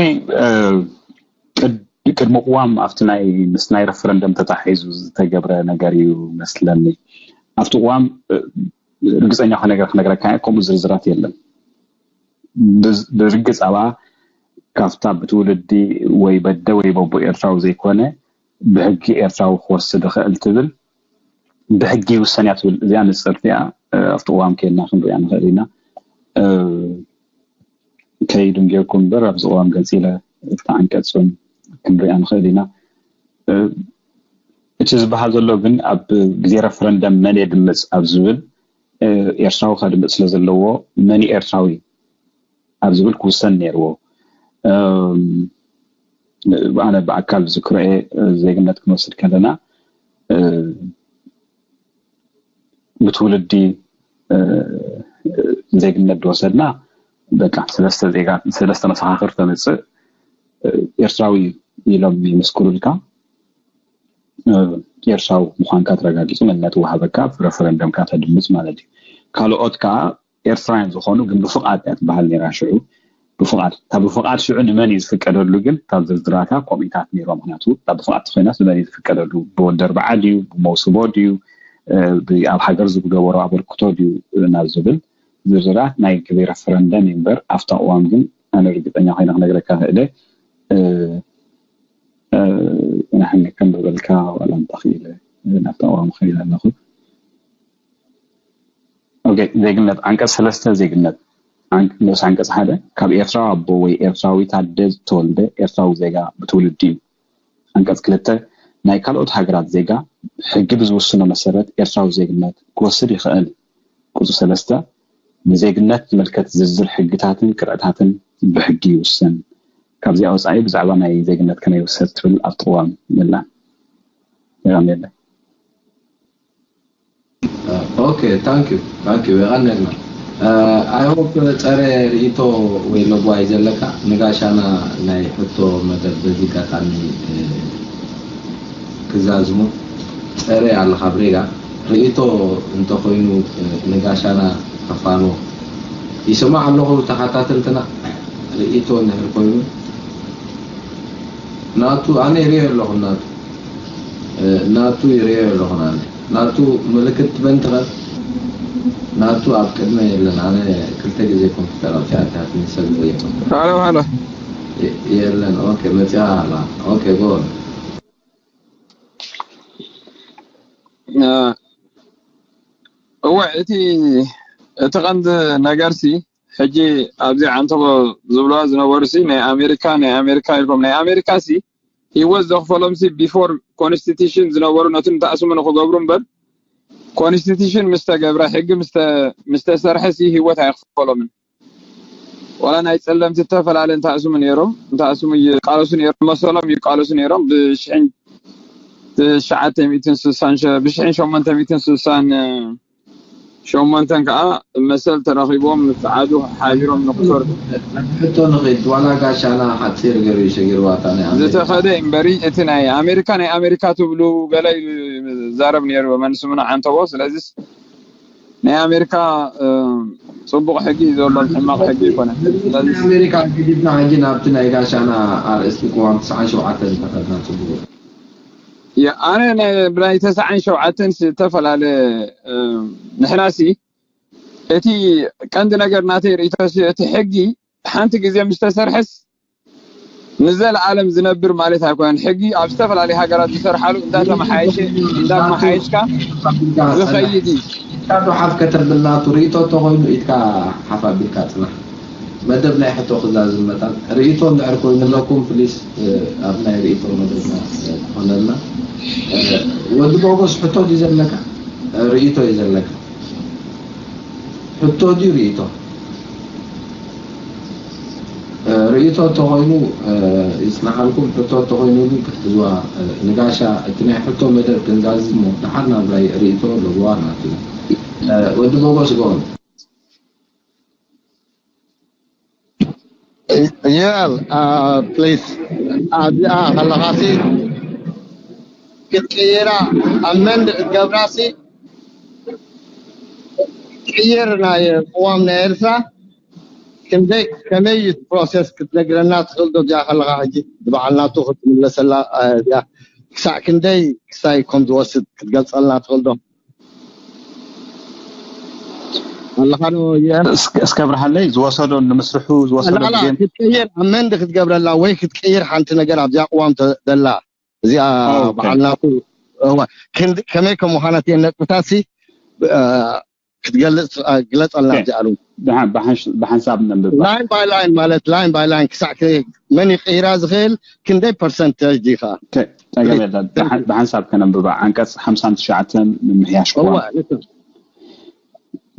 ቅድሚ ቅዋም ኣብቲ ናይ ምስ ናይ ረፈረንደም ተታሒዙ ዝተገብረ ነገር እዩ መስለኒ ኣብቲ ቅዋም ርግፀኛ ክነገር ክነግረካ ከምኡ ዝርዝራት የለን ብርግፅ ኣብኣ ካብታ ብትውልዲ ወይ በደ ወይ በቦ ኤርትራዊ ዘይኮነ ብሕጊ ኤርትራዊ ክወስድ ይኽእል ትብል ብሕጊ ይውሰን እያ ትብል እዚኣ ንፅርቲ እያ ኣብቲ ቅዋም ከይድና ክንሪኣ ንኽእል ኢና ከይዱን ጌርኩም እምበር ኣብዚ ቅዋም ገፂ ኢለ እቲ ዓንቀፅ እውን ክንሪኣ ንኽእል ኢና እቲ ዝበሃል ዘሎ ግን ኣብ ግዜ ረፈረንደም መን የድምፅ ኣብ ዝብል ኤርትራዊ ከድምፅ ስለ ዘለዎ መን ኤርትራዊ ኣብ ዝብል ክውሰን ነይርዎ ኣነ ብኣካል ዝክርኤ ዜግነት ክንወስድ ከለና ብትውልዲ ዜግነት ዝወሰድና በቃ ሰለስተ ዜጋ ሰለስተ መሰኻኽር ተምፅእ ኤርትራዊ ኢሎም ይምስክሩልካ። ኤርትራዊ ምዃንካ ተረጋጊጹ መንነት ወሃበካ፣ ብረፈረንደምካ ተድምጽ ማለት እዩ። ካልኦት ከዓ ኤርትራውያን ዝኾኑ ግን ብፍቓድ እያ ትበሃል ነይራ ሽዑ። ብፍቓድ እታ ብፍቓድ ሽዑ ንመን እዩ ዝፍቀደሉ ግን እታ ዝርዝራታ ከምኡታት ነይሮ። ምክንያቱ እታ ብፍቓድ ተኮይናስ ንመን እዩ ዝፍቀደሉ? ብወዲ ኣርብዓ ድዩ? ብመውስቦ ድዩ? ኣብ ሃገር ዝገበሮ ኣበርክቶ ድዩ ናብ ዝብል ዝርዝራት ናይ ግዜ ረፈረንደም እዩ እምበር ኣብታ እዋን ግን ኣነ ርግጠኛ ኮይነ ክነግረካ ክእለ ናሕኒ ከም በበልካ ዋላ እንተኽኢለ ናብታ እዋን ክኢለ ኣለኹ። ዜግነት ዓንቀፅ ሰለስተ ዜግነት ንኡስ ዓንቀፅ ሓደ ካብ ኤርትራዊ ኣቦ ወይ ኤርትራዊት ኣደ ዝተወልደ ኤርትራዊ ዜጋ ብትውልዲ እዩ። ዓንቀፅ ክልተ ናይ ካልኦት ሃገራት ዜጋ ሕጊ ብዝውስኖ መሰረት ኤርትራዊ ዜግነት ክወስድ ይኽእል። ቁፅሪ ሰለስተ ንዜግነት ዝምልከት ዝርዝር ሕግታትን ቅጥዕታትን ብሕጊ ይውሰን። ካብዚኣ ወፃኢ ብዛዕባ ናይ ዜግነት ከመይ ይውሰድ ትብል ኣብ ጥቕዋም የላን። የቐንየለ። ኦኬ ታንክ ዩ ታንክ ዩ የቐንየልና። I hope ፀረ ርእይቶ ወይ ለጓይ ዘለካ ንጋሻና ናይ ሕቶ መደብ በዚ ኣጋጣሚ ክዛዝሙ ፀረ ኣለካ ብሬጋ ርእይቶ እንተኮይኑ ንጋሻና ከፋንዎ ይስማዕ ኣለኹ ተሓታተልትና ርእይቶ እንድሕር ኮይኑ ናቱ ኣነ ይሪኦ ኣለኹ ናቱ ናቱ ይሪኦ ኣለኹ ኣነ ናቱ ምልክት ትበን ትኸል ናቱ ኣብ ቅድመ የለን ኣነ ክልተ ግዜ ኮምፒተር ኣውፅኣትያትኒ ሰብ ይሪኦ ሃሎ ሃሎ የለን ኦኬ መፅኣ ኣላ ኦኬ ጎል እወ እቲ እቲ ቀንዲ ነገርሲ ሕጂ ኣብዚ ዓንተቦ ዝብልዋ ዝነበሩሲ ናይ ኣሜሪካ ናይ ኣሜሪካ ኢልኩም ናይ ኣሜሪካሲ ሂወት ዘኽፈሎምሲ before constitution ዝነበሩ ነቲ ንተኣስሙ ንክገብሩ እምበር constitution ምስ ተገብረ ሕጊ ምስ ተሰርሐሲ ሂወት ኣየኽፈሎምን። ዋላ ናይ ፀለምቲ ዝተፈላለ እንተኣስሙ ነይሮም እንተኣስሙ ይቃለሱ ነይሮም መሰሎም ይቃለሱ ነይሮም ብሽሕን ትሽዓተ ሚእትን ስሳን ብሽሕን ሸሞንተ ሚእትን ስሳን ሸሞንተን ከዓ መሰል ተረኪቦም ምስ ፀዓዱ ሓቢሮም ንክሰርሑ ሕቶ ንክድ ዋላ ጋሻና ሓፂር ገሩ ይሸጊርዋታ ናይ ኣሜሪካ ዝተኸደ እምበሪ እቲ ናይ ኣሜሪካ ናይ ኣሜሪካ ትብሉ ገለ ኢሉ ይዛረብ ነይሩ መን ስምና ዓንተቦ ስለዚስ ናይ ኣሜሪካ ፅቡቕ ሕጊ እዩ ዘሎ ሕማቕ ሕጊ ኣይኮነን ስለዚ ኣሜሪካ ገዲፍና ሕጂ ናብቲ ናይ ጋሻና ኣርእስቲ ቅዋም ትስዓን ሸውዓተን ዝተኸድና ፅቡቕ ኣነ ብናይ ተስዓን ሸውዓተን ዝተፈላለ ንሕናሲ እቲ ቀንዲ ነገር ናተይ ርእይቶ እቲ ሕጊ ሓንቲ ግዜ ምስ ተሰርሐስ ንዘለኣለም ዝነብር ማለት ኣይኮነን። ሕጊ ኣብ ዝተፈላለዩ ሃገራት ዝሰርሓሉ እንዳተመሓየሸ እንዳመሓየሽካ ዝኸይድ እዩ። ኢድካ ዶ ሓፍ ከተብል ናቱ ርእይቶ እንተኾይኑ ኢድካ ሓፍ ኣቢልካ ጽናሕ። መደብ ናይ ሕቶ ክዛዝም መታን ርእይቶ እንድሕር ኮይኑ ኣለኩም ፕሊስ ኣብ ናይ ርእይቶ መደብና ክኾነልና። ወዲ ቦጎስ ሕቶ ድዩ ዘለካ? ርእይቶ እዩ ዘለካ። ሕቶ ድዩ ርእይቶ? ርእይቶ እንተኾይኑ ይጽናሓልኩም፣ ሕቶ እንተኾይኑ ግን ክትሕዝዋ ንጋሻ እቲ ናይ ሕቶ መደብ ክንዛዝሞ ደሓር ናብ ናይ ርእይቶ ለብዋ ናቱ ወዲ ቦጎስ ጎን ጀነራል ፕሊስ ኣብዚኣ ከለኻሲ ክትቅይራ ኣመንድ ክትገብራሲ ቅይር ናይ ቅዋም ናይ ኤርትራ ክንደይ ከመይ እዩ ፕሮሰስ ክትነግረና ትኽእል ዶ እዚኣ ከለኻ ሕጂ ንበዓል ናቱ ክትምለሰላ እዚኣ ክሳዕ ክንደይ ክሳይ ከም ዝወስድ ክትገልፀልና ትኽእል ዶ ኣለኻ ዶ እስከ ብርሃለይ ዝወሰዶ ንምስርሑ ዝወሰዶ ግዜ ክትቀይር ኣብ መንዲ ክትገብረላ ወይ ክትቀይር ሓንቲ ነገር ኣብዚኣ ቅዋም ደላ እዚኣ በዓል ናቱ ከመይ ከም ምዃናት እየን ነጥብታት ክትገልፅ ግለፀልና ኣብዚኣ ሉ ብሓንሳብ ነንብባ ላይን ባይ ላይን ማለት ላይን ባይ ላይን ክሳዕ መን ይቀይራ ዝኽእል ክንደይ ፐርሰንተጅ ዲኻ ብሓንሳብ ከነንብባ ዓንቀፅ ሓምሳን ትሽዓተን ምምሕያሽ ቅዋም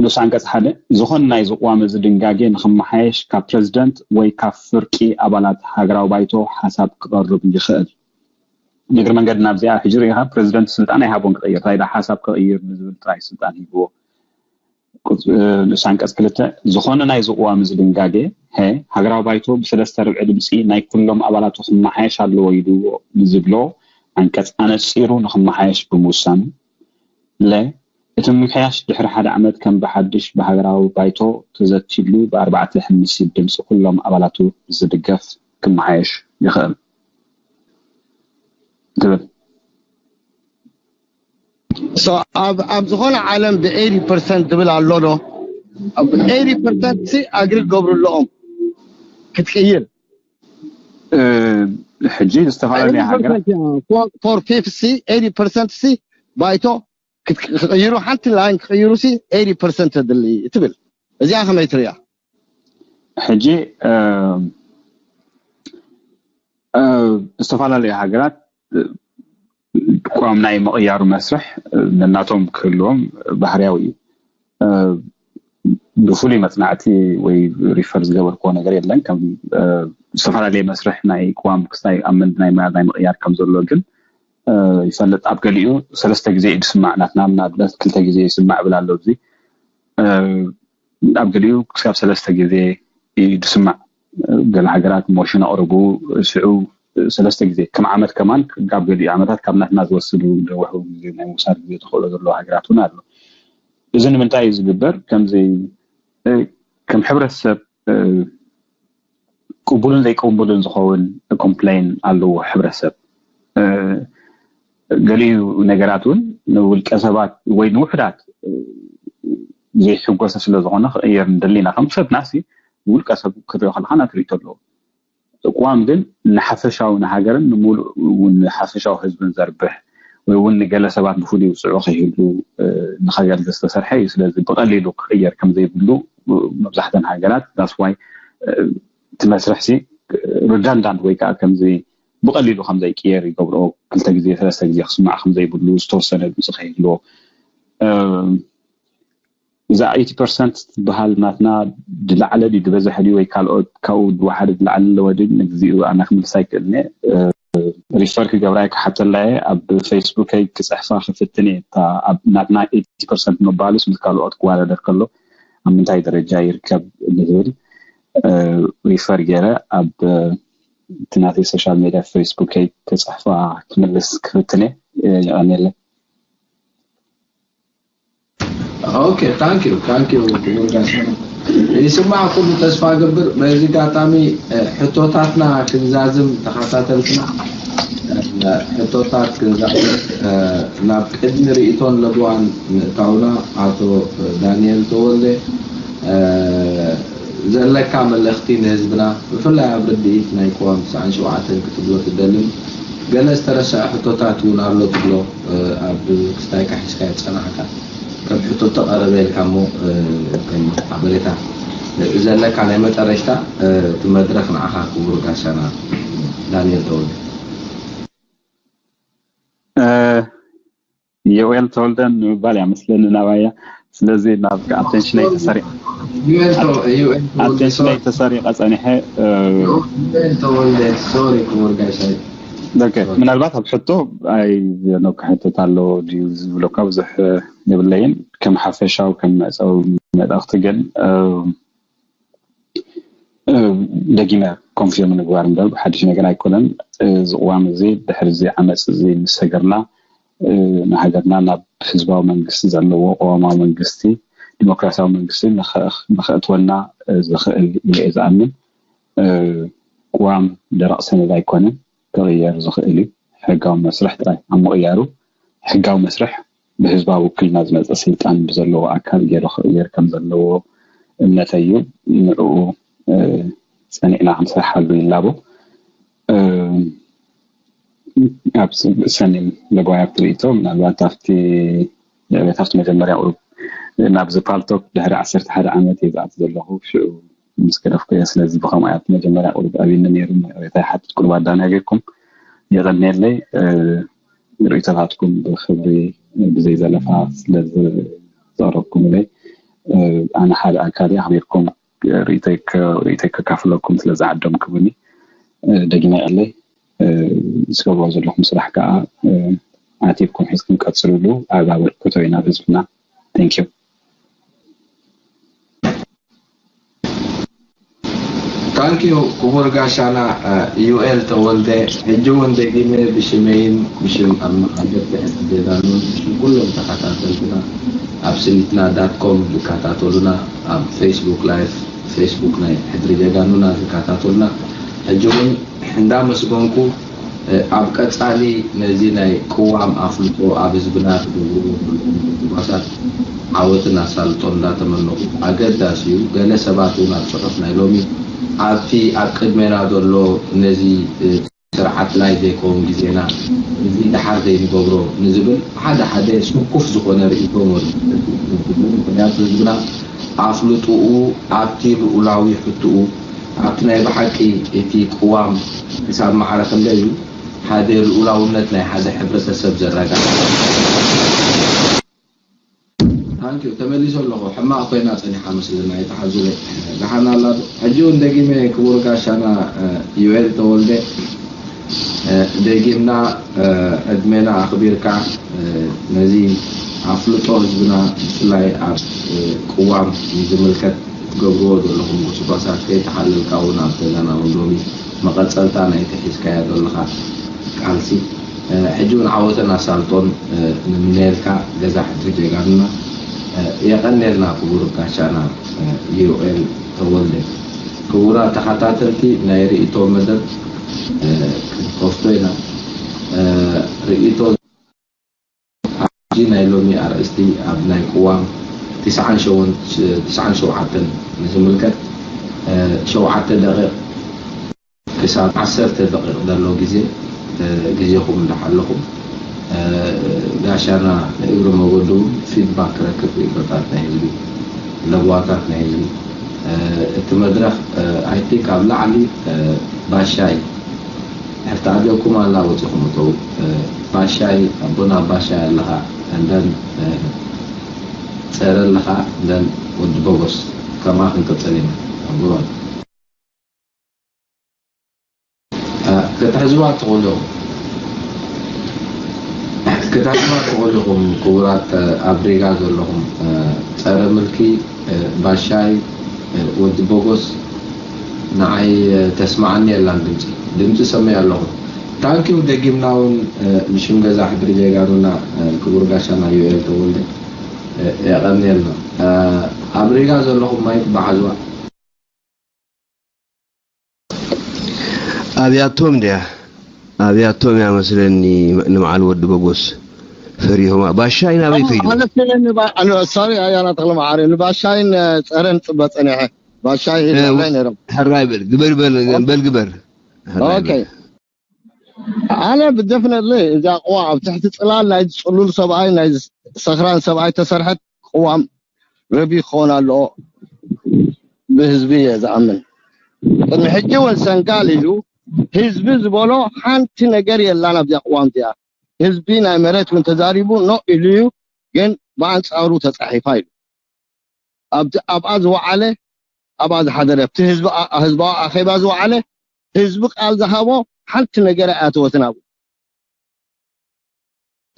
ንኡስ ዓንቀፅ ሓደ ዝኾነ ናይ ዝቕዋም እዚ ድንጋጌ ንክመሓየሽ ካብ ፕረዚደንት ወይ ካብ ፍርቂ ኣባላት ሃገራዊ ባይቶ ሓሳብ ክቐርብ ይኽእል ንእግሪ መንገዲ ናብዚኣ ሕጂ ርኢኻ ፕረዚደንት ስልጣን ኣይሃቦን ክቕይር እንታይ ሓሳብ ክቕይር ንዝብል ጥራይ ስልጣን ሂብዎ ንኡስ ዓንቀፅ ክልተ ዝኾነ ናይ ዝቕዋም እዚ ድንጋጌ ሃገራዊ ባይቶ ብሰለስተ ርብዒ ድምፂ ናይ ኩሎም ኣባላቱ ክመሓየሽ ኣለዎ ኢሉ ዝብሎ ዓንቀፅ ኣነፂሩ ንክመሓየሽ ብምውሳኑ፣ ለ፣ እቲ ምምሕያሽ ድሕሪ ሓደ ዓመት ከም ብሓድሽ ብሃገራዊ ባይቶ ተዘትይሉ ብኣርባዕተ ሓሙሽተ ድምፂ ኩሎም ኣባላቱ ዝድገፍ ክመሓየሽ ይኽእል ትብል። ኣብ ዝኾነ ዓለም ብ ኤይቲ ፐርሰንት ዝብል ኣሎ ዶ? ብ ኤይቲ ፐርሰንት ሲ ኣግሪ ክገብሩ ኣለኦም ክትቅይር። ሕጂ ዝተፈላለያ ሃገራት ፎር ፊፍቲ ሲ ኤይቲ ፐርሰንት ሲ ባይቶ ክቅይሩ፣ ሓንቲ ላይን ክቅይሩ ሲ ኤይቲ ፐርሰንት ተድሊ ትብል። እዚኣ ከመይ ትሪኣ? ሕጂ ዝተፈላለዩ ሃገራት ቅዋም ናይ ምቕያሩ መስርሕ ነናቶም ክህልዎም ባህርያዊ እዩ። ብፍሉይ መፅናዕቲ ወይ ሪፈር ዝገበርክዎ ነገር የለን። ከም ዝተፈላለየ መስርሕ ናይ ቅዋም ክስታይ ኣመንድ ናይ ምያዝ ናይ ምቕያር ከም ዘሎ ግን ይፈልጥ። ኣብ ገሊኡ ሰለስተ ግዜ እዩ ዝስማዕ። ናትና ንኣብነት ክልተ ግዜ ይስማዕ ብል ኣሎ። እዚ ኣብ ገሊኡ ክሳብ ሰለስተ ግዜ እዩ ዝስማዕ። ገለ ሃገራት ሞሽን ኣቕርቡ፣ ሽዑ ሰለስተ ግዜ ከም ዓመት ከማን ኣብ ገሊኡ ዓመታት ካብ ናትና ዝወስዱ ነውሑ ግዜ ናይ ምውሳድ ግዜ ተኽእሎ ዘለዎ ሃገራት እውን ኣሎ። እዚ ንምንታይ እዩ ዝግበር? ከምዚ ከም ሕብረተሰብ ቅቡልን ዘይቅቡልን ዝኸውን ኮምፕሌን ኣለዎ ሕብረተሰብ። ገሊኡ ነገራት እውን ንውልቀ ሰባት ወይ ንውሕዳት ዘይሕጎሰ ስለ ዝኾነ ክቕየር ንደሊ ኢና። ከም ሰብ ናሲ ውልቀ ሰብ ክትሪኦ ከለካ ናትሪቶ ኣለዎ። ቅዋም ግን ንሓፈሻዊ ንሃገርን ንምሉእ እውን ንሓፈሻዊ ህዝብን ዘርብሕ ወይ እውን ንገለ ሰባት ብፍሉይ ውፅዑ ከይህሉ ንኸገልግል ዝተሰርሐ እዩ። ስለዚ ብቐሊሉ ክቕየር ከም ዘይብሉ መብዛሕተን ሃገራት that's why እቲ መስርሕ ሲ ሪዳንዳንት ወይ ከዓ ከምዚ ብቐሊሉ ከም ዘይቅየር ይገብርኦ። ክልተ ግዜ ሰለስተ ግዜ ክስማዕ ከም ዘይብሉ ዝተወሰነ ድምፂ ከይህልዎ እዛ ኤይቲ ፐርሰንት ትበሃል ናትና ድላዕለ ድዩ ድበዝሐ ድዩ ወይ ካልኦት ካብኡ ድወሓደ ድላዕለ ኣለወ ድዩ ንግዚኡ ኣነ ክምልስ ኣይክእልን እየ። ሪፈር ክገብራ እየ ክሓተላ እየ ኣብ ፌስቡከይ ክፅሕፋ ክፍትን እየ። እታ ኣብ ናትና ኤይቲ ፐርሰንት ምባሉስ ምስ ካልኦት ክወዳደር ከሎ ኣብ ምንታይ ደረጃ ይርከብ ንዝብል ሪፈር ገይረ ኣብ እቲ ናተይ ሶሻል ሜድያ ፌስቡከይ ክፅሕፋ ክምልስ ክፍትን እየ። የቐንየለይ። Okay, thank you, thank you ክቡር ጋሽ ይስማዕ ኩሉ ተስፋ ገብር። በዚ ጋጣሚ ሕቶታትና ክንዛዝም ተኸታተልትና ሕቶታት ክንዛዝም ናብ ቅድሚ ርእይቶን ለበዋን ምእታውና ኣቶ ዳንኤል ተወልደ ዘለካ መልእኽቲ ንህዝብና ብፍላይ ኣብ ርድኢት ናይ ቅዋም ትስዓን ሸውዓተን ክትብሎ ትደልን ገለ ዝተረስዐ ሕቶታት እውን ኣሎ ትብሎ ኣብ ክስታይካ ሒዝካዮ ዝፀናሕካ ከም ሕቶ ተቐረበ ኢልካ እሞ ከም ሓበሬታ ዘለካ ናይ መጨረሽታ እቲ መድረክ ንዓኻ ክቡር ጋሻና ዳንኤል ተወልደ። ዮኤል ተወልደ ንምባል እያ መስለኒ ናባያ። ስለዚ ናብ ኣቴንሽነይ ተሰሪቕ ኣቴንሽነይ ተሰሪቐ ጸኒሐ። ተወልደ ሶሪ ክቡር ጋሻይ። ምናልባት ኣብ ሕቶ ኣይ ኖካ ሕቶት ኣሎ ድዩ ዝብለካ ብዙሕ የብለይን። ከም ሓፈሻዊ ከም መዕጸዊ መልእኽቲ ግን ደጊመ ኮንፊርም ምግባር እምበር ብሓድሽ ነገር ኣይኮነን። እዚ ቅዋም እዚ ድሕሪ እዚ ዓመፅ እዚ ምስ ሰገርና ንሃገርና ናብ ህዝባዊ መንግስቲ ዘለዎ ቅዋማዊ መንግስቲ ዲሞክራሲያዊ መንግስቲ ንኸእትወና ዝኽእል ኢለ እየ ዝኣምን። ቅዋም ደረቕ ሰነድ ኣይኮነን፣ ክቕየር ዝኽእል እዩ። ሕጋዊ መስርሕ ጥራይ ኣብ ምቕያሩ ሕጋዊ መስርሕ ብህዝባዊ ውክልና ዝመፀ ስልጣን ብዘለዎ ኣካል ገይሩ ክቕየር ከም ዘለዎ እምነተይ እዩ። ንዕኡ ፀኒዕና ክንሰርሓሉ ይላቦ። ኣብ ሰኒም ለባዊ ኣብቲ ርእቶ ምናልባት ኣብቲ ንዕቤት ኣብቲ መጀመርያ ቁሩብ ናብዚ ፓልቶክ ድሕሪ ዓሰርተ ሓደ ዓመት እየ ዝኣቱ ዘለኹ። ሽዑ ምስ ገደፍኩ እየ። ስለዚ ብኸምኡ ኣብቲ መጀመርያ ቁሩብ ኣብኒ ነይሩ። ንዕቤታ ይሓትት ቁሩብ ኣዳናጊርኩም የቐንየለይ። ርእይቶታትኩም ብክብሪ ብዘይ ዘለፋ ስለ ዘቕረብኩምለይ ኣነ ሓደ ኣካል ኣኽቢርኩም ርእይቶይ ከካፍለኩም ስለ ዝዓደምኩምኒ ደጊመ የቐለይ። ዝገብሮ ዘለኹም ስራሕ ከዓ ዓቲብኩም ሒዝኩም ቀፅልሉ። ኣብ ኣበርክቶ ኢና ህዝብና። Thank you። ታንኪዩ ክቡር ጋሻና ዩኤል ተወልደ። ሕጂ እውን ደጊመ ብሽመይን ብሽም ኣመሓደርቲ ሕዚ ዜናን እውን ብሽም ኩሎም ተኸታተልትና ኣብ ስኒትና ዳት ኮም ዝከታተሉና፣ ኣብ ፌስቡክ ላይፍ፣ ፌስቡክ ናይ ሕድሪ ጀጋኑና ዝከታተሉና ሕጂ እውን እንዳመስገንኩ ኣብ ቀጻሊ ነዚ ናይ ቅዋም ኣፍልጦ ኣብ ህዝብና ትገብርዎ ዘለኹም ምንቅስቃሳት ዓወትን ኣሳልጦን እንዳተመነኹ፣ ኣገዳሲ እዩ። ገለ ሰባት እውን ኣብ ጽሑፍ ናይ ሎሚ ኣብቲ ኣብ ቅድሜና ዘሎ ነዚ ስርዓት ናይ ዘይከውን ግዜና እዚ ደሓር ዘይንገብሮ ንዝብል ሓደ ሓደ ስኩፍ ዝኾነ ርእይቶ ምኽንያቱ ህዝብና ኣፍልጥኡ ኣብቲ ልኡላዊ ሕትኡ ኣብቲ ናይ ብሓቂ እቲ ቅዋም ክሳብ ማዕረ ክንደይ እዩ ሓደ ልኡላውነት ናይ ሓደ ሕብረተሰብ ዘረጋግጽ። ታንኪዩ ተመሊሶ ኣለኹ። ሕማቕ ኮይና ጸኒሓ መስለና ኣይተሓዙለ። ደሓን ኣላ ዶ? ሕጂ እውን ደጊመ ክቡር ጋሻና ዩኤል ተወልደ ደጊምና ዕድሜና ኣኽቢርካ ነዚ ኣፍልጦ ህዝብና ብፍላይ ኣብ ቅዋም ዝምልከት ትገብርዎ ዘለኹም ጉስጓሳት ከይተሓለልካ እውን ኣብ ተዛናውን ሎሚ መቐጸልታ ናይቲ ሒዝካዮ ዘለኻ ቃልሲ ሕጂ እውን ዓወትን ኣሳልጦን ንምነየልካ ገዛ ሕድሪ ጀጋኑና። የቐንየልና ክቡር ጋሻና ዩኤል ተወልደ። ክቡራት ተኸታተልቲ ናይ ርእይቶ መደብ ክንከፍቶ ኢና። ርእይቶ ኣብዚ ናይ ሎሚ ኣርእስቲ ኣብ ናይ ቅዋም ትስዓን ሸውዓተን ንዝምልከት ሸውዓተ ደቂቕ ክሳብ ዓሰርተ ደቂቕ ዘሎ ግዜ ግዜኹም እንዳሓለኹም ጋሻና ንእግሪ መገዱ እውን ፊድባክ ክረክብ ይቅርታት ናይ ህዝቢ ለብዋታት ናይ ህዝቢ እቲ መድረኽ ኣይቲንክ ኣብ ላዕሊ ባሻይ ሕፍቲ ኣደኩም ኣላ ወፂኹም እተው ባሻይ ኣቦና ባሻይ ኣለኻ እንደን ፀረ ኣለኻ እንደን ወዲ በጎስ ከምኣ ክንቅፅል ኢና ኣቦ ክትሕዝዋ ትኽእሉ ኢኹም። ክትሕዝዋ ትኽእሉ ኢኹም ክቡራት ኣብ ሪጋ ዘለኹም ጸረ ምልኪ ባሻይ ወዲ ቦጎስ ንዓይ ተስማዓኒ የላን ድምፂ ድምፂ ሰመይ ኣለኹ። ታንኪው ደጊምና እውን ብሽም ገዛ ሕድሪ ጀጋኑና ክቡር ጋሻና ዩኤል ተወልደ የቐንየልና። ኣብ ሪጋ ዘለኹም ማይክ ብሓዝዋ ኣብያቶም ድያ ኣብያቶም እያ መስለኒ ንበዓል ወዲ በጎስ ፈሪሆማ ባሻይ ናበይ ከይዱ ኣነስለኒ ሶሪ ኣያና ተክለመዓሪ ንባሻይን ፀረን ፅበ ፀኒሐ ባሻይ ሄዳላይ ነይሮም ሕራይ በል ግበር በል በል ግበር ኦኬ ኣነ ብደፍነትሊ እዛ ቅዋ ኣብ ትሕቲ ፅላል ናይ ፅሉል ሰብኣይ ናይ ሰኽራን ሰብኣይ ተሰርሐት ቅዋም ረቢ ክኸውን ኣለዎ ብህዝቢ እየ ዝኣምን። ቅድሚ ሕጂ እውን ሰንጋል ኢሉ ህዝቢ ዝበሎ ሓንቲ ነገር የላን ኣብዚኣ ቅዋም እዚኣ። ህዝቢ ናይ መሬት እውን ተዛሪቡ ኖእ ኢሉ እዩ፣ ግን ብኣንፃሩ ተፃሒፋ ኢሉ። ኣብቲ ኣብኣ ዝወዓለ ኣብኣ ዝሓደረ ኣብቲ ህዝባዊ ኣኼባ ዝወዓለ ህዝቢ ቃል ዝሃቦ ሓንቲ ነገር ኣይኣተወትን ኣብኡ።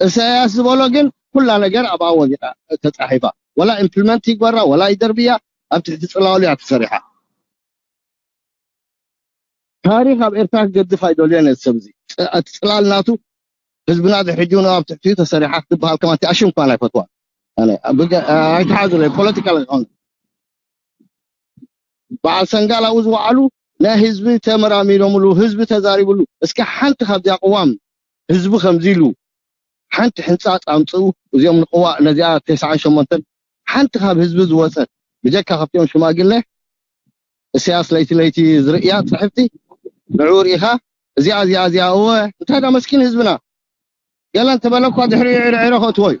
እሳያስ ዝበሎ ግን ኩላ ነገር ኣብኣ ወዲቓ ተፃሒፋ ወላ ኢምፕልመንት ይግበራ ወላ ይደርብያ ኣብ ትሕቲ ፅላሉ እያ ተሰሪሓ። ታሪክ ኣብ ኤርትራ ክገድፍ ኣይደልዮን እዚ ሰብ እዚ እቲ ፅላል ናቱ ህዝብና ድሕሪ ሕጂ እውን ኣብ ትሕቲኡ ተሰሪሓ ክትበሃል ከማን እቲኣ ሽም እኳ ኣይፈትዋ ኣይተሓዙለይ ፖለቲካል ኣይኮነ በዓል ሰንጋል ኣብኡ ዝወዓሉ ናይ ህዝቢ ተመራሚሮምሉ ህዝቢ ተዛሪብሉ እስኪ ሓንቲ ካብዚኣ ቅዋም ህዝቢ ከምዚ ኢሉ ሓንቲ ሕንፃፅ ኣምፅኡ እዚኦም ንቅዋእ ነዚኣ ተስዓን ሸሞንተን ሓንቲ ካብ ህዝቢ ዝወፀት ብጀካ ካብቲኦም ሽማግለ እስያስ ለይቲ ለይቲ ዝርእያ ፅሕፍቲ ንዕኡ ርኢኻ እዚኣ እዚኣ እዚኣ እወ እንታይ ዳ መስኪን ህዝብና ገለ እንተበለ እኳ ድሕሪኡ ዕርዕሮ ከእትዎ እዩ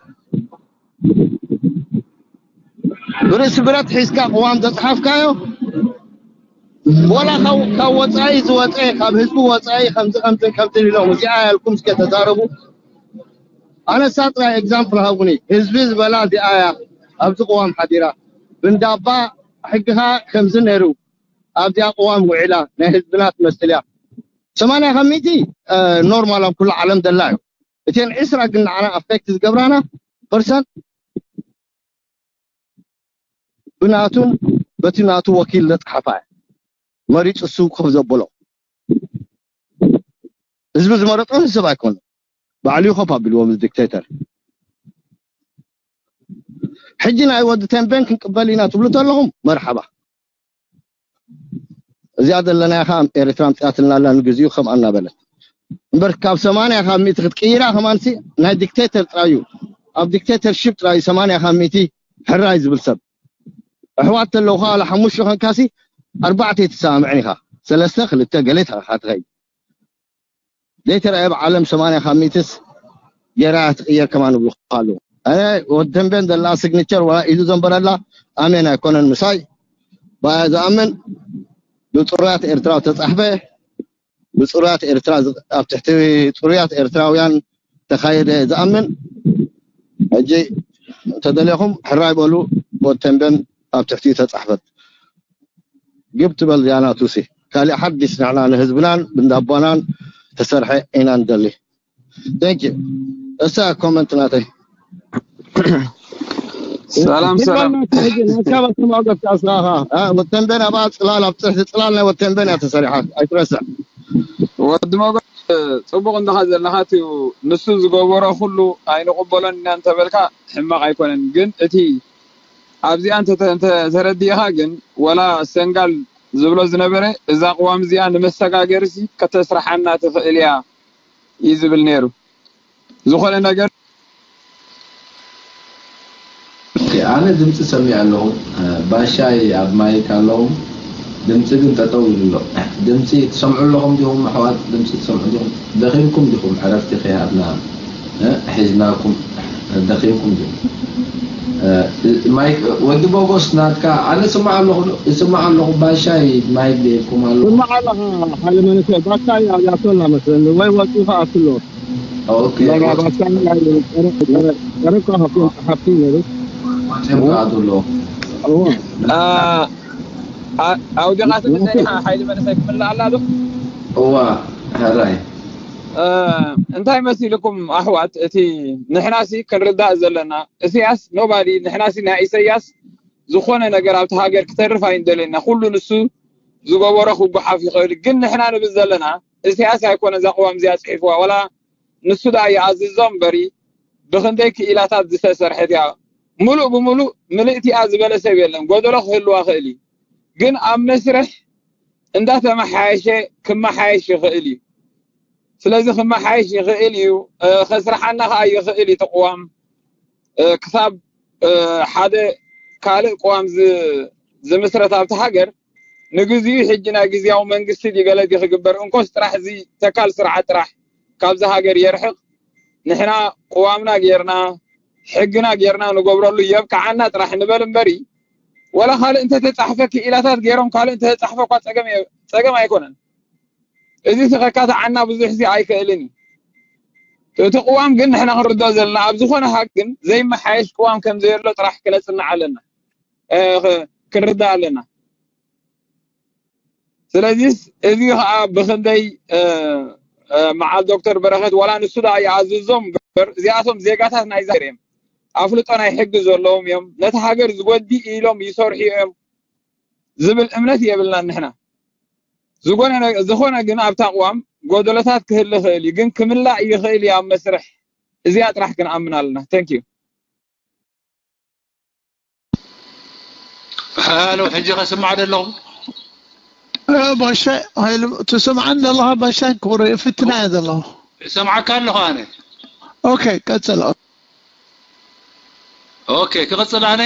ብርእሲ ብረት ሒዝካ ቅዋም ዘፅሓፍካዮ ወላ ካብ ወፃኢ ዝወፀ ካብ ህዝቢ ወፃኢ ከምዚ ከምዚ ከምዚ ኢሎም እዚኣ ያልኩም እስከ ተዛረቡ ኣነሳ ጥራይ ኤግዛምፕል ሃቡኒ ህዝቢ ዝበላ እዚኣ እያ ኣብዚ ቅዋም ሓዲራ ብንዳባ ሕግኻ ከምዚ ነይሩ ኣብዚኣ ቅዋም ውዒላ ናይ ህዝብና ትመስል እያ ሰማንያ ካብ ሚእቲ ኖርማል ኣብ ኩሉ ዓለም ዘላ እዩ እተን ዕስራ ግን ንዓና ኣፌክት ዝገብራና ፐርሰንት ብናቱን በቲ ናቱ ወኪል ዘፅሓፋ እያ መሪፁ እሱ ኮፍ ዘበሎ። ህዝቢ ዝመረጦ ህዝብ ኣይኮነ፣ ባዕሉ እዩ ኮፍ ኣቢልዎም እዚ ዲክቴተር። ሕጂ ናይ ወዲ ተንቤን ክንቅበል ኢና ትብሉ ተለኹም መርሓባ። እዚኣ ዘለና ኢኻ ኤርትራ ኣምፂኣትልና ኣላ ንግዚኡ ከምኣ እናበለት እምበር ካብ ሰማንያ ካብ ሚእቲ ክትቅይራ ከማንሲ ናይ ዲክቴተር ጥራዩ ኣብ ዲክቴተርሺፕ ጥራዩ ሰማንያ ካብ ሚእቲ ሕራይ ዝብል ሰብ ኣሕዋት ተለውኻ ዋላ ሓሙሽተ ኾንካሲ ኣርባዕተ ትሰማምዕን ኢኻ ሰለስተ ክልተ ገለ ኢኻ ትኸይድ ዘይተረኣየ ኣብ ዓለም ሰማንያ ካብ ሚእትስ ጌራ ትቕየር ከማን ይብሉኻ ኣለዉ ኣነ ወዲ ተንቤን ዘለኣ ሲግኒቸር ዋላ ኢዱ ዘንበረላ ኣሜን ኣይኮነን ምሳይ ባያ ዝኣምን ብፅሩያት ኤርትራ ተፃሕፈ ብፅሩያት ኤርትራ ኣብ ትሕቲ ፅሩያት ኤርትራውያን ተኻየደ ዝኣምን ሕጂ እንተደለኹም ሕራይ በሉ ወተንበን ኣብ ትሕቲኡ ተፃሕፈት ግብ ትበል ዚያና ቱሲ ካሊእ ሓዲስ ንሕና ንህዝብናን ብንዳቦናን ተሰርሐ ኢና ንደሊ thank you እሳ ኮመንት ናተይ ሰላም ሰላም ወተንበን ኣብኣ ፅላል ኣብ ፅሕቲ ፅላል ናይ ወተንበን እያ ተሰሪሓ ኣይትረስዕ ወዲ ሞጎስ ጽቡቕ እንዲኻ ዘለኻ እቲ ንሱ ዝገበሮ ኩሉ ኣይንቕበሎን ኢና እንተበልካ ሕማቕ ኣይኮነን ግን እቲ ኣብዚኣ እንተተረዲእኻ ግን ወላ ሰንጋል ዝብሎ ዝነበረ እዛ ቅዋም እዚኣ ንመሰጋገርሲ ከተስርሓና ትኽእል እያ እዩ ዝብል ነይሩ ዝኾነ ነገር ኣነ ድምፂ ሰሚዐ ኣለኹ ባሻይ ኣብ ማይክ ኣለኹ ድምፂ ግን ጠጠው ኢሉ ኣሎ ድምፂ ትሰምዑ ኣለኹም ዲኹም ኣሕዋት ድምፂ ትሰምዑ ዲኹም ደኺምኩም ዲኹም ዕረፍቲ ከይሃብና ሒዝናኩም ደኺምኩም ዲኹም ማይክ ወዲ ቦጎስ ናትካ ኣነ ስማዕ ኣለኹ ስማዕ ኣለኹ ባሻይ ማይክ ደይብኩም ኣለኹ ስማዕ ኣለኻ ሓደ መንእሰይ ባሻይ ኣብያቶላ መስለኒ ወይ ወፂኡ ከኣትሎ ኦኬ ባሻይ ቀረብ ከኣትሎ ሓፍቲ ነሩ ወፂኦም ከኣትሎ ኣውዲቓ ትምዘኒ ሓይሊ መንእሰይ ክምልእ ኣላ ዶ እዋ ሕራይ እንታይ መሲልኩም ኣሕዋት እቲ ንሕናሲ ክንርዳእ ዘለና እስያስ ኖባዲ ንሕናሲ ናይ ኢሰያስ ዝኾነ ነገር ኣብቲ ሃገር ክተርፍ ኣይንደለና ኩሉ ንሱ ዝገበሮ ክጉሓፍ ይኽእል ግን ንሕና ንብል ዘለና እስያስ ኣይኮነ እዛ ቅዋም እዚኣ ፅሒፍዋ ወላ ንሱ ደኣ ይኣዝዞ እምበሪ ብኽንደይ ክኢላታት ዝተሰርሐት እያ ሙሉእ ብሙሉእ ምልእቲኣ ዝበለ ሰብ የለን ጎደሎ ክህልዋ ክእል እዩ ግን ኣብ መስርሕ እንዳተመሓየሸ ክመሓየሽ ይኽእል እዩ ስለዚ ክመሓየሽ ይኽእል እዩ ከስርሓና ከዓ ይኽእል እዩ ተቅዋም ክሳብ ሓደ ካልእ ቅዋም ዝምስረት ኣብቲ ሃገር ንግዚኡ ሕጂ ናይ ግዝያዊ መንግስቲ ድዩ ገለ ድዩ ክግበር እንኮስ ጥራሕ እዚ ተካል ስርዓት ጥራሕ ካብዚ ሃገር የርሕቕ ንሕና ቅዋምና ጌርና ሕግና ጌርና ንገብረሉ የብቅዓና ጥራሕ ንበል እምበሪ ወላ ካልእ እንተተፃሕፈ ክኢላታት ገይሮም ካልእ እንተተፃሕፈ እኳ ፀገም ኣይኮነን እዚ ተኸካትዓና ብዙሕ ዚ ኣይክእልን እዩ እቲ ቅዋም ግን ንሕና ክንርድኦ ዘለና ኣብ ዝኾነ ሃገር ግን ዘይመሓየሽ ቅዋም ከም ዘየሎ ጥራሕ ክነፅንዕ ኣለና ክንርዳእ ኣለና ስለዚስ እዚ ከዓ ብክንደይ መዓል ዶክተር በረኸት ዋላ ንሱ ደኣ ይኣዝዞም እምበር እዚኣቶም ዜጋታት ናይ ዛሬ እዮም ኣፍልጦ ናይ ሕጊ ዘለዎም እዮም ነቲ ሃገር ዝጎዲ ኢሎም ይሰርሑ እዮም ዝብል እምነት የብልናን ንሕና ዝኾነ ግን ኣብታ ቅዋም ጎደሎታት ክህል ይኽእል እዩ ግን ክምላእ ይኽእል እዩ ኣብ መስርሕ እዚኣ ጥራሕ ክንኣምን ኣለና thank you ሃሎ ሕጂ ከስማዕ ደለኹ ባሻ ሃይሉ ትስምዓን ዘለኻ ባሻ ክብሮ ፍትና እየ ዘለኹ ሰምዓካ ኣለኹ ኣነ ኦኬ ቀጽል ኦኬ ክቕጽል ኣነ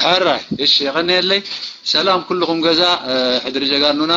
ሕራይ እሺ የቐንየለይ ሰላም ኩልኹም ገዛ ሕድሪ ጀጋኑና